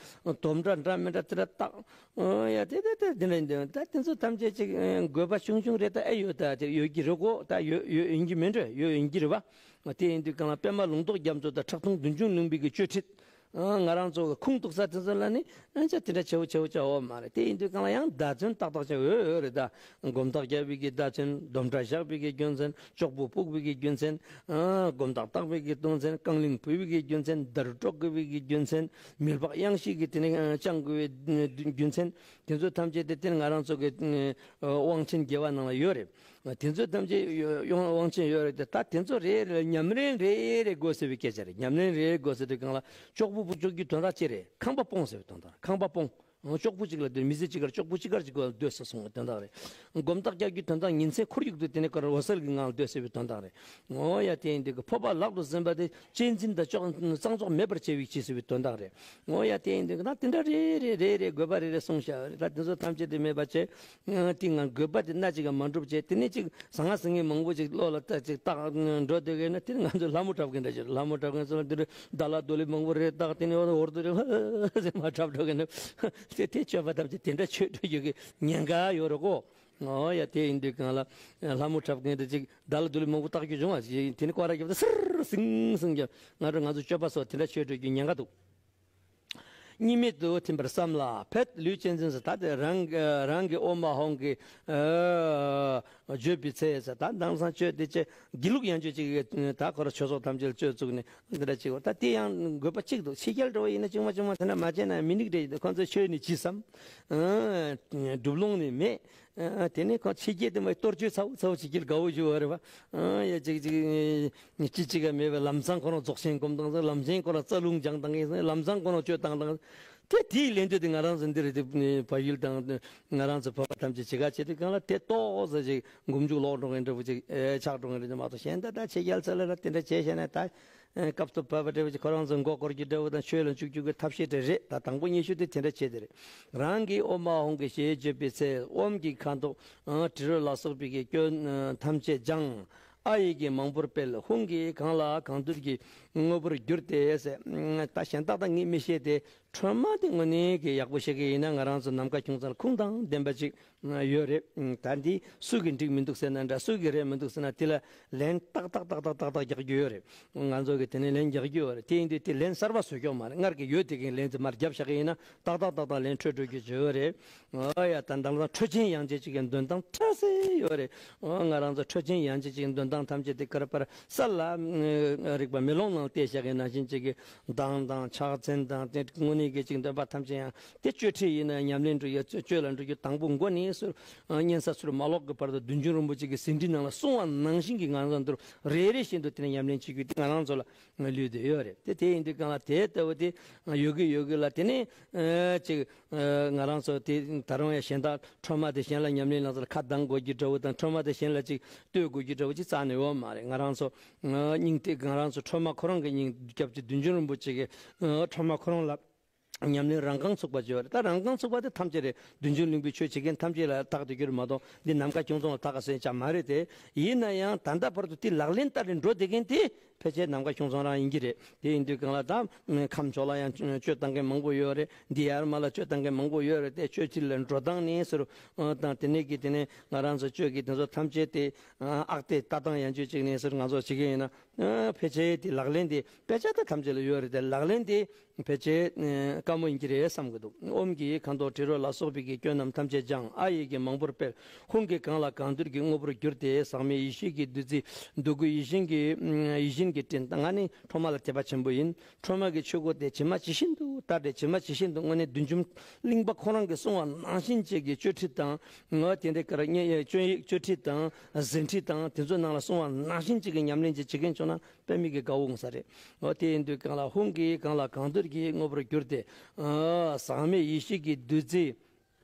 དོམ་ཁྲ་འདྲ་མི་འདྲ་དེ་འདྲ་བཏགས། ཨོ་ཡ་དེ་དེ་དེ་དེ་འདྲ་ཡིན་དུས་ད་དེ་ཚོ་ཐམས་ཅད་ཅིག་དགོས་པ་ཆུང་ཆུང་རེད། ད་ཨེ་ཡོད་ད་དེ་ཡོད་ཀྱི་རེད་གོ་ད་ཡོད་ཡོད་ཡིན་གྱི་མིན་འགྲོ་ཡོད་ཡིན་གྱི་རེད་བ། དེ་ཡིན་དུས་གང་ལ་པད་མ་ལུང་རྟོགས་རྒྱ་མཚོ་དང་ཁྲག་འཐུང་བདུད་འཇོམས་ལུང་པའི་གི་སྤྱོད་ཁྲིད། ཨ་ང་རང་ཚོ་གི་ཁུངས་གཏུགས་ས་དེ་ཚོ་ལ་ནི་ཨ་ཅག་དེ་འདྲ་ཆེ་བོ་ཆེ་བོ་ཅག་འོ་མ་རེད། དེ་ཡིན་དུས་གང་ལ་ཡང་བརྡ་མཚོན་ཏག་ཏག་ཅིག་ཡོད་ཡོད་རེད་ད། སྒོམ་ཐག་རྒྱག་པའི་གི་བརྡ་མཚོན། དོམ་ཁྲ་བཞག་པའི་གི་རྒྱུ་མཚན། ཅོག་བུ་སྤུག་པའི་གི་རྒྱུ་མཚན། ཨ་སྒོམ་ཐག་བཏགས་པའི་གི་རྒྱུ་མཚན། རྐང་གླིང་བུད་པའི་གི་རྒྱུ་མཚན། འདར་སྒྲོག་དགོས་པའི་གི་རྒྱུ་མཚན། མལ་པ་གཡང་ཤིང་གི་དེ་ནས་ཨ་བཅང་དགོས་པའི་རྒྱུ་མཚན། དེ་ཚོ་ཐམས་ཅད་དེ་དེ་ནི་ང་རང་ཚོ་གི་ཨ་དབང་ཆེན་རྒྱལ་བ་ནང་ལ་ཡོད་རེད། དེ་ཚོ་ཐམས་ཅད་ཡོ་ཡོང་དབང་ཆེན་ཡོད་རེད་དེ། ད་དེ་ཚོ་རེ་རེ་ཉམས་ལེན་རེ་རེ་དགོས་ཟེར་བའི་སྐད་ཆ་རེད། ཉམས་ལེན་རེ་རེ་དགོས་ཟེར་དུས་གང་ལ་ཅོག་བུ་སྤུག་ཅོག་གི་དོན་དག་ཅི་རེད། ཁང་པ་སྤོང་ཟེར་བའི་དོན་དག་རེད། ཁང་པ་སྤོང་། ཅོག་བུ་གཅིག་ལ་སྡོད། མི་ཚེ་གཅིག་གར་ཅོག་བུ་གཅིག་གར་གཅིག་གོ་སྡོད་ས་སོང་བའི་དོན་དག་རེད། སྒོམ་ཐག་རྒྱག་རྒྱུའི་དོན་དག་ཉིན་མཚན་ཁོར་ཡུག་ཏུ་དེ་ནས་ཀར་འོད་གསལ་གྱི་ངང་ལ་སྡོད་ཟེར་བའི་དོན་དག་རེད། འོ་ཡ་དེ་ཡིན་དུས་ཀྱི་ཕོར་པ་ལག་ཏུ་ཟིན་པ་དེ་གཅེས་འཛིན་དང་ཅོག་གཙང་བཙོག་མེད་པར་བྱེད་པའི་ཕྱིར་ཟེར་བའི་དོན་དག་རེད། འོ་ཡ་དེ་ཡིན་དུས་ཀྱི་ད་དེ་འདྲ་རེ་རེ་རེ་རེ་དགོས་པ་རེ་རེ་གསུངས་བཞག་ཡོད་རེད། ད་དེ་ཚོ་ཐམས་ཅད་དེ་མེད་པ་བྱས། ཨ་དེ་ང་དགོས་པ་དེ་སྣ་གཅིག་ག་མ་འགྲུབ་བྱས། དེ་ནས་ཅིག་ཟང་ངེ་ཟིང་ངེ་མང་པོ་ཅིག་བློ་ལ་ད་ཅིག་བཏགས་འགྲོ་སྡོད་མཁན་ན་དེ་ནི་ང་ཚོ་ལྷ་མོ་འཁྲབ་མཁན་འདྲ་ཅིག་ལྷ་མོ་འཁྲབ་མཁན་ཚོ་ལ་འདི་འདྲ་ད་ལ་དུ་ལི་མང་པོ་རེ་བཏགས། དེ་ནས་འོ་འོར་དུ་རེ་ཧ་ཟེར་མ་འཁྲབ་འགྲོ་མཁན་ན་དེ་དེ་སྤྱོད་པ་ཐམས་ཅད་དེ་འདྲ་ཆོས་སྤྲོད་རྒྱུ་གི་ཉེན་ཁ་ཡོད་རེད་གོ། ཨོ་ཡ་དེ་ཡིན་དུས་གང་ལ་ལྷ་མོ་འཁྲབ་མཁན་དེ་ཅིག་ད་ལ་དུ་ལི་མང་པོ་བཏགས་རྒྱུ་བྱུང་བ་ཅིག་དེ་ནི་སྐོར་ར་རྒྱབ་ད་སིར་སིང་སིང་རྒྱབ། ང་ཚོ་ང་ཚོ་སྤྱོད་པ་སོགས་དེ་འདྲ་ཆོས་སྤྲོད་རྒྱུ་ཉེན་ཁ་འདུག་གཉིས་མེད་དུ་ཐིམ་པར་བསམ་ལ། ཕེད་ལུས་གཅེས་འཛིན་ཟེར། ད་དེ་རང་རང་གི་ཨོཾ་མ་ཧཱུྃ་གི་ཨ་བརྗོད་པའི་ཚེ་ཟེར། ད་དེང་སང་སྤྱོད་དེ་ཅེ་དགེ་ལུགས་ཡང་སྤྱོད་ཅིག་ད་ཁོ་ར་ཆོས་ཚོགས་ཐམས་ཅད་སྤྱོད་བཙུགས་ནས་འདི་འདྲ་བྱེད་དགོས། ད་དེ་ཡང་དགོས་པ་གཅིག་འདུག་ཕྱི་རྒྱལ་འདྲ་བོ་ཡིན་ན་ཅུང་མ་ཅུང་མ་དེ་འདྲ་མ་བྱས་ན་མི་འགྲིག་འདྲ་ཡིན་འདུག་ཁོང་ཚོ་ཆོས་ནི་ཇི་བསམ། ཨ་སྒྲུབ་ལུང་ནི་མེད། ཨ་དེ་ནས་ཁོང་ཕྱི་རྒྱལ་དེ་མ་གཏོར་བཅོས་ཚ་བོ་ཚ་བོ་བྱེད་ཀྱི་དགའ་བོ་ཞུ་བ་རེད་བ། ཨ་ཡ་ཅིག་ཅིག་ཅི་ཅིག་ག་མེད་པའི་ལམ་སང་ཁོ་རང་རྫོགས་ཆེན་སྒོམ་བཏང་ཟེར། ལམ་སང་ཁོ་རང་རྩ་རླུང་སྦྱང་བཏང་ཡིན་ཟེར། ལམ་སང་ཁོ་རང་སྤྱོད་བཏང་བཏང་། དེ་དེའི་ལན་དུ་དེ་ང་རང་ཚོ་འདི་རེད་དེ་བལ་ཡུལ་དང་ང་རང་ཚོ་བོད་པ་ཐམས་ཅད་ཅི་ག་བྱེད་དུས་གང་ལ་དེ་ཏོག་ཙམ་ཅིག་མགོ་མཇུག་ལོག་འགྲོ་མཁན་འདྲ་བོ་ཅིག་ཨེ་ཆགས་འགྲོ་མཁན་རེད་མ་གཏོགས། གཞན་ད་ད་ཕྱི་རྒྱལ་ཚོ་ལ་ལ་དེ་འདྲ་བྱས་བྱས་ན་ད་སྐབས་སུ་བབས་པ་འདྲ་བོ་ཅིག་ཁོ་རང་ཚོ་མགོ་སྐོར་གྱི་འདྲ་བོ་དང་ཆོས་ལ་འཇུག་རྒྱུ་གི་ཐབས་ཤེས་དེ་རེད། ད་དང་པོ་ཉི་ཤུ་དེ་དེ་འདྲ་བྱས་དེ་རེད། རང་གི་ཨོཾ་མ་ཧཱུྃ་གི་ཞེས་བརྗོད་པའི་ཚེ་ཨོཾ་གྱི་ཁ་དོག་ཨ་དྲི་རོ་ལ་སོགས་པའི་གི་སྐྱོན་ཨ་ཐམས་ཅད་སྦྱང་། ཨ་ཡིག་གི་མང་པོར་སྤེལ། ཧཱུྃ་གིས་གང་ལ་གང་འདུལ་གྱི་ དངོས་པོར་གྱུར་ཏེ་ཟེར། ད་གཞན་དག་དང་ངས་མི་ཤེས་ཏེ། ཁྲོས་མ་དེ་དངོས་གནས་ཀྱི་ཡག་པོ་ཤེས་ཀྱི་ཡིན་ན། ང་རང་ཚོ་ནམ་མཁའ་ཁྱུང་ཚང་ལ་ཁུངས་དང་ལྡན་པ་ཅིག་ཡོད་རེད། ད་འདི་སུ་གིས་འགྲིག་མི་འདུག་ཟེར་ན་འདྲ། སུ་གིས་རེད་མི་འདུག་ཟེར་ན། དེ་ལ་ལན་ཏག་ཏག་ཏག་ཏག་ཏག་ཏག་རྒྱག་རྒྱུ་ཡོད་རེད། ང་ཚོ་གིས་དེ་ནས་ལན་རྒྱག་རྒྱུ་ཡོད་རེད། དེ་ཡིན་དུས་དེ་ལན་གསར་པ་བཟོ་ཀྱོག་མ་རེད། སྔར་གྱི་ཡོད་དེ་གིན་ལན་དེ་མར་རྒྱབ་བཞག་གི་ཡིན་ན། ཏག་ཏག་ཏག་ཏག་ལན་འཕྲོད་འགྲོ་རྒྱུ་ཡོད་རེད། ཨོ་ཡ། ད་དང་ལ་འཕྲོད་ཅན་ཡང་ཅན་ཅིག་གི་འདོན་སྟངས་འཕྲོད་སེ་ཡོད་རེད། ཨོ། ང་རང་ཚོ་འཕྲོད་ཅན་ཡང་ཅན་ཅིག་གི་འདོན་སྟངས་ཐམས་ཅད་དེ་ག་རེ་པར་ས་ལ་རིག་པ་མེ་ལོང་ནང་བལྟས་བཞག་གི་ནང་བཞིན་ཅིག་གི་གདངས་དང་ཕྱག་མཚན་དང་དེ་དངོས་གནས་ཀྱི་ཅིག་འདོན་པ་ཐམས་ཅད་ཡང་དེ་གཅོད་ཁྲིད་ཡིན་ན་ཉམས་ལེན་འགྲོ་ཡ། གཅོད་ལ་འགྲོ་རྒྱུ་དང་པོ་མགོ་ནས་ཟུར་གཉན་ས་ཚུར་མ་ལོག་གི་བར་དུ་བདུད་འཇོམས་རིན་པོ་ཆེ་གི་ཟིན་བྲིས་ནང་ལ་གསུངས་པ་ནང་བཞིན་གྱི་ང་རང་ཚོ་རེ་རེ་བཞིན་དུ་དེ་ནས་ཉམས་ལེན་བྱེད་རྒྱུ་དེ་ང་རང་ཚོ་ལ་ལུས་བསྡད་ཡོད་རེད། དེ་དེ་ཡིན་དུས་གང་ལ་དེ་ལྟ་བུ་དེ་ཡོད་གི་ཡོད་གི་ལ། དེ་ནས་ཅིག་ང་རང་ཚོ་དེ་ད་རུང་ཡང་གཞན་དག་ཁྲོས་མ་དེ་གཞན་ལ་ཉམས་ལེན་ལ་ཁ་གདངས་དགོས་ཀྱི་འདྲ་བོ་དང་། ཁྲོས་མ་དེ་གཞན་ལ་ཅིག་གཏོད་དགོས་ཀྱི་འདྲ་བོ་ཅིག་རྩ་ནས་ཡོད་མ་རེད། ང་རང་ཚོ་སྙིང་དེ་ང་རང་ཚོ་ཁྲོས་མ་ཁོ་རང་གི་སྙིང་སྐྱབས་རྗེ་བདུད་འཇོམས་རིན་པོ་ཆེ་གི་ཁྲོས་མ་ཁོ་རང་ལ་ཉམས་ལེན་རང་རྐང་ཚུགས་པ་བྱེད་པ་རེད། ད་རང་རྐང་ཚུགས་པ་དེ་ཐམས་ཅད་རེད། བདུད་འཇོམས་གླིང་པའི་ཆོས་བྱེད་མཁན་ཐམས་ཅད་ལ་བཏགས་ཏེ་གྱུར་མ་གཏོགས། འདི་ནམ་མཁའ་ཁྱུང་ཚང་ལ་བཏགས་ཀ་སོན་ཅང་མ་རེད་དེ། ཡིན་ན་ཡང་ད་ལྟ་བར་དུ་དེ་ལག་ལེན་བསྟར་ནས་འགྲོ་བསྡད་མཁན་དེ་ཕལ་ཆེར་ནམ་མཁའ་ཁྱུང་ཚང་རང་ཡིན་གྱི་རེད། དེ་ཡིན་དུས་གང་ལ་ད་ཁམས་ཕྱོགས་ལ་ཡང་གཅོད་བཏང་མཁན་མང་པོ་ཡོད་རེད། འདི་ཡར་མར་ལ་གཅོད་བཏང་མཁན་མང་པོ་ཡོད་རེད་དེ། གཅོད་ཁྲིད་ལ་འགྲོ་སྟངས་ནས་ཟེར་དང་། དེ་ནས་ཀྱི་དེ་ནས་ང་རང་ཚོ་གཅོད་ཀྱི་དེ་ཚོ་ཐམས་ཅད་དེ་ཨག་དེ་ལྟ་སྟངས་ཡང་གཅོད་ཅིག་ནས་ཟེར་ང་ཚོ་བྱེད་ཀྱི་ཡིན་ན། ཕལ་ཆེར་དེ་ལག་ལེན་དེ་དཔེ་ཆ་དེ་ཐམས་ཅད་ལ་ཡོད་རེད་དེ། ལག་ལེན་དེ་ཕལ་ཆེར་དཀའ་མོ་ཡིན་གྱི་རེད་བསམ་གྱི་འདུག་ཨོཾ་གྱིས་ཁ་དོག་དྲི་རོ་ལ་སོགས་པའི་གི་སྐྱོན་རྣམས་ཐམས་ཅད་སྦྱངས། ཨ་ཡིག་གིས་མང་པོར་སྤེལ། ཧཱུྃ་གིས་གང་ལ་གང་འདུལ་གྱི་དངོས་པོར་གྱུར་ཏེ། ཟག་མེད་ཡེ་ཤེས་ཀྱི་བདུད་རྩི་འདོད་དགུའི་ཡིད་བཞིན་གྱི་ཡིད་བཞིན་གྱི་སྤྲིན། ང་ནི་ཁྲོས་མ་ལ་དད་པ་ཆེན་པོ་ཡིན། ཁྲོས་མ་གི་ཆོས་སྐུ་དེ་ཇི་མ་ཇི་བཞིན་དུ་བལྟས་ཏེ། ཇི་མ་ཇི་བཞིན་དུ་དངོས་གནས་བདུད་འཇོམས་གླིང་པ་ཁོ་རང་གིས་གསུངས་པ་ནང་བཞིན་ཅིག་གི་གཅོད་ཁྲིད་དང་། ང་དེ་འདྲའི་ཀར་གཅོད་ཁྲིད་དང་ཟིན་བྲིས་དང་དེ་ཚོའི་ནང་ལ་གསུངས་པ་ནང་བཞིན་ཅིག་གི་ཉམས་ལེན་ཅིག་བྱེད་མཁན་བྱུང་ན། དཔེ་མི་སྲིད་དགའ་བོ་ཡོང་ས་རེད། འོ། དེ་ཡིན་དུས་གང་ལ་ཧཱུྃ་གིས་གང་ལ་གང་འདུལ་གྱི་དངོས་པོར་གྱུར་ཏེ། ཨ། ཟག་མེད་ཡེ་ཤེས་ཀྱི་བདུད་རྩི།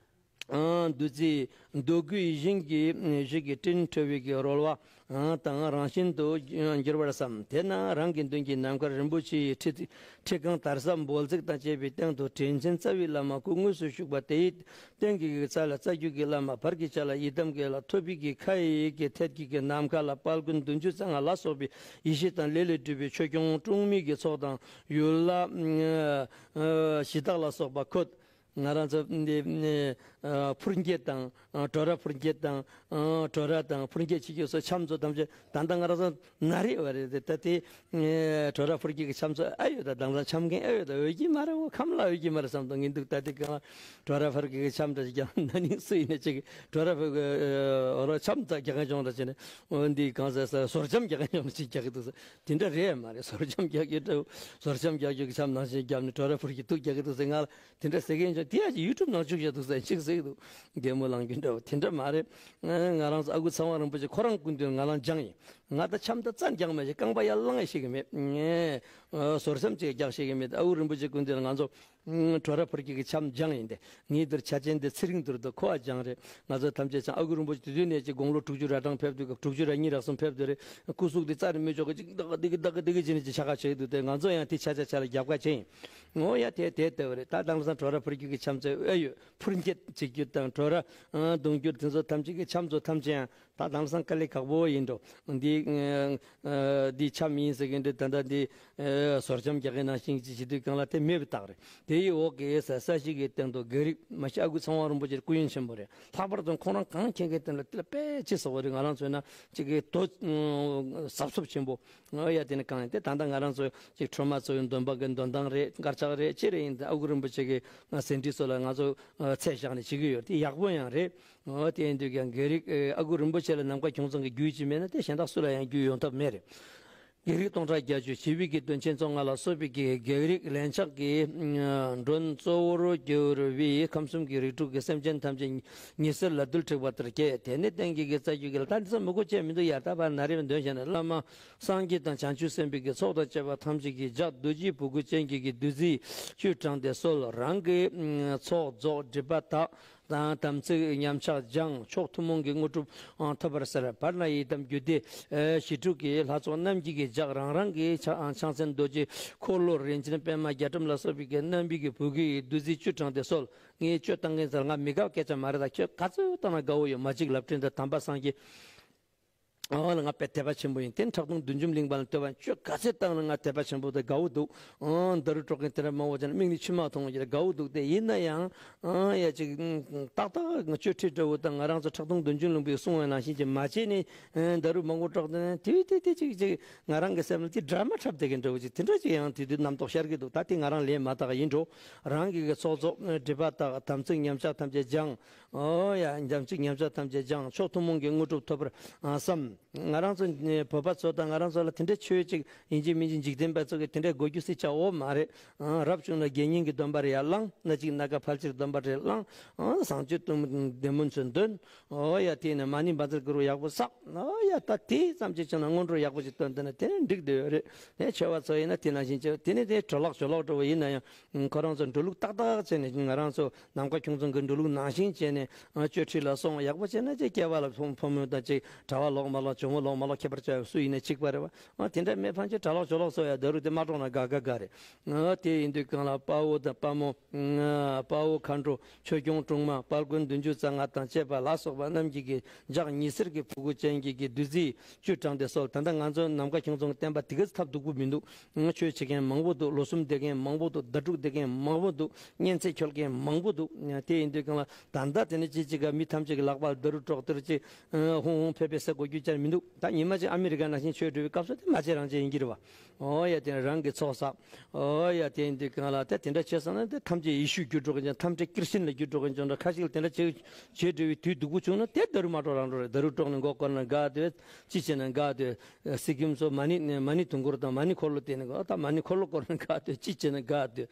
ཨ། བདུད་རྩི་འདོད་དགུའི་ཡིད་བཞིན་གྱི་ཡིད་བཞིན་གྱི་སྤྲིན་འཕྲོ་བའི་གི་རོལ་བ་དང་རང་བཞིན་དུ་འགྱུར་བར་བསམ། དེས་ན་རང་གི་མདུན་གྱི་ནམ་མཁར་རིན་པོ་ཆེའི་ཁྲི་ཁྲི་རྐང་དར་ཟབ་འབོལ་ཚིགས་དང་བཅས་པའི་སྟེང་དུ་དྲིན་ཆེན་རྩ་བའི་བླ་མ་སྐུ་དངོས་སུ་བཞུགས་པ་དེའི་སྟེང་གི་རྩ་ལ་རྩ་རྒྱུད་ཀྱི་བླ་མ། བར་གྱི་ཆ་ལ་ཡི་དམ་གྱི་བླ། ཐོད་པའི་གི་ཁ་ཡི་གི་ཐད་ཀྱི་གི་ནམ་མཁའ་ལ་དཔལ་མགོན་བདུན་ཅུ་རྩ་ལྔ་ལ་སོགས་པའི་ཡེ་ཤེས་དང་ལས་ལས་གྲུབ་པའི་ཆོས་སྐྱོང་སྲུང་མའི་གི་ཚོགས་དང་ཡུལ་ལྷ་གཞི་བདག་ལ་སོགས་པ་འཁོད། ང་རང་ཚོ་འདི་ཨ་ཕུར་འགྱེད་དང་། ཨ་གྲོ་ར་ཕུར་འགྱེད་དང་། ཨ་གྲོ་ར་དང་ཕུར་འགྱེད་བྱེད་རྒྱུ་སོགས་འཆམ་ཚོ་ཐམས་ཅད་ད་ལྟ་ང་རང་ཚོ་ན་རེ་བ་རེད་དེ། ད་དེ་ཨ་གྲོ་ར་ཕུར་འགྱེད་ཀྱི་འཆམ་ཚོ་ཨེ་ཡོད། ད་དེང་སང་འཆམ་མཁན་ཨེ་ཡོད། ད་འོས་ཀྱི་མ་རེད། འོ། ཁམས་ལ་འོས་ཀྱི་མ་རེད་བསམ་དང་ངས་འདུག་ད་དེ་གང་ལ་གྲོ་ར་ཕུར་འགྱེད་ཀྱི་འཆམ་འདྲ་ཞིག་རྒྱག་ན་ནི་སུ་ཡིན་ན་ཅིག་གྲོ་ར་ཕུར་འགྱེད་འོ་ར་འཆམ་ད་རྒྱག་མཁན་བྱུང་འདྲ་བྱས་ནས། འོ། འདི་གང་ཟེར་ཟེར་ཟོར་འཆམ་རྒྱག་མཁན་བྱུང་འདྲ་ཅིག་རྒྱག་གི་འདུག་ཟེར། དེ་འདྲ་རེད་མ་རེད། ཟོར་འཆམ་རྒྱག་རྒྱུ་འདྲ་བོ། ཟོར་འཆམ་རྒྱག་རྒྱུ་གི་འཆམ་ནང་བཞིན་བརྒྱབ་ནས་གྲོ་ར་ཕུར་གྱི་དུག་རྒྱག་གི་འདུག་ཟེར། ང་ལ་དེ་འདྲ་ཟེར་མཁན་བྱུང་། དེ་ཡང་ཅིག་ཡུ་ཊུབ་ནང་བཅུག་བཞག་འདུག་ཟེར་ཅིག་ཟེར་གི་འདུག་རྒན་མོ་ལང་རྒྱུ་འདྲ་བོ་དེ་འདྲ་མ་རེད། ང་རང་ཚོ་ཨ་ཁུ་ཚེ་དབང་རིན་པོ་ཆེ་ཁོ་རང་སྐུ་མདུན་ང་རང་སྦྱངས་ཡིན། ང་ད་འཆམ་ད་རྩ་རྒྱག་མ་ཤེས། རྐང་པ་ཡར་བླངས་ཤེས་གི་མེད། ངས་ཨ་ཟོར་འཆམ་ཅིག་རྒྱག་ཤེས་གི་མེད། ཨ་ཁུ་རིན་པོ་ཆེ་སྐུ་མདུན་ལ་ང་ཚོ་ཨ་གྲོ་ར་ཕུར་གྱི་གི་འཆམ་སྦྱངས་ཡིན་ཏེ། ངའི་འདིར་ཆ་ཅན་དེ་ཚེ་རིང་དུར་དུ་ཁོ་ཨ་སྦྱངས་རེད། ང་ཚོ་ཐམས་ཅད་ཅང་ཨ་ཁུ་རིན་པོ་ཆེ་དེ་དུས་ནས་ཅིག་དགུང་ལོ་དྲུག་ཅུ་ར་གྲངས་ཕེབས་དུས་སྐབས། དྲུག་ཅུ་ར་གཉིས་རག་སོང་ཕེབས་དུས་རེད། སྐུ་གཟུགས་དེ་རྩ་ནས་མི་ཆོག་གི་ཅིག་ཏག་ཏག་ཏག་ཏག་ཅིག་ནས་ཅིག་ཆ་ག་བྱེད་འདུག་སྟེ། ང་ཚོ་ཡང་དེ་ཆ་ཆ་ཆ་ལ་རྒྱབ་ཁ་བྱས་ཡིན། ངོ་ཡ་དེ་དེ་ལྟ་བུ་རེད། ད་དེང་སང་གྲོ་ར་ཕུར་རྒྱུད་ཀྱི་འཆམ་ཚོ་ཨེ་ཡོད། ཕུར་འགྱེད་བྱེད་རྒྱུ་དང་གྲོ་ར་ཨ་བརྡུང་རྒྱུ་དེ་ཚོ་ཐམས་ཅད་ཀྱི་འཆམ་ཚོ་ཐམས་ཅད་ཡང་ད་དེང་སང་དཀའ་ལས་ཁག་པོ་ཡིན་འགྲོ། འདི་ཨ་འདི་འཆམ་ཡིན་ཟེར་གི་འདྲ། ད་ལྟ་འདི་ཨ་ཟོར་འཆམ་རྒྱག་གི་ནང་བཞིན་ཅིག་བྱེད་དུས་གང་ལ་དེ་མེད་པའི་རྟགས་རེད། དེ་ཡི་འོག་གི་ས་ས་གཞི་གི་སྟེང་དུ་རྒྱལ་རིགས་མ་གཞི་ཨ་ཁུ་ཚེ་དབང་རིན་པོ་ཆེ་སྐུ་ཡོན་ཆེན་པོ་རེད། ལྷག་པར་དུ་ཁོང་རང་གང་མཁྱེན་མཁན་དེ་ལ་དེ་ལ་དཔེ་ཆེ་ཟེར་བ་རེད། ང་རང་ཚོ་ན་ཅིག་གི་དོ་གཟབ་གཟབ་ཆེན་པོ། ཨོ་ཡ། དེ་ནི་གང་ཡིན་ཏེ། ད་ལྟ་ང་རང་ཚོ་ཅིག་ཁྲོས་མ་ཚོ་ཡི་འདོན་པ་གི་འདོན་སྟངས་རེད། དཀར་ཆག་རེད། ཅི་རེད་ཡིན་ཏེ། ཨ་ཁུ་རིན་པོ་ཆེ་གི་ཟིན་བྲིས་སོགས་ལ་ང་ཚོ་ཚད་བཞག་ནས་བྱེད་ཀྱི་ཡོད། དེ་ཡག་པོ་ཡང་རེད། ཨོ། དེ་ཡིན་དུས་ཀྱང་རྒྱལ་རིགས་ཨ་ཁུ་རིན་པོ་ཆེ་ལ་ནམ་མཁའ་ཁྱུང་ཚང་གི་རྒྱུད་ཅིག་མེད་ན་དེ་གཞན་དག་སུ་ལ་ཡང་རྒྱུད་ཡོང་ཐབས་མེད་རེད། རྒྱལ་རིགས་སྟོང་ཕྲག་བརྒྱད་ཅུ་ཞི་བའི་གི་དོན་ཆེན་ཚོགས་ལྔ་ལ་སོགས་པའི་གི་རྒྱལ་རིགས་ལན་ཆགས་ཀྱི་མགྲོན་གཙོ་བོར་གྱུར་པའི་ཁམས་གསུམ་གྱི་རིགས་དྲུག་གི་སེམས་ཅན་ཐམས་ཅད་ཉི་ཟེར་ལ་རྡུལ་འཁྲིགས་པ་ལྟར་སྐྱེས། དེ་ནས་སྟེང་གི་གི་རྩ་རྒྱུད་ཀྱི་ལ། ད་འདི་ཚོ་མི་གོ་ཆེ་མི་འདུག་ཡ། ད་བར་ན་རེ་བའི་འདོན་བྱས་ན། བླ་མ་སངས་རྒྱས་དང་བྱང་ཆུབ་སེམས་དཔའི་གི་ཚོགས་དང་བཅས་པ་ཐམས་ཅད་ཀྱིས་ལྗགས་རྡོ་རྗེའི་བུ་གུ་ཅན་གྱི་གི་བདུད་རྩིའི་བཅུད་དྲངས་ཏེ་གསོལ། རང་གི་ཚོགས་རྫོགས། སྒྲིབ་པ་དག་དང་དམ་ཚིག་ཉམས་ཆག་སྦྱངས། མཆོག་ཐུན་མོང་གི་དངོས་གྲུབ་ཐོབ་པར་ཟེར། བར་ན་ཡི་དམ་རྒྱུད་སྡེ་ཞེ་དྲུག་གི་ལྷ་ཚོགས་རྣམས་ཀྱིས་གི་ལྗགས་རང་རང་གི་ཕྱག་ཕྱག་མཚན་རྡོ་རྗེ་འཁོར་ལོ་རིན་ཆེན་པདྨ་རྒྱ་གྲམ་ལ་སོགས་པའི་གི་རྣམ་པའི་གི་བུ་གུའི་བདུད་རྩིའི་བཅུད་དྲངས་ཏེ་གསོལ། ངས་གཅོད་བཏང་མཁན་ཟེར་ང་མི་དགའ་བ་སྐད་ཆ་མ་རེད། ད་ཁྱོད་ག་ཚོད་བཏང་ན་དགའ་བོ་ཡོད། མ་གཅིག་ལབ་ཕྲན་དུ་དམ་པ་སངས་རྒྱས། ཨོ་ལ་ང་དཔེ་དད་པ་ཆེན་པོ་ཡིན། དེ་ཁྲག་འཐུང་བདུད་འཇོམས་གླིང་པ་ལ་བསྟོད་པ་བཅོས་ག་ཚོད་བཏང་ན་ང་དད་པ་ཆེན་པོ་དང་དགའ་བོ་འདུག་ཨང་། ད་རུ་དཀྲོག་མཁན་དེ་འདྲ་མང་བོ་ཅན་མིག་ནས་མཆི་མ་མཐོང་བ་ཅིག་དགའ་བོ་འདུག་དེ་ཡིན་ན་ཡང་ཨང་ཡ་ཅིག་ཏག་ཏག་ང་གཅོད་ཁྲིད་འདྲ་བོ་དང་ང་རང་ཚོ་ཁྲག་འཐུང་བདུད་འཇོམས་གླིང་པའི་གསུང་བ་ནང་བཞིན་ཅིག་མ་བྱས་ནས་ཨང་ད་རུ་མང་བོ་དཀྲོག་དེ་དེ་དེ་དེ་ཅིག་ཅིག་ང་རང་གི་སེམས་ལ་དེ་ཌ་ར་མ་འཁྲབ་བསྡད་མཁན་འདྲ་བོ་ཅིག་དེ་འདྲ་ཅིག་ཡང་དེ་དུས་རྣམ་རྟོག་ཤར་གྱི་འདུག་ད་དེ་ང་རང་ལས་མ་དག་ཡིན་འགྲོ། རང་གི་གི་ཚོགས་རྫོགས་སྒྲིབ་པ་དག་དམ་ཚིག་ཉམས་ཆག་ཐམས་ཅད་སྦྱངས། ཨོ་ཡ། དམ་ཚིག་ཉམས་ཆག་ཐམས་ཅད་སྦྱངས། མཆོག་ཐུན་མོང་གི་དངོས་གྲུབ་ཐོབ་པར་ཨ་བསམ། ང་རང་ཚོ་ནི་བོད་པ་ཚོ་དང་ང་རང་ཚོ་ལ་དེ་འདྲའི་ཆོས་ཅིག་ཡིན་གཅིག་མིན་གཅིག་འཇིག་རྟེན་པ་ཚོ་གི་དེ་འདྲའི་དགོས་རྒྱུ་སྲིད་ཆགས་འོ་མ་རེད། ཨ་རབ་བྱུང་ན་དགེ་བསྙེན་གྱི་སྡོམ་པ་རེ་ཡར་བླངས། སྣ་གཅིག་སྣ་ཁ་ཕལ་ཆེར་སྡོམ་པ་རེ་བླངས། ཨ་བཟང་སྤྱོད་དུ་བདེ་སྨོན་ཚོས་འདོན། ཨོ་ཡ། དེ་ནས་མ་ཎི་བཛྲ་གུ་རུ་ཡག་པོ་བསགས། ཨོ་ཡ། ད་དེ་ཙམ་ཅིག་བྱུང་ན་སྔོན་འགྲོ་ཡག་པོ་ཅིག་བཏོན་དེ་ན་དེ་ནས་འགྲིག་བསྡད་ཡོད་རེད། དེ་ནས་ཆོས་པ་ཚོ་ཡིན་ན་དེ་ནང་བཞིན་བྱས། དེ་ནས་དེ་གྲོ་ལག་ཇོ་ལག་འགྲོ་བ་ཡིན་ན་ཡང་། ཁོ་རང་ཚོ་འགྲོ་ལུགས་ཏག་ཏག་བྱས་ནས་ང་རང་ཚོ་ནམ་མཁའ་ཁྱུང་རྫོང་གི་འགྲོ་ལུགས་ནང་བཞིན་བྱས་ནས་ཨ་གཅོད་ཁྲིད་ལ་སོང་བ་ཡག་པོ་བྱས་ན་ཅིག་སྐྱེ་བ་ལ་ཕོ་ཕོ་མོ་དང་ཅིག་གྲྭ་པ་ལོག་མ་ལོག་ཇོ་མོ་ལོག་མ་ལོག་ཁྱད་པར་ཆེ་བ་སུ་ཡིན་ན་གཅིག་པ་རེད་བ། ཨ་དེ་འདྲ་མེད་ཕན་ཆད་གྲྭ་ལོག་ཇོ་ལོག་སོང་ཡ་ད་རུང་དེ་མ་གྲོགས་ན་དགའ་དགའ་དགའ་རེད། ཨ་དེ་ཡིན་དུས་གང་ལ་དཔའ་བོ་དང་དཔའ་མོ། ཨ་དཔའ་བོ་མཁའ་འགྲོ་ཆོས་སྐྱོང་སྲུང་མ་དཔལ་མགོན་བདུན་ཅུ་རྩ་ལྔ་དང་བཅས་པ་ལ་སོགས་པ་རྣམས་ཀྱིས་ཀྱི་ལྗགས་ཉི་ཟེར་གྱི་ཕྲུ་གུ་ཅན་གྱི་གི་བདུད་རྩིའི་བཅུད་དྲངས་ཏེ་གསོལ། ད་ལྟ་ང་ཚོ་ནམ་མཁའ་ཁྱུང་རྫོང་གི་བསྟན་པ་དེ་ག་ཚོད་ཐབས་སྡུག་པོ་མི་འདུག་ཆོས་བྱེད་མཁན་མང་པོ་འདུག་ལོ་གསུམ་བསྡད་མཁན་མང་པོ་འདུག་ཟླ་དྲུག་བསྡད་མཁན་མང་པོ་འདུག་གཉན་ཚད་འཁྱོལ་མཁན་མང་པོ་འདུག་དེ་ཡིན་དུས་གང་ལ་ད་ལྟ་དེ་ནས་ཅི་ཅི་ག་མི་ཐམས་ཅད་ཀྱི་ལག་པར་ད་རུ་དཀྲོག་དེར་ཅི་ཧུང་ཧུང་ཕེ་ཕེ་ཟེར་དགོས་རྒྱུ་ཅང་མི་འདུག་ད་ཉི་མ་གཅིག་ཨ་མི་རི་ཀ་ནང་བཞིན་ཆོས་སྒྲུབ་པའི་སྐབས་སུ་དེ་མ་བྱེད་རང་བྱེད་ཡིན་གྱི་རེད་བ། ཨོ་ཡ། དེ་རང་གི་ཚོགས་བསགས། ཨོ་ཡ། དེ་ཡིན་དུས་གང་ལ་དེ་དེ་འདྲ་བྱས་སོང་ན་དེ་ཐམས་ཅད་ཡེ་ཤུར་འགྱུར་འགྲོ་གི་འཇོག་ཐམས་ཅད་ཀིར་ཤན་ལ་འགྱུར་འགྲོ་གི་འཇོག་འདྲ། ཁ་ཅིག་ལ་དེ་འདྲ་བྱེད་བྱེད་འགྲོ་བའི་དུས་སྡུག་པོ་བྱུང་ན་དེ་ད་རུ་མ་འགྲོ་རང་འགྲོ་རེད། ད་རུ་དཀྲོག་ནས་མགོ་བསྐོར་ན་དགའ་སྡོད། ཅི་བྱས་ན་དགའ་སྡོད། སི་ཀིམ་ཚོ་མ་ཎི་མ་ཎི་དུང་འཁོར་དང་མ་ཎི་འཁོར་ལོ་བསྟན་ནས་གོ། ད་མ་ཎི་འཁོར་ལོ་བསྐོར་ན་དགའ་སྡོད། ཅི་བྱས་ན་དགའ་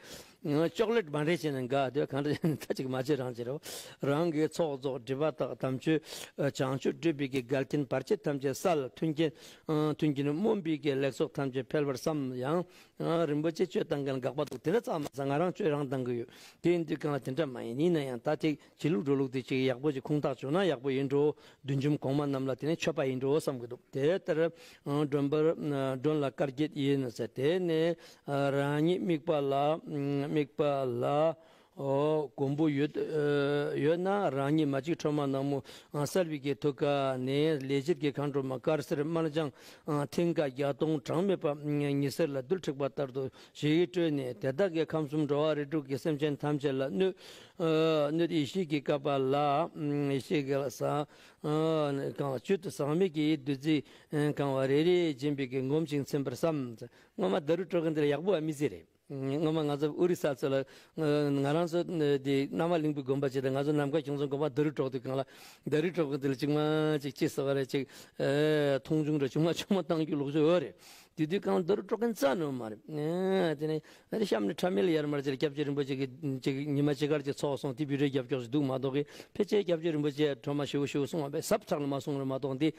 སྡོད། ཅོག་ལེ་ཊི་མ་འདྲེས་བྱས་ན་དགའ་སྡོད། གང་འདྲ་བྱས་ན་ད་ཅིག་མ་བྱེད་རང་བྱེད་རོ། རང་གི་ཚོགས་རྫོགས་སྒྲིབ་པ་དག་དམ་ཆོས་བྱང་ཆུབ་སྒྲུབ་པའི་གི་འགལ་རྐྱེན་བར་ཆད་ཐམས་ཅད་བསལ། མཐུན་རྐྱེན་མཐུན་རྐྱེན་སྨོན་པའི་གི་ལེགས་ཚོགས་ཐམས་ཅད་འཕེལ་བར་བསམ། ཡང་རིན་པོ་ཆེ་གཅོད་བཏང་མཁན་དགག་པ་འདུག་དེ་འདྲ་ཙམ་མ་ཟད་ང་རང་གཅོད་རང་བཏང་གི་ཡོད། དེ་ཡིན་དུས་གང་ལ་དེ་འདྲ་མ་ཡིན། ཡིན་ན་ཡང་ད་ཅིག་བྱེད་ལུགས་འགྲོ་ལུགས་དེ་ཅིག་ཡག་པོ་ཅིག་ཁུངས་དག་བྱུང་ན་ཡག་པོ་ཡིན་འགྲོ། བདུད་འཇོམས་གོང་མ་རྣམས་ལ་དེ་ནས་མཆོད་པ་ཡིན་འགྲོ་བསམ་གི་འདུག་དེ་ལྟར་མགྲོན་པོ་མགྲོན་ལ་བཀའ་བརྒྱད་ཡིན་ཟེར། དེ་ནས་རང་ཉིད་དམིགས་པ་ལ་དམིགས་པ་ལ་གོམ་པ་ཡོད་ཡོད་ན་རང་ཉིད་མ་གཅིག་ཁྲོས་མ་ནག་མོ་གསལ་བའི་གི་ཐུགས་ཀ་ནས་ལས་བྱེད་ཀྱི་མཁའ་འགྲོ་མ་དཀར་སེར་དམར་ལྗང་མཐིང་ག་བརྒྱ་སྟོང་གྲངས་མེད་པ་ཉི་ཟེར་ལ་རྡུལ་འཁྲིགས་པ་ལྟར་དུ་ཞི་བའི་སྤྲོས་ནས་དེ་དག་གི་ཁམས་གསུམ་འགྲོ་བ་རིགས་དྲུག་གི་སེམས་ཅན་ཐམས་ཅད་ལ་གནོད་གནོད་ཡེ་ཤེས་ཀྱི་བསྐལ་པ་ལ་ཡེ་ཤེས་ཀྱི་ས་གང་བཅུད་དུ་ཟག་མེད་ཀྱི་བདུད་རྩིས་གང་བ་རེ་རེ་སྦྱིན་པའི་གི་ངོམས་ཤིང་ཚིམ་པར་བསམ། སྔོན་མ་ད་རུ་དཀྲོག་མཁན་དེ་ལ་ཡག་པོ་བ་མི་ཟེར་རེད། སྔོན་མ་ང་ཚོ་ཨོ་རི་ས་ཚོ་ལ་ང་རང་ཚོ་དེ་རྣམ་པ་གླིང་པའི་དགོན་པ་ཅིག་དང་ང་ཚོ་ནམ་མཁའ་ཁྱུང་རྫོང་དགོན་པ་ད་རུ་དཀྲོག་དུས་གང་ལ་ད་རུ་དཀྲོག་མཁན་དེ་ལ་ཅིག་མ་ཅིག་ཅི་ཟེར་བ་རེད། ཅིག་མཐོང་ཆུང་རེད། ཆུང་མ་ཆུང་མ་བཏང་རྒྱུ་ལོག་ཤོས་ཡོད་རེད། དེ་དུས་གང་ལ་ད་རུ་དཀྲོག་མཁན་རྩ་ནོར་མ་རེད། དེ་ནས་ཨ་ནི་གཤམ་ནས་ཁྲ་མེ་ལ་ཡར་མར་ཅིག་སྐྱབས་རྗེ་རིན་པོ་ཆེ་གི་ཅིག་ཉི་མ་ཅིག་གར་ཅིག་ཚོགས་སོང་། དེ་བི་ཌི་ཡོ་རྒྱབ་སྐྱོར་ཞིག་འདུག་མ་གཏོགས་གི་ཕལ་ཆེར་སྐྱབས་རྗེ་རིན་པོ་ཆེ་ཁྲོས་མ་ཞེ་པོ་ཞེ་པོ་གསུང་བ་པས་ཟབ་ཐག་ལ་མ་གསུང་རེད་མ་གཏོགས་འདི་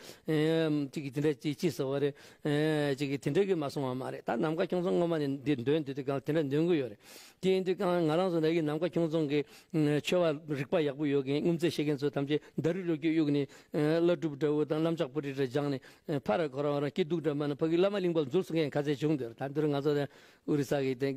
ཅིག་གི་དེ་འདྲ་ཅིག་ཅི་ཟེར་བ་རེད། ཅིག་གི་དེ་འདྲ་གི་མ་གསུང་བ་མ་རེད། ད་ནམ་མཁའ་ཁྱུང་རྫོང་སྔོན་མ་ནས་འདི་འདོན་དུས་དུས་གང་དེ་འདྲ་འདོན་གི་ཡོད་རེད། དེ་ཡིན་དུས་གང་ང་རང་ཚོ་འདྲ་གི་ནམ་མཁའ་ཁྱུང་རྫོང་གི་ཆོས་པ་རིག་པ་ཡག་པོ་ཡོད་མཁན་དངོས་རྫས་ཤེས་མཁན་ཚོ་ཐམས་ཅད་ད་རུ་རུ་གི་གཡུག་ནས་བླ་སྒྲུབ་འདྲ་བོ་དང་གླམ་ལྕགས་པོ་ཏི་འདྲ་སྦྱངས་ནས་ཕར་ཁོ་རང་རང་སྐྱིད་སྡུག་འདྲ་མ་ན་ཕ་གི་བླ་མ་གླིང་པ་འཛུལ་སོང་མཁན་ཁ་ཤས་བྱུང་འདུག་ད་འདིར་ང་ཚོ་ཨོ་རི་ས་གི་དེ་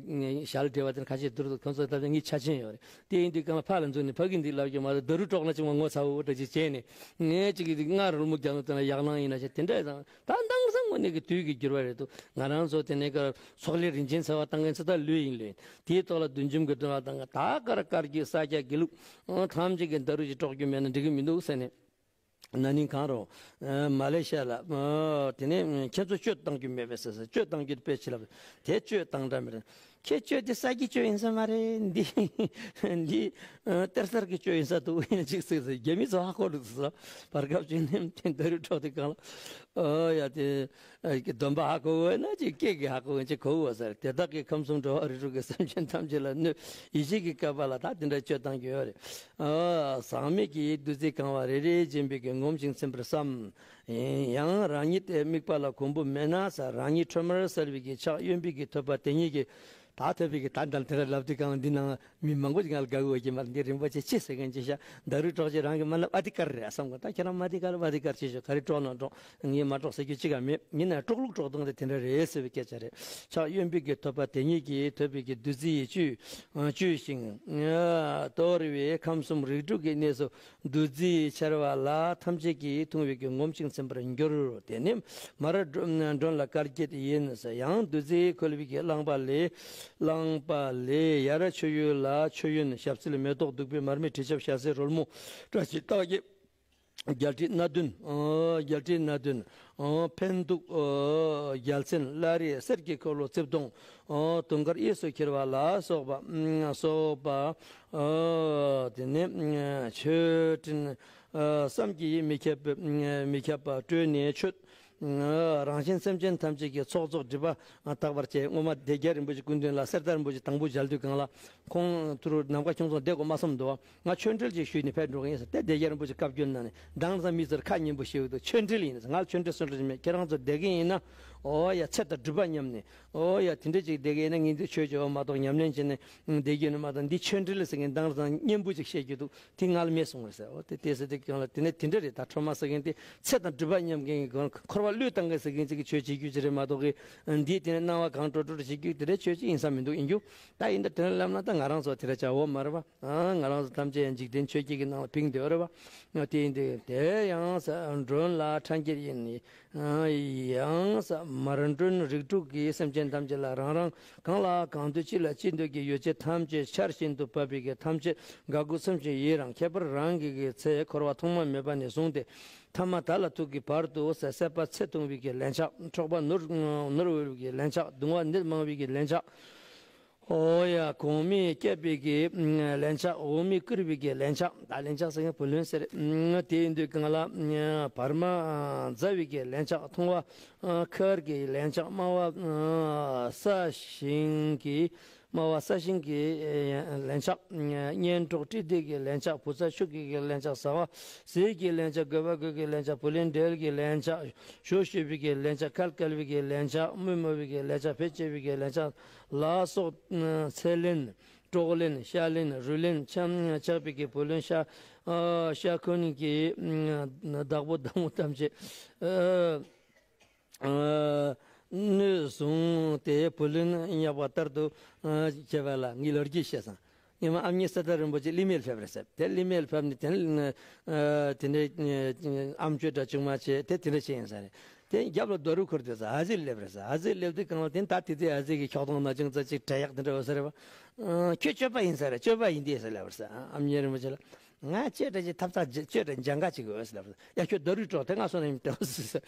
ཞལ་བྲེ་བ་དེ་ཁ་ཤས་འདུག་ཁོང་ཚོ་ད་ངའི་ཆ་ཆེན་ཡོད་རེད། དེ་ཡིན་དུས་གང་ལ་ཕར་ལ་འཛུལ་ནས་ཕ་གི་འདི་ལབ་རྒྱུ་མ་རེད། ད་རུ་དཀྲོག་ན་ཅིག་མ་ངོ་ཚ་བོ་འདྲ་ཅིག་བྱས་ནས་ངས་ཅིག་གི་སྔར་རོལ་མོ་རྒྱག་ནོ་དེ་ན་ཡག་ལང་ཡིན་ན་ཞེས་དེ་འདྲ་དང་ད་དེང་སང་དངོས་གནས་ཀྱི་དུས་ཀྱི་འགྱུར་བ་རེད་འདུག་ང་རང་ཚོ་དེ་ནས་ཀར་ཚོགས་ལས་རིན་ཆེན་ཚ་བ་བཏང་མཁན་ཚོ་ད་ལོས་ཡིན་ལོས་ཡིན། དེའི་ཐོག་ལ་བདུད་འཇོམས་ཀྱི་སྡོམ་པ་བཏང་མཁན་ད་ཀར་དཀར་རྒྱུད་ས་སྐྱ་དགེ་ལུགས་ཐམས་ཅད་ཀྱི་ད་རུ་ཅིག་དཀྲོག་རྒྱུ་མེད་ན་འགྲིག་གི་མི་འདུག་ཟེར་ནས། ན་ནིང་གང་རུང་། ཨ་མ་ལེ་ཤ་ལ། ཨ་དེ་ནས་ཁྱེད་ཚོ་གཅོད་བཏང་རྒྱུ་མེད་པས་ཟེར་ཟེར། གཅོད་བཏང་རྒྱུ་དཔེ་ཆེ་ལབ། དེ་གཅོད་བཏང་འདྲ་མི་རེད། ཁྱེད་གཅོད་དེ་ས་ཀྱི་གཅོད་ཡིན་ས་མ་རེད། འདི་འདི་ཨ་གཏེར་གསར་གྱི་གཅོད་ཡིན་ས་འདུག་ཡིན་ཅིག་ཟེར་ཟེར། རྒྱ་མི་ཚོ་ཧ་གོ་འདུག་ཟེར། བར་སྐབས་ཅིག་ནས་དེ་ད་རུ་འཕྲོག་དེ་གང་ལ། ཨོ་ཡ་དེ་ཨ་སྡོམ་པ་ཧ་གོ་འོས་ན་ཅིག་སྐད་ཀྱིས་ཧ་གོ་འོས་ཅིག་གོ་འོས་ཟེར། དེ་དག་གིས་ཁམས་གསུམ་འགྲོ་བ་རིགས་དྲུག་གི་སེམས་ཅན་ཐམས་ཅད་ལ་གནོད་ཡེ་ཤེས་ཀྱི་བསྐལ་པ་ལ་ད་དེ་འདྲ་གཅོད་བཏང་གི་ཡོད་རེད། ཨ་ཟག་མེད་ཀྱི་བདུད་རྩི་གང་བ་རེ་རེ་སྦྱིན་པའི་གི་ངོམས་ཤིང་ཚིམ་པར་བསམ། ཡང་རང་ཉིད་དེ་དམིགས་པ་ལ་གོམས་པ་མེད་ན་ཟེར། རང་ཉིད་ཁྲོས་མར་གསལ་བའི་གི་ཕྱག་གཡོན་པའི་གི་ཐོད་པ་དེ་ཉིད་ཀྱིས་ད་ཐོད་པའི་གི་ད་འདྲ་དེ་འདྲ་ལབ་དུས་གང་འདི་ནང་མི་མང་པོ་ཞིག་ང་ལ་དགའ་གི་ཡོད་ཀྱི་མ་རེད། འདི་རིན་པོ་ཆེ་ཅི་ཟེར་མཁན་ཅི་ཤ་ད་རུ་དཀྲོག་ཅིག་རང་གི་མ་ལབ་ཨ་དི་ཀར་རེད་བསམ་གི། ད་ཁྱེད་རང་མ་དི་ཀར་ཨ་དི་ཀར་ཅི་ཤོད་ག་རེ་དཀྲོག་ན་དཀྲོག་ངས་མ་དཀྲོག་ཟེར་རྒྱུ་ཅི་ག་མེད། ཡིན་ ཡང་དཀྲོག་ལུགས་དཀྲོག་སྟངས་དེ་དེ་འདྲ་རེད་ཟེར་བའི་སྐད་ཆ་རེད། ཕྱག་གཡོན་པའི་གི་ཐོད་པ་དེ་ཉིད་ཀྱིས་ཐོད་པའི་གི་བདུད་རྩི་ཡིས་བཅུས་བཅུས་ཤིང་དོར་བའི་ཁམས་གསུམ་རིགས་དྲུག་གི་གནས་སུ་བདུད་རྩིའི་ཆར་བ་ལ་ཐམས་ཅད་ཀྱིས་འཐུང་བའི་གི་ངོམས་ཤིང་ཚིམ་པར་འགྱུར། དེ་ནི་མར་མགྲོན་ལ་དཀར་སྐྱེད་ཡིན། ཡང་བདུད་རྩིས་ཁོལ་བའི་གི་རླངས་པ་ལས། རླངས་པ་ལས་ཡར་མཆོད་ཡུལ་ལ་མཆོད་ཡོན་ཞབས་བསིལ་མེ་ཏོག་བདུག་སྤོས་མར་མེ་དྲི་ཆབ་ཞལ་ཟས་རོལ་མོ་བཀྲ་ཤིས་རྟགས་བརྒྱད། རྒྱལ་ཕྲན་སྣ་བདུན། ཨོ། རྒྱལ་ཕྲན་སྣ་བདུན། ཨོ། འཕན་གདུགས། ཨོ། རྒྱལ་མཚན། བླ་རེ། གསེར་གྱི་འཁོར་ལོ་རྩིབས་སྟོང་། ཨོ། དུང་དཀར་གཡས་སུ་འཁྱིལ་བ་ལ་སོགས་པ། ཨ། སོགས་པ། ཨོ། དེ་ནས་མཆོད་སྤྲིན། ཨ། བསམ་གྱིས་མི་ཁྱབ་པའི་མི་ཁྱབ་པ་སྤྲོས་ནས་མཆོད། ཨ། རང་གཞན་སེམས་ཅན་ཐམས་ཅད་ཀྱི་ཚོགས་རྫོགས་སྒྲིབ་པ་དག་པར་བྱས། སྔོན་མ་སྡེ་བརྒྱད་རིན་པོ་ཆེ་སྐུ་མདུན་ལ་གསེར་རྟ་རིན་པོ་ཆེ་དང་པོ་མཇལ་དུས་སྒང་ལ། ཁོང་ཐུ་རུ་ནམ་མཁའ་ཁྱུང་ཚང་བསྡད་དགོས་མ་བསམ་འདུག་ང་ཆོས་འབྲེལ་ཅིག་ཞུས་ནས་ཕེབས་འགྲོ་གི་ཡིན་ཟེར་ཏེ། སྡེ་བརྒྱད་རིན་པོ་ཆེ་བཀའ་བཀྱོན་གནང་ནས། དེང་སང་མི་ཚོར་ཁ་སྙན་པོ་བཤད་འདུག་ཆོས་འབྲེལ་ཡིན་ཟེར། ང་ལ་ཆོས་འབྲེལ་སུ་འབྲེལ་མེད། ཁྱེད་རང་ཚོ་བསྡད་གི་ཡིན་ན། ཨོ་ཡ། ཚེ་དང་སྒྲིབ་པ་མཉམ་ནས། ཨོ་ཡ། དེ་འདྲ་ཅིག་བསྡད་གི་ཡིན་ན། ངས་འདི་ཆོས་བྱེད་པ་མ་གཏོགས། ཉམས་ལེན་བྱས་ནས་བསྡད་རྒྱུ་ནི་མ་གཏོགས། འདི་ཆོས་འབྲེལ་ཟེར་མཁན་དེང་སང་སྙན་པོ་ཅིག་བཤད་རྒྱུ་འདུག་དེ་ང་ལ་མེད་སོང་བ་ཟེར། ཨོ། དེ་དེ་ཟེར་དུས་སྒང་ལ། དེ་ནས་དེ་འདྲ་རེད། ད་ཁྲོ་མ་ཟེར་མཁན་དེ་ཚེ་དང་སྒྲིབ་པ་མཉམ་མཁན་གྱི་སྒང་འཁོར་བ་བློས་བཏང་མཁན་ཟེར་མཁན་ཅིག་གི་ཆོས་བྱེད་རྒྱུ་ཅིག་རེད་མ་གཏོགས་གི། འདིས་དེ་ནས་སྣང་བ་གང་སྤྲོ་སྤྲོ་བྱེད་རྒྱུ་དེ་འདྲའི་ཆོས་ཅིག་ཡིན་ས་མི་འདུག་ཡིན་རྒྱུ། ད་ཡིན་ད་དེ་འདྲ་ལབ་ན་ད་ང་རང་ཚོ་དེ་འདྲ་བྱ་འོ་མ་རེད་པ། ཨ། ང་རང་ཚོ་ཐམས་ཅད་ཡང་འཇིག་རྟེན་ཆོས་བརྒྱད་ཀྱི་ནང་ལ་ཕིང་བསྡད་ཡོད་རེད་པ། དེ་ཡིན་དུས་དེ་ཡང་ས་མགྲོན་ལ་ཕྲན་གྱིས་ཡིན། ཡང་ས་མར་མགྲོན་རིགས་དྲུག་གི་སེམས་ཅན་ཐམས་ཅད་ལ། རང་རང་གང་ལ་གང་འདོད་ཅི་ལ་ཅི་འདོད་ཀྱི་ཡོ་བྱད་ཐམས་ཅད་ཆར་བཞིན་དུ་བབས་པའི་གི་ཐམས་ཅད་དགའ་མགུ་ཚིམ་ཞིང་ཡི་རང་། ཁྱད་པར་རང་གི་གི་ཚེ་འཁོར་བ་ཐོག་མ་མེད་པ་ནས་བཟུང་སྟེ་ཐ་མ་དག་ལ་ཐུག་གི་བར་དུ་ས་སྲེད་པ་ཚེ་ཐུང་བའི་གི་ལན་ཆགས། འཁྱོག་པ་ནོར་ནོར་འོལ་བའི་གི་ལན་ཆགས། གདུང་བ་ནད་མང་བའི་གི་ལན་ཆགས། ཨོ་ཡ། གོང་མས་བསྐྱབས་པའི་གི་ལན་ཆགས། འོག་མས་བསྐུར་བའི་གི་ལན་ཆགས། ད་ལན་ཆགས་ཟེར་མཁན་བུ་ལོན་ཟེར། དེ་ཡིན་དུས་སྒང་ལ་བར་མ་ཟ་བའི་གི་ལན་ཆགས། མཐོང་བ་མཁར་གྱི་ལན་ཆགས། སྨྲ་བ་ས་ཞིང་གི་སྨྲ་བ་ས་ཞིང་གི་ལན་ཆགས། གཉེན་གྲོགས་བཀྲེས་སྡེ་གི་ལན་ཆགས། བུ་ཚ་ཤུགས་ཀྱི་གི་ལན་ཆགས། ཟ་བ་ཟས་ཀྱི་ལན་ཆགས། དགོས་པ་དགོས་ཀྱི་ལན་ཆགས། བུ་ལོན་འབྲེལ་གྱི་ལན་ཆགས། ཞོ་ཞོ་བའི་གི་ལན་ཆགས། ཁལ་བཀལ་བའི་གི་ལན་ཆགས། དམོད་མོ་བའི་གི་ལན་ཆགས། བེད་སྤྱད་པའི་གི་ལན་ཆགས། ལ་སོགས་ཚེ་ལེན། གྲོགས་ལེན། ཤ་ལེན། རུས་ལེན། ཆམ་ཆག་པའི་གི་བུ་ལོན། ཤ་ཨ་ཤ་འཁོན་གྱི་བདག་པོ་བདག་མོ་ཐམས་ཅད་ཨ་ཨ་གནོད་བཟུང་སྟེ་བུ་ལོན་བརྙེགས་པ་ལྟར་དུ་ཨ་བྱེད་པ་ལ་ངས་ལོ་རྒྱུས་བཤད་སོང་། སྔོན་མ་ཨ་མྱེས་གསེར་རྟ་རིན་པོ་ཆེ་གླིང་སྨད་ཕེབས་རེད་ཟེར། དེ་གླིང་སྨད་ཕེབས་ནས་དེ་ནས་ཨ་དེ་འདྲའི་ཨ་ཨ་མཆོད་འདྲ་ཅུང་མ་བྱས། དེ་དེ་འདྲ་བྱས་ཡིན་ས་རེད། དེ་རྒྱབ་ལ་རྡོ་རུ་འཁོར་དུས་ས་ཨ་ཟེ་སླེབས་རེད་ཟེར། ཨ་ཟེ་སླེབས་དུས་སྒང་ལ་དེ་ད་དེ་དུས་ཨ་ཟེ་གི་ཁྱོག་ཐོང་ན་ཅུང་ཙག་ཅིག་བྲེལ་ཡག་དེ་འདྲ་འོ་ཟེར་རེད་པ། ཨ་ཁྱོད་སྤྱོད་པ་ཡིན་ས་རེད། སྤྱོད་པ་ཡིན་དེ་ཟེར་ལབ་རེད་ཟེར། ཨ་མྱེས་རིན་པོ་ཆེ་ལ། ང་སྤྱོད་འདྲ་ཅིག་ཐབ་ཚང་སྤྱོད་འདྲ་འཇང་ག་ཅིག་འོ་ཟེར་ལབ་རེད། ཡ་ཁྱོད་རྡོ་རུ་དཀྲོག་དེ་ང་སོང་ན་ཡིན་ཏེ་འོ་ཟེར།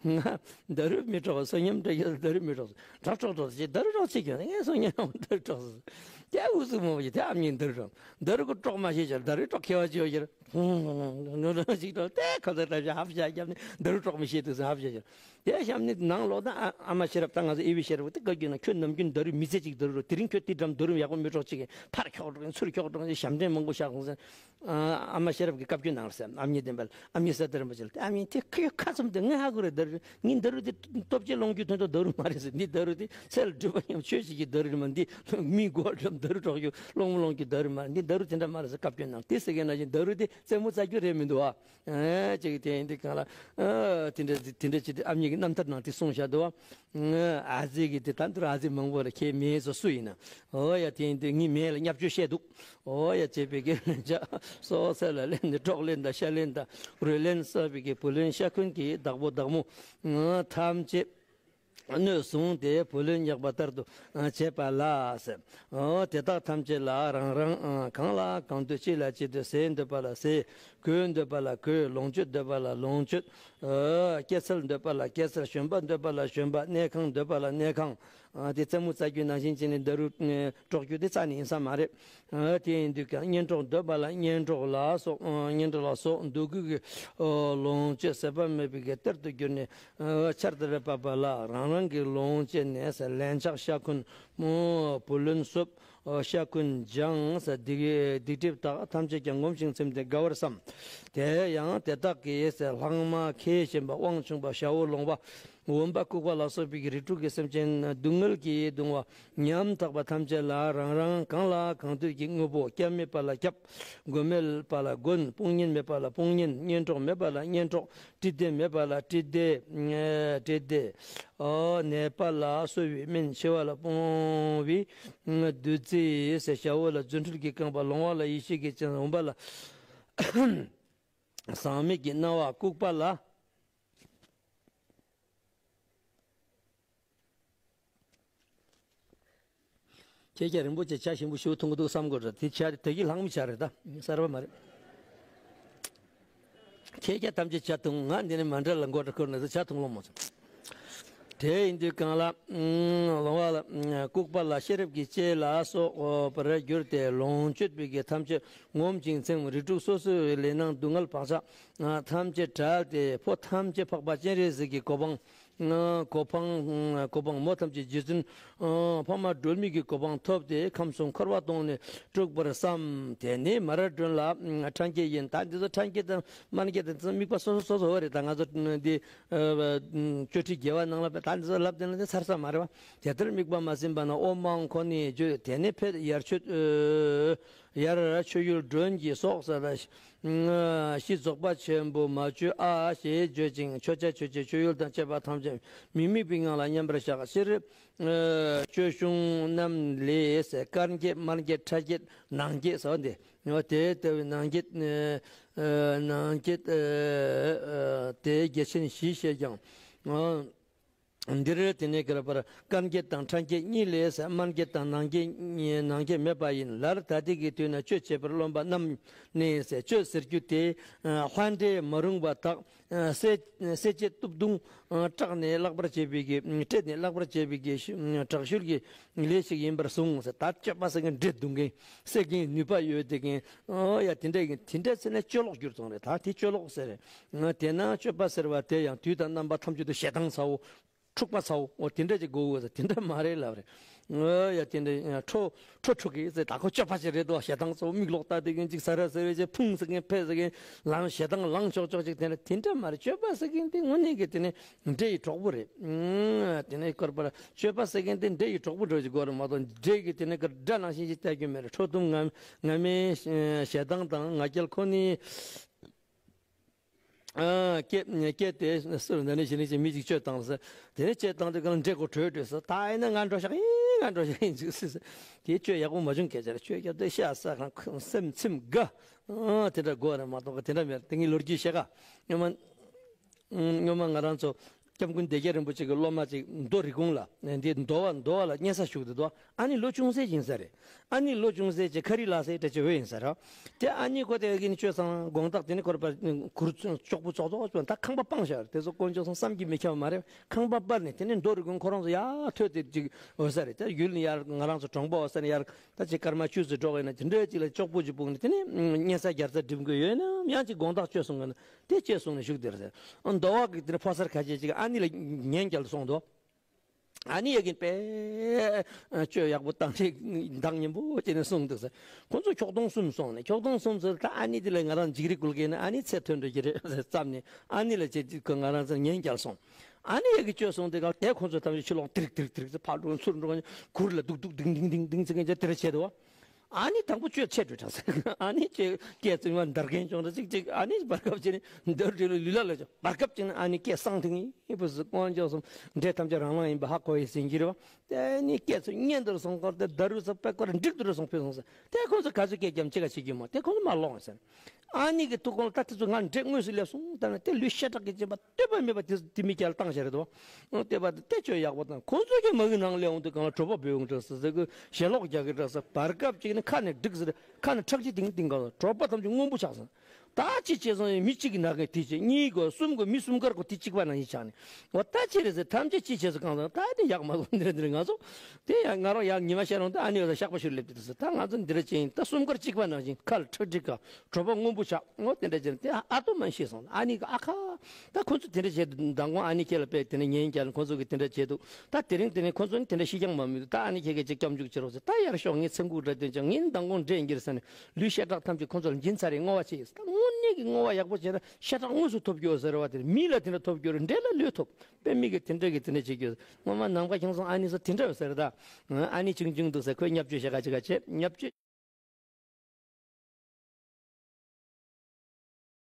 ང་རྡོ་རུ་མི་དཀྲོག་བསོད་སྙོམས་འདྲ་ཡོད། རྡོ་རུ་མི་དཀྲོག་དཀྲོག་དཀྲོག་དཀྲོག་ཅིག་རྡོ་རུ་དཀྲོག་ཅིག་ཡོད། ངས་སོང་ཉོན་རྡོ་རུ་དཀྲོག་ཟེར། དེ་འུ་ཚུགས་མང་པོ་ཞིག་དེ་ཨ་མྱེས་རྡོ་རུ་དཀྲོག་རྡོ་རུ་ཀོ་དཀྲོག་མ་ཤེས་ཀྱང་རྡོ་རུ་དཀྲོག་མཁས་པ་ཅིག་ཡོད་ཀྱི་རེད། ཅིག་དཀྲོག་དེ་ཁོ་ཚོ་འདྲ་བྱས་ཧབ་ཤ་བརྒྱབ་ནས་རྡོ་རུ་དཀྲོག་མི་ཤེས་འདུག་ཟེར་ཧབ་ཤ་བརྒྱབ། དེ་གཤམ་ནས་ནང་ལོག་ད་ཨ་ཨ་མ་ཤེས་རབ་དང་ང་ཚོ་ཨེ་བི་ཤེས་རབ་དེ་བཀའ་བརྒྱུད་ན་ཁྱོད་ནམ་རྒྱུན་རྡོ་རུ་མི་ཚེ་གཅིག་རྡོ་རུ་རོ། དེ་རིང་ཁྱོད་དེ་འགྲམ་རྡོ་རུ་ཡག་པོ་མི་དཀྲོག་ཅིག་གིས་ཕར་ཁྱོག་དཀྲོག་ཚུར་ཁྱོག་དཀྲོག་ཞབས་འདྲེན་མང་པོ་བཞག་སོང་ཟེར། ཨ་ཨ་མ་ཤེས་རབ་ཀྱིས་བཀའ་བརྒྱུད་གནང་རེད་ཟེར། ཨ་མྱེས་བསྟན་པ་ལ། ཨ་མྱེས་གསེར་རྟ་རིན་པོ་ཆེ་ལ། ཨ་མྱེས་དེ་ཁོས་ཁ་ཙུམ་དེ་ངས་ཧ་གོ་རེད། རྡོ་རུ་ངས་རྡོ་རུ་དེ་སྟོབས་ཆེ་སློང་རྒྱུ་དོན་དུ་རྡོ་རུ་མ་རེད་ཟེར། འདི་རྡོ་རུ་དེ་ཚེ་ལ་སྒྲིབ་པ་མཉམ་ཆོས་བྱེད་ཀྱི་རྡོ་རུ་རེད་མ། འདི་མི་མགོ་འགྲམ་རྡོ་རུ་དཀྲོག་རྒྱུ་སློང་མོ་སློང་རྒྱུ་རྡོ་རུ་མ་རེད། འདི་རྡོ་རུ་དེ་འདྲ་མ་རེད་ཟེར་བཀའ་བརྒྱུད་གནང་། དེ་ཟེར་མཁན་ནང་བཞིན་རྡོ་རུ་དེ་རྩེད་མོ་རྩེ་རྒྱུ་རེད་མི་འདུག་ཨ། ཨེ་ཅིག་དེ་ཡིན་དུས་སྒང་ལ། ཨ་དེ་འདྲ་དེ་འདྲ་ཅིག་དེ་ཨ་མྱེས་ཀྱི་རྣམ་ཐར་ནང་དེ་གསུངས་བཞག་འདུག་ཨ། ཨ་ཟེ་གི་དེ་ད་འདིར་ཨ་ཟེ་མང་པོ་ལ་ཁྱེད་མེད་ཚོ་སུ་ཡིན་ན། ཨོ་ཡ་དེ་ཡིན་དུས་ངའི་མེད་ལ་བརྙས་བཅོས་བཤད་འདུག་ཨོ་ཡ་བྱས་པའི་གི་ལན་ཆགས་སོ་སོ་ལ་ལེན་ནས་གྲོགས་ལེན་དང་ཤ་ལེན་དང་རུས་ལེན་སོགས་པའི་གི་བུ་ལོན་ཤ་འཁོན་གྱི་བདག་པོ་བདག་མོ་ཐམས་ཅད་གནོད་བཟུང་སྟེ་བུ་ལོན་བརྙེགས་པ་ལྟར་དུ་བྱེད་པ་ལ་ཟེར། ཨོ་དེ་དག་ཐམས་ཅད་ལ་རང་རང་གང་ལ་གང་འདོད་ཅི་ལ་ཅི་འདོད། ཟས་འདོད་པ་ལ་ཟས། གོས་འདོད་པ་ལ་གོས། ལོངས་སྤྱོད་འདོད་པ་ལ་ལོངས་སྤྱོད། ཨོ་སྐྱེད་ཚལ་འདོད་པ་ལ་སྐྱེད་ཚལ། བཞོན་པ་འདོད་པ་ལ་བཞོན་པ། གནས་ཁང་འདོད་པ་ལ་གནས་ཁང་། ཨ་དེ་རྩེད་མོ་རྩེ་རྒྱུ་ནང་བཞིན་བྱས་ནས་རྡོ་རུ་དཀྲོག་རྒྱུ་དེ་རྩ་ནས་ཡིན་ས་མ་རེད། ཨ་དེ་ཡིན་དུས་ཀྱང་གཉེན་གྲོགས་འདོད་པ་ལ་གཉེན་གྲོགས་ལ་སོགས། ཨ་གཉེན་གྲོགས་ལ་སོགས་འདོད་དགུ་གི་ཨ་ལོངས་སྤྱོད་ཟད་པ་མེད་པའི་གི་གཏེར་དུ་གྱུར་ནས། ཨ་ཆར་དང་རེ་བབས་པ་ལ་རང་རང་གི་ལོངས་སྤྱད་ནས་ལན་ཆགས་ཤ་འཁོན་བུ་ལོན་སོབ། ཨ་ཤ་འཁོན་སྦྱངས། སྡིག་སྡིག་སྒྲིབ་དག་ཐམས་ཅད་ཀྱང་ངོམས་ཤིང་ཚིམ་སྟེ་དགའ་བར་བསམ། དེ་ཡང་དེ་དག་གིས་ལྷག་མ་མཁས་ཞན་པ། དབང་ཆུང་བ། ཞ་བོ་ལོང་བ། བུམ་པ་ལྐུགས་པ་ལ་སོགས་པའི་རིགས་དྲུག་གི་སེམས་ཅན་སྡུག་བསྔལ་གྱིས་གདུང་བ་ཉམ་ཐག་པ་ཐམས་ཅད་ལ་རང་རང་གང་ལ་གང་འདུལ་གྱི་དངོས་པོ། སྐྱབས་མེད་པ་ལ་སྐྱབས། མགོན་མེད་པ་ལ་མགོན། དཔུང་གཉེན་མེད་པ་ལ་དཔུང་གཉེན། གཉེན་གྲོགས་མེད་པ་ལ་གཉེན་གྲོགས། བཀྲིས་ལྡན་མེད་པ་ལ་བཀྲིས་ལྡན། བཀྲིས་ལྡན། ཨོ། ནད་པ་ལ་གསོ་བའི་སྨན། འཆི་བ་ལ་སྤོང་བའི་བདུད་རྩི། ཞ་བོ་ལ་རྫུ་འཕྲུལ་གྱི་རྐང་པ། ལོང་བ་ལ་ཡེ་ཤེས་ཀྱི་སྤྱན། འོན་པ་ལ་ཟག་མེད་ཀྱི་སྣང་བ། ལྐུགས་པ་ལ། ཁྱེད་ཀྱ་རིན་པོ་ཆེ་ཇ་ཞིམ་པོ་ཞིག་འཐུང་གི་འདུག་བསམ་དགོས་རེད། དེ་ཇ་དེ་གི་ལྷག་མི་ཇ་རེད་ད། གསར་པ་མ་རེད། ཁྱེད་ཀྱ་ཐམས་ཅད་ཇ་འཐུང་། ང་འདི་ནས་མ་འདྲ་ལ་མགོ་འདྲ་འཁོར་ནས་ཇ་འཐུང་ལོང་མོ། དེ་ཡིན་དུས་གང་ལ། ལོང་བ་ལ། ལྐུགས་པ་ལ་ཤེས་རབ་ཀྱི་ལྕེ་ལ་སོགས་པར་གྱུར་ཏེ་ལོངས་སྤྱོད་པའི་གི་ཐམས་ཅད་ངོམས་ཤིང་ཚིམ། རིགས་དྲུག་སོ་སོའི་ལས་སྣང་སྡུག་བསྔལ་བག་ཆགས་ཐམས་ཅད་བྲལ་ཏེ་ཕོ་ཐམས་ཅད་འཕགས་པ་སྤྱན་རས་གཟིགས་ཀྱི་གོ་འཕང་། གོ་འཕང་། གོ་འཕང་། མོ་ཐམས་ཅད་རྗེ་བཙུན་འཕགས་མ་སྒྲོལ་མའི་གི་གོ་འཕང་ཐོབ་སྟེ་ཁམས་གསུམ་འཁོར་བ་སྟོངས་ནས་སྤྲུགས་པར་བསམ། དེ་ནས་མ་ར་སྒྲོན་ལ་ཕྲན་སྐྱེས་ཡིན། ད་འདི་ཚོ་ཕྲན་སྐྱེས་དང་མན་སྐྱེས་དང་དམིགས་པ་སོ་སོ་སོ་སོ་རེད། ད་ང་ཚོ་འདི་ཨ་ཨ་ཅོ་ཁྲི་རྒྱལ་བ་ནང་ལ་ད་འདི་ཚོ་ལབ་དེ་ན་དེ་ཚར་ས་མ་རེད་བ། དེ་ལྟར་དམིགས་པ་མ་ཟིན་པ་ན་ཨོཾ་མ་འོངས་འཁོར་ནས་བརྗོད། དེ་ནས་ཕེབས་ཡར་མཆོད། ཡར་མཆོད་ཡུལ་མགྲོན་གྱི་སོགས་ཟེར་ལ། ཤི་རྫོགས་པ་ཆེན་པོ་མ་བཅོས་ཨ་ཞེས་བརྗོད་ཅིང་མཆོད་བྱ་མཆོད་བྱེད་མཆོད་ཡུལ་དང་བཅས་པ་ཐམས་ཅད་མི་དམིགས་པའི་ངང་ལ་མཉམ་པར་བཞག། སྤྱིར་སྤྱོད་གཞུང་རྣམས་ལས་དཀར་འགྱེད་དམར་འགྱེད་ཁྲ་འགྱེད་ནང་འགྱེད་ཟེར་བ་འདི། དེ་ལྟ་བུའི་ནང་འགྱེད། ནང་འགྱེད་དེ་རྒྱ་ཆེན་བཞི་ཞེས་ཀྱང་། འདིར་དེ་ནས་ག་རེ་བར་དཀར་འགྱེད་དང་ཁྲ་འགྱེད་གཉིས་ལས་དམར་འགྱེད་དང་ནང་འགྱེད། ནང་འགྱེད་མེད་པ་ཡིན། ལར་ད་ལྟའི་གི་དུས་ན་གཅོད་བྱེད་པར་རློམ་པ་རྣམས་ནི་གཅོད་ཟེར་རྒྱུ་དེ་ལྷ་འདྲེས་མ་རུངས་པ་དག་གསད་གསད་བྱེད་སྟོབས་གདུང་སྐྲག་ནས་བརླག་པར་བྱེད་པའི་གི་བསྐྲད་ནས་བརླག་པར་བྱེད་པའི་གི་དྲག་ཤུལ་གྱི་ལས་ཤིག་ཡིན་པར་གསུངས། ད་གཅོད་པ་ཟེར་མཁན་འདྲེ་རྡུང་མཁན་གསད་མཁན་ནུས་པ་ཡོད་དེ་མཁན། ཨོ་ཡ་དེ་འདྲ་ཡིན། དེ་འདྲ་ཟེར་ན་གཅོད་ལོག་གྱུར་སོང་རེད། ད་དེ་གཅོད་ལོག་ཟེར་རེད། དེས་ན་གཅོད་པ་ཟེར་བ་དེ་ཡང་དུས་དང་རྣམ་པ་ཐམས་ཅད་དུ་ཞེ་སྡང་ཚ་བོ། འཁྲུག་པ་ཚ་བོ། འོ་དེ་འདྲ་ཅིག་དགོས་དགོས་ཟེར། དེ་འདྲ་མ་རེད་ལབ་རེད། ཨོ་ཡ་དེ་འདྲ་ཁྲོ་ཁྲོ་འཁྲུག་གི་ཟེར། ད་ཁོ་གཅོད་པ་ཅིག་རེད་དོ། ཞེ་སྡང་ཚ་བོ་མིག་ལོག་ལྟ་དེ་གིན་ཅིག་ཟ་ར་ཟེར་བས་ཅིག་ཕུང་ཟེར་གིན་ཕེ་ཟེར་གིན་ལང་ཞེ་སྡང་ལང་ཆོག་ཆོག་ཅིག་དེ་འདྲ་དེ་འདྲ་མ་རེད། གཅོད་པ་ཟེར་གིན་དེ་དངོས་གནས་ཀྱི་དེ་ནི་འདྲེ་ཡི་གྲོགས་པོ་རེད། དེ་ནི་སྐོར་པར་གཅོད་པ་ཟེར་གིན་དེ་འདྲེ་ཡི་གྲོགས་པོ་འགྲོ་ཅིག་དགོས་རེད་མ་གཏོགས་འདྲེ་གི་དེ་ནི་དགྲ་ནང་བཞིན་ཅིག་ལྟ་རྒྱུ་མེད་རེད། ཁྲོ་གཏུམ་ང་ང་མའི་ཞེ་སྡང་དང་ང་རྒྱལ་ཁོ་ནི། སྐད་སྐད་དེ་སུར་འདི་ནས་ཞི་ནས་ཀྱི་མི་ཅིག་གཅོད་བཏང་ཟེར། དེ་ནས་གཅོད་བཏང་དུས་གང་འདྲེ་ཁོ་བྲོས་བྲོས་ཟེར། ད་ཡིན་ན་ང་འགྲོ་ཤག་ཡིན། ང་འགྲོ་ཤག་ཡིན་ཅིག་ཟེར། དེ་གཅོད་ཡག་པོ་མ་བྱུང་སྐད་ཆ་རེད། གཅོད་རྒྱབ་དེ་ཤ་ཟ་གང་སེམས་ཚིམ་དགའ། དེ་འདྲ་དགོས་རེད་མ་གཏོགས་དེ་འདྲ་མེད། དེ་ངའི་ལོ་རྒྱུས་བཤད་ག་སྔོན་མ་སྔོན་མ་ང་རང་ཚོ་སྐྱབས་མགོན་བདེ་རྒྱལ་རིན་པོ་ཆེ་གི་སློབ་མ་ཅིག་མདོ་རི་ཀོང་ལ་འདི་མདོ་བ་མདོ་བ་ལ་གཉན་ས་བཞུགས་འདུག་དོ། ཨ་ནི་ལོ་ཆུང་ཟད་ཡིན་ས་རེད། ཨ་ནི་ལོ་ཆུང་ཟད་ཅིག་ཁ་རི་ལ་སའི་འདྲ་ཅིག་འོས་ཡིན་ས་རེད། དེ་ཨ་ནི་ཁོ་དེ་གིན་གཅོད་སོང་། དགོང་དག་དེ་ནི་ཁོར་པ་གུར་ཅོག་པུ་ཙོག་ཙོག་ཅོག་ད་ཁང་པ་སྤངས་ཤག་དེ་ཚོ་དཀོན་མཆོག་གསུམ་བསམ་གྱིས་མི་ཁྱབ་པ་མ་རེད། ཁང་པ་སྤར་ནས་དེ་ནི་མདོ་རི་ཀོང་ཁོ་རང་ཚོ་ཡར་ཐོན་ཏེ་ཅིག་འོས་ས་རེད། དེ་ཡུལ་ནི་ཡར་ང་རང་ཚོ་གྲོང་པ་འོས་ས་ནི་ཡར་ད་ཅིག་སྐར་མ་བཅུ་ཙམ་འགྲོ་གི་ཡིན་ན་དེ་འདྲའི་ཅིག་ལ་ཅོག་པུ་ཅིག་སྤུངས་ནས་དེ་ནི་གཉན་ས་རྒྱལ་ས་འགྲིམ་གི་ཡོད་ན་ཡང་ཅིག་དགོང་དག་གཅོད་སོང་གི་ན། དེ་གཅོད་སོང་ནས་བཞུགས་དེར་ཟེར། མདོ་བ་གི་དེར་ཕོ་གསར་ཁ་ཤས་ཅིག་ཨ་ནི་ལ་ཉན་རྒྱལ་སོང་འདུག་ཨ་ནི་ཡ་གིན་པས་གཅོད་ཡག་པོ་བཏང་ཆེ་མདང་ཉིན་པོ་བྱས་ནས་སོང་འདུག་ཟེར། ཁོ་ཚོ་ཁྱོག་སྟོང་གསུམ་སོང་ནས་ཁྱོག་སྟོང་གསུམ་ཟེར། ད་ཨ་ནི་དེ་ལ་ང་རང་འཇིགས་རི་འགུལ་གྱིན་ཨ་ནི་ཚེ་ཐོན་འགྲོ་གི་རེད་ཟེར་བརྩམས་ནས་ཨ་ནི་ལ་བྱས་ཁོ་ང་རང་ཚོ་ཉན་རྒྱལ་སོང་། ཨ་ནི་ཡ་གི་གཅོད་སོང་དེ་ག་དེ་ཁོ་ཚོ་ཐམས་ཅད་ཕྱི་ལོགས་དིརིག་དིརིག་དིརིག་ཟེར་ཕར་འགྲོ་ཚུར་འགྲོ་གུར་ལ་རྡུག་རྡུག་ལྡིང་ལྡིང་ལྡིང་ལྡིང་ཟེར་མཁན་ཅིག་དེར་བྱས་འདུག་བ། ཨ་ནི་དང་པོ་གཅོད་ཆེ་འགྲོ་གྲགས་ཟེར། ཨ་ནི་གཅོད་སྐད་བཙུན་མ་འདར་མཁན་བྱུང་ར་ཅིག་ཅིག་ཨ་ནི་བར་སྐབས་ཅིག་ནི་འདར་འདྲེ་ལོ་ལུས་ལ་ལ་ཅོ་བར་སྐབས་ཅིག་ནི་ཨ་ནི་སྐད་གསང་ཐིང་ཡིན་པོ་ཟེར་དཀོན་མཆོག་གསུམ་འདྲེ་ཐམས་ཅད་རང་ལ་ཡིན་པ་ཧ་གོ་ཡི་ཟིན་གྱི་རེད་བ། དེ་ནི་སྐད་ཚོ་སྙན་དུ་སོང་སྐོར་དེ་འདར་རུ་ཚོ་པད་སྐོར་འགྲིག་ཏུ་རུ་སོང་ཕུད་སོང་ཟེར། དེ་ཁོང་ཚོ་ག་ཚོད་སྐད་རྒྱབ་ཅི་ག་བྱེད་རྒྱུ་མ་དེ་ཁོང་ཚོ་མ་ལོག་ཟེར། ཨ་ནི་གི་ཐུགས་དགོངས་ལ་ད་དེ་ཚོ་ང་འདྲེ་དངོས་སུ་སླེབས་སོང་ལྟ་ན་དེ་ལུས་ཤ་ཁྲག་གི་སྦྱིན་པ་ལྟོས་པ་མེད་པ་དེ་དེ་མི་སྐྱ་ལ་བཏང་བཞག་རེད་དོ། ལྟོས་པ་དེ་གཅོད་ཡག་པོ་དང་ཁོང་ཚོ་གི་མ་གི་ནང་སླེབས་འོང་དུས་གང་ལ་གྲོད་པ་སྦོས་འོང་གྲགས་ཟེར་ཟེར་གི་ཞལ་ལོག་རྒྱག་གི་གྲགས་ཟེར་བར་སྐབས་ཅིག་ནི་ཁ་ནས་འགྲིག་ཟེར་ཁ་ནས་ཁྲག་ཕྱིས་ཏིང་ཏིང་གང་ལ་གྲོད་པ་ཐམས་ཅད་སྔོན་པོ་ཆགས་སོང་། ད་ཅི་བྱས་སོང་མི་གཅིག་གི་ན་གི་དེ་བྱས་གཉིས་གོ་གསུམ་གོ་མི་གསུམ་ཀར་གོ་དེ་གཅིག་པ་ནང་བཞིན་ཆགས་ནས་འོ་ད་ཅི་རེད་ཟེར་ཐམས་ཅད་ཅི་བྱས་སོང་གང་ཟེར་ད་དེ་ཡག་མ་སོང་འདིར་འདིར་ང་ཚོ་དེ་ཡང་ང་རང་ཡང་ཉི་མ་ཤར་རུང་ད་ཨ་ནི་ཡོད་ས་ཤག་པ་ཤུར་སླེབས་དེ་ཟེར་ད་ང་ཚོ་འདིར་ཅི་ཡིན་ད་གསུམ་ཀར་གཅིག་པ་ནང་བཞིན་ཁ་ལ་ཁྲག་ཁྲིག་ག་གྲོད་པ་སྔོན་པོ་ཆགས། ངོ་དེ་འདྲ་བྱས་ནས་དེ་ཨ་ཏོ་མ་ཤེས་སོང་། ཨ་ནི་གི་ཨ་ཁ། ད་ཁོ་ཚོ་དེ་འདྲ་བྱས་འདུག་མདང་དགོང་ཨ་ནི་ཁྱེད་ལ་དཔེ་དེ་འདྲ་ཉན་རྒྱག་ཁོ་ཚོ་གི་དེ་འདྲ་བྱས་འདུག་ད་དེ་རིང་དེ་ནས་ཁོ་ཚོ་ནི་དེ་འདྲ་ཤི་རྐྱང་མ་མི་འདུག་ད་ཨ་ནི་ཁྱེད་ཀྱིས་ཅིག་སྐྱབས་འཇུག་བྱེད་རོགས་ཟེར། ད་ཡར་ཤོག་ངས་ཚེ་འགུག་འདྲ་སྟོན་ཀྱང་ངས་མདང་དགོང་འདྲེ་འགྱུར་ཟེར་ནས་ལུས་ཤ་ཁྲག་ཐམས་ཅད་ཁོ་ཚོ་ལ་འབྱིན་ཚར་རེད། བསྔོ་བ་བྱས། ད་ དངོས་གནས་ཀྱི་བསྔོ་བ་ཡག་པོ་བྱས་ན་ཤ་ཁྲག་དངོས་སུ་ཐོབ་རྒྱུ་ཟེར་བ་དེ་མི་ལ་དེ་འདྲ་ཐོབ་རྒྱུ་རེད། འདྲེ་ལ་ལོས་ཐོབ། དཔེ་མི་གི་དེ་འདྲ་གི་དེ་འདྲ་བྱེད་རྒྱུ། སྔོན་མ་ནམ་མཁའ་ཁྱུང་སང་ཨ་ནི་ས་དེ་འདྲ་ཡོད་ཟེར་ད། ཨ་ནི་ཆུང་ཆུང་འདུག་ཟེར་ཁོས་བརྙས་བཅོས་བྱེད་ག་ཅི་ག་བྱེད། བརྙས་བཅོས།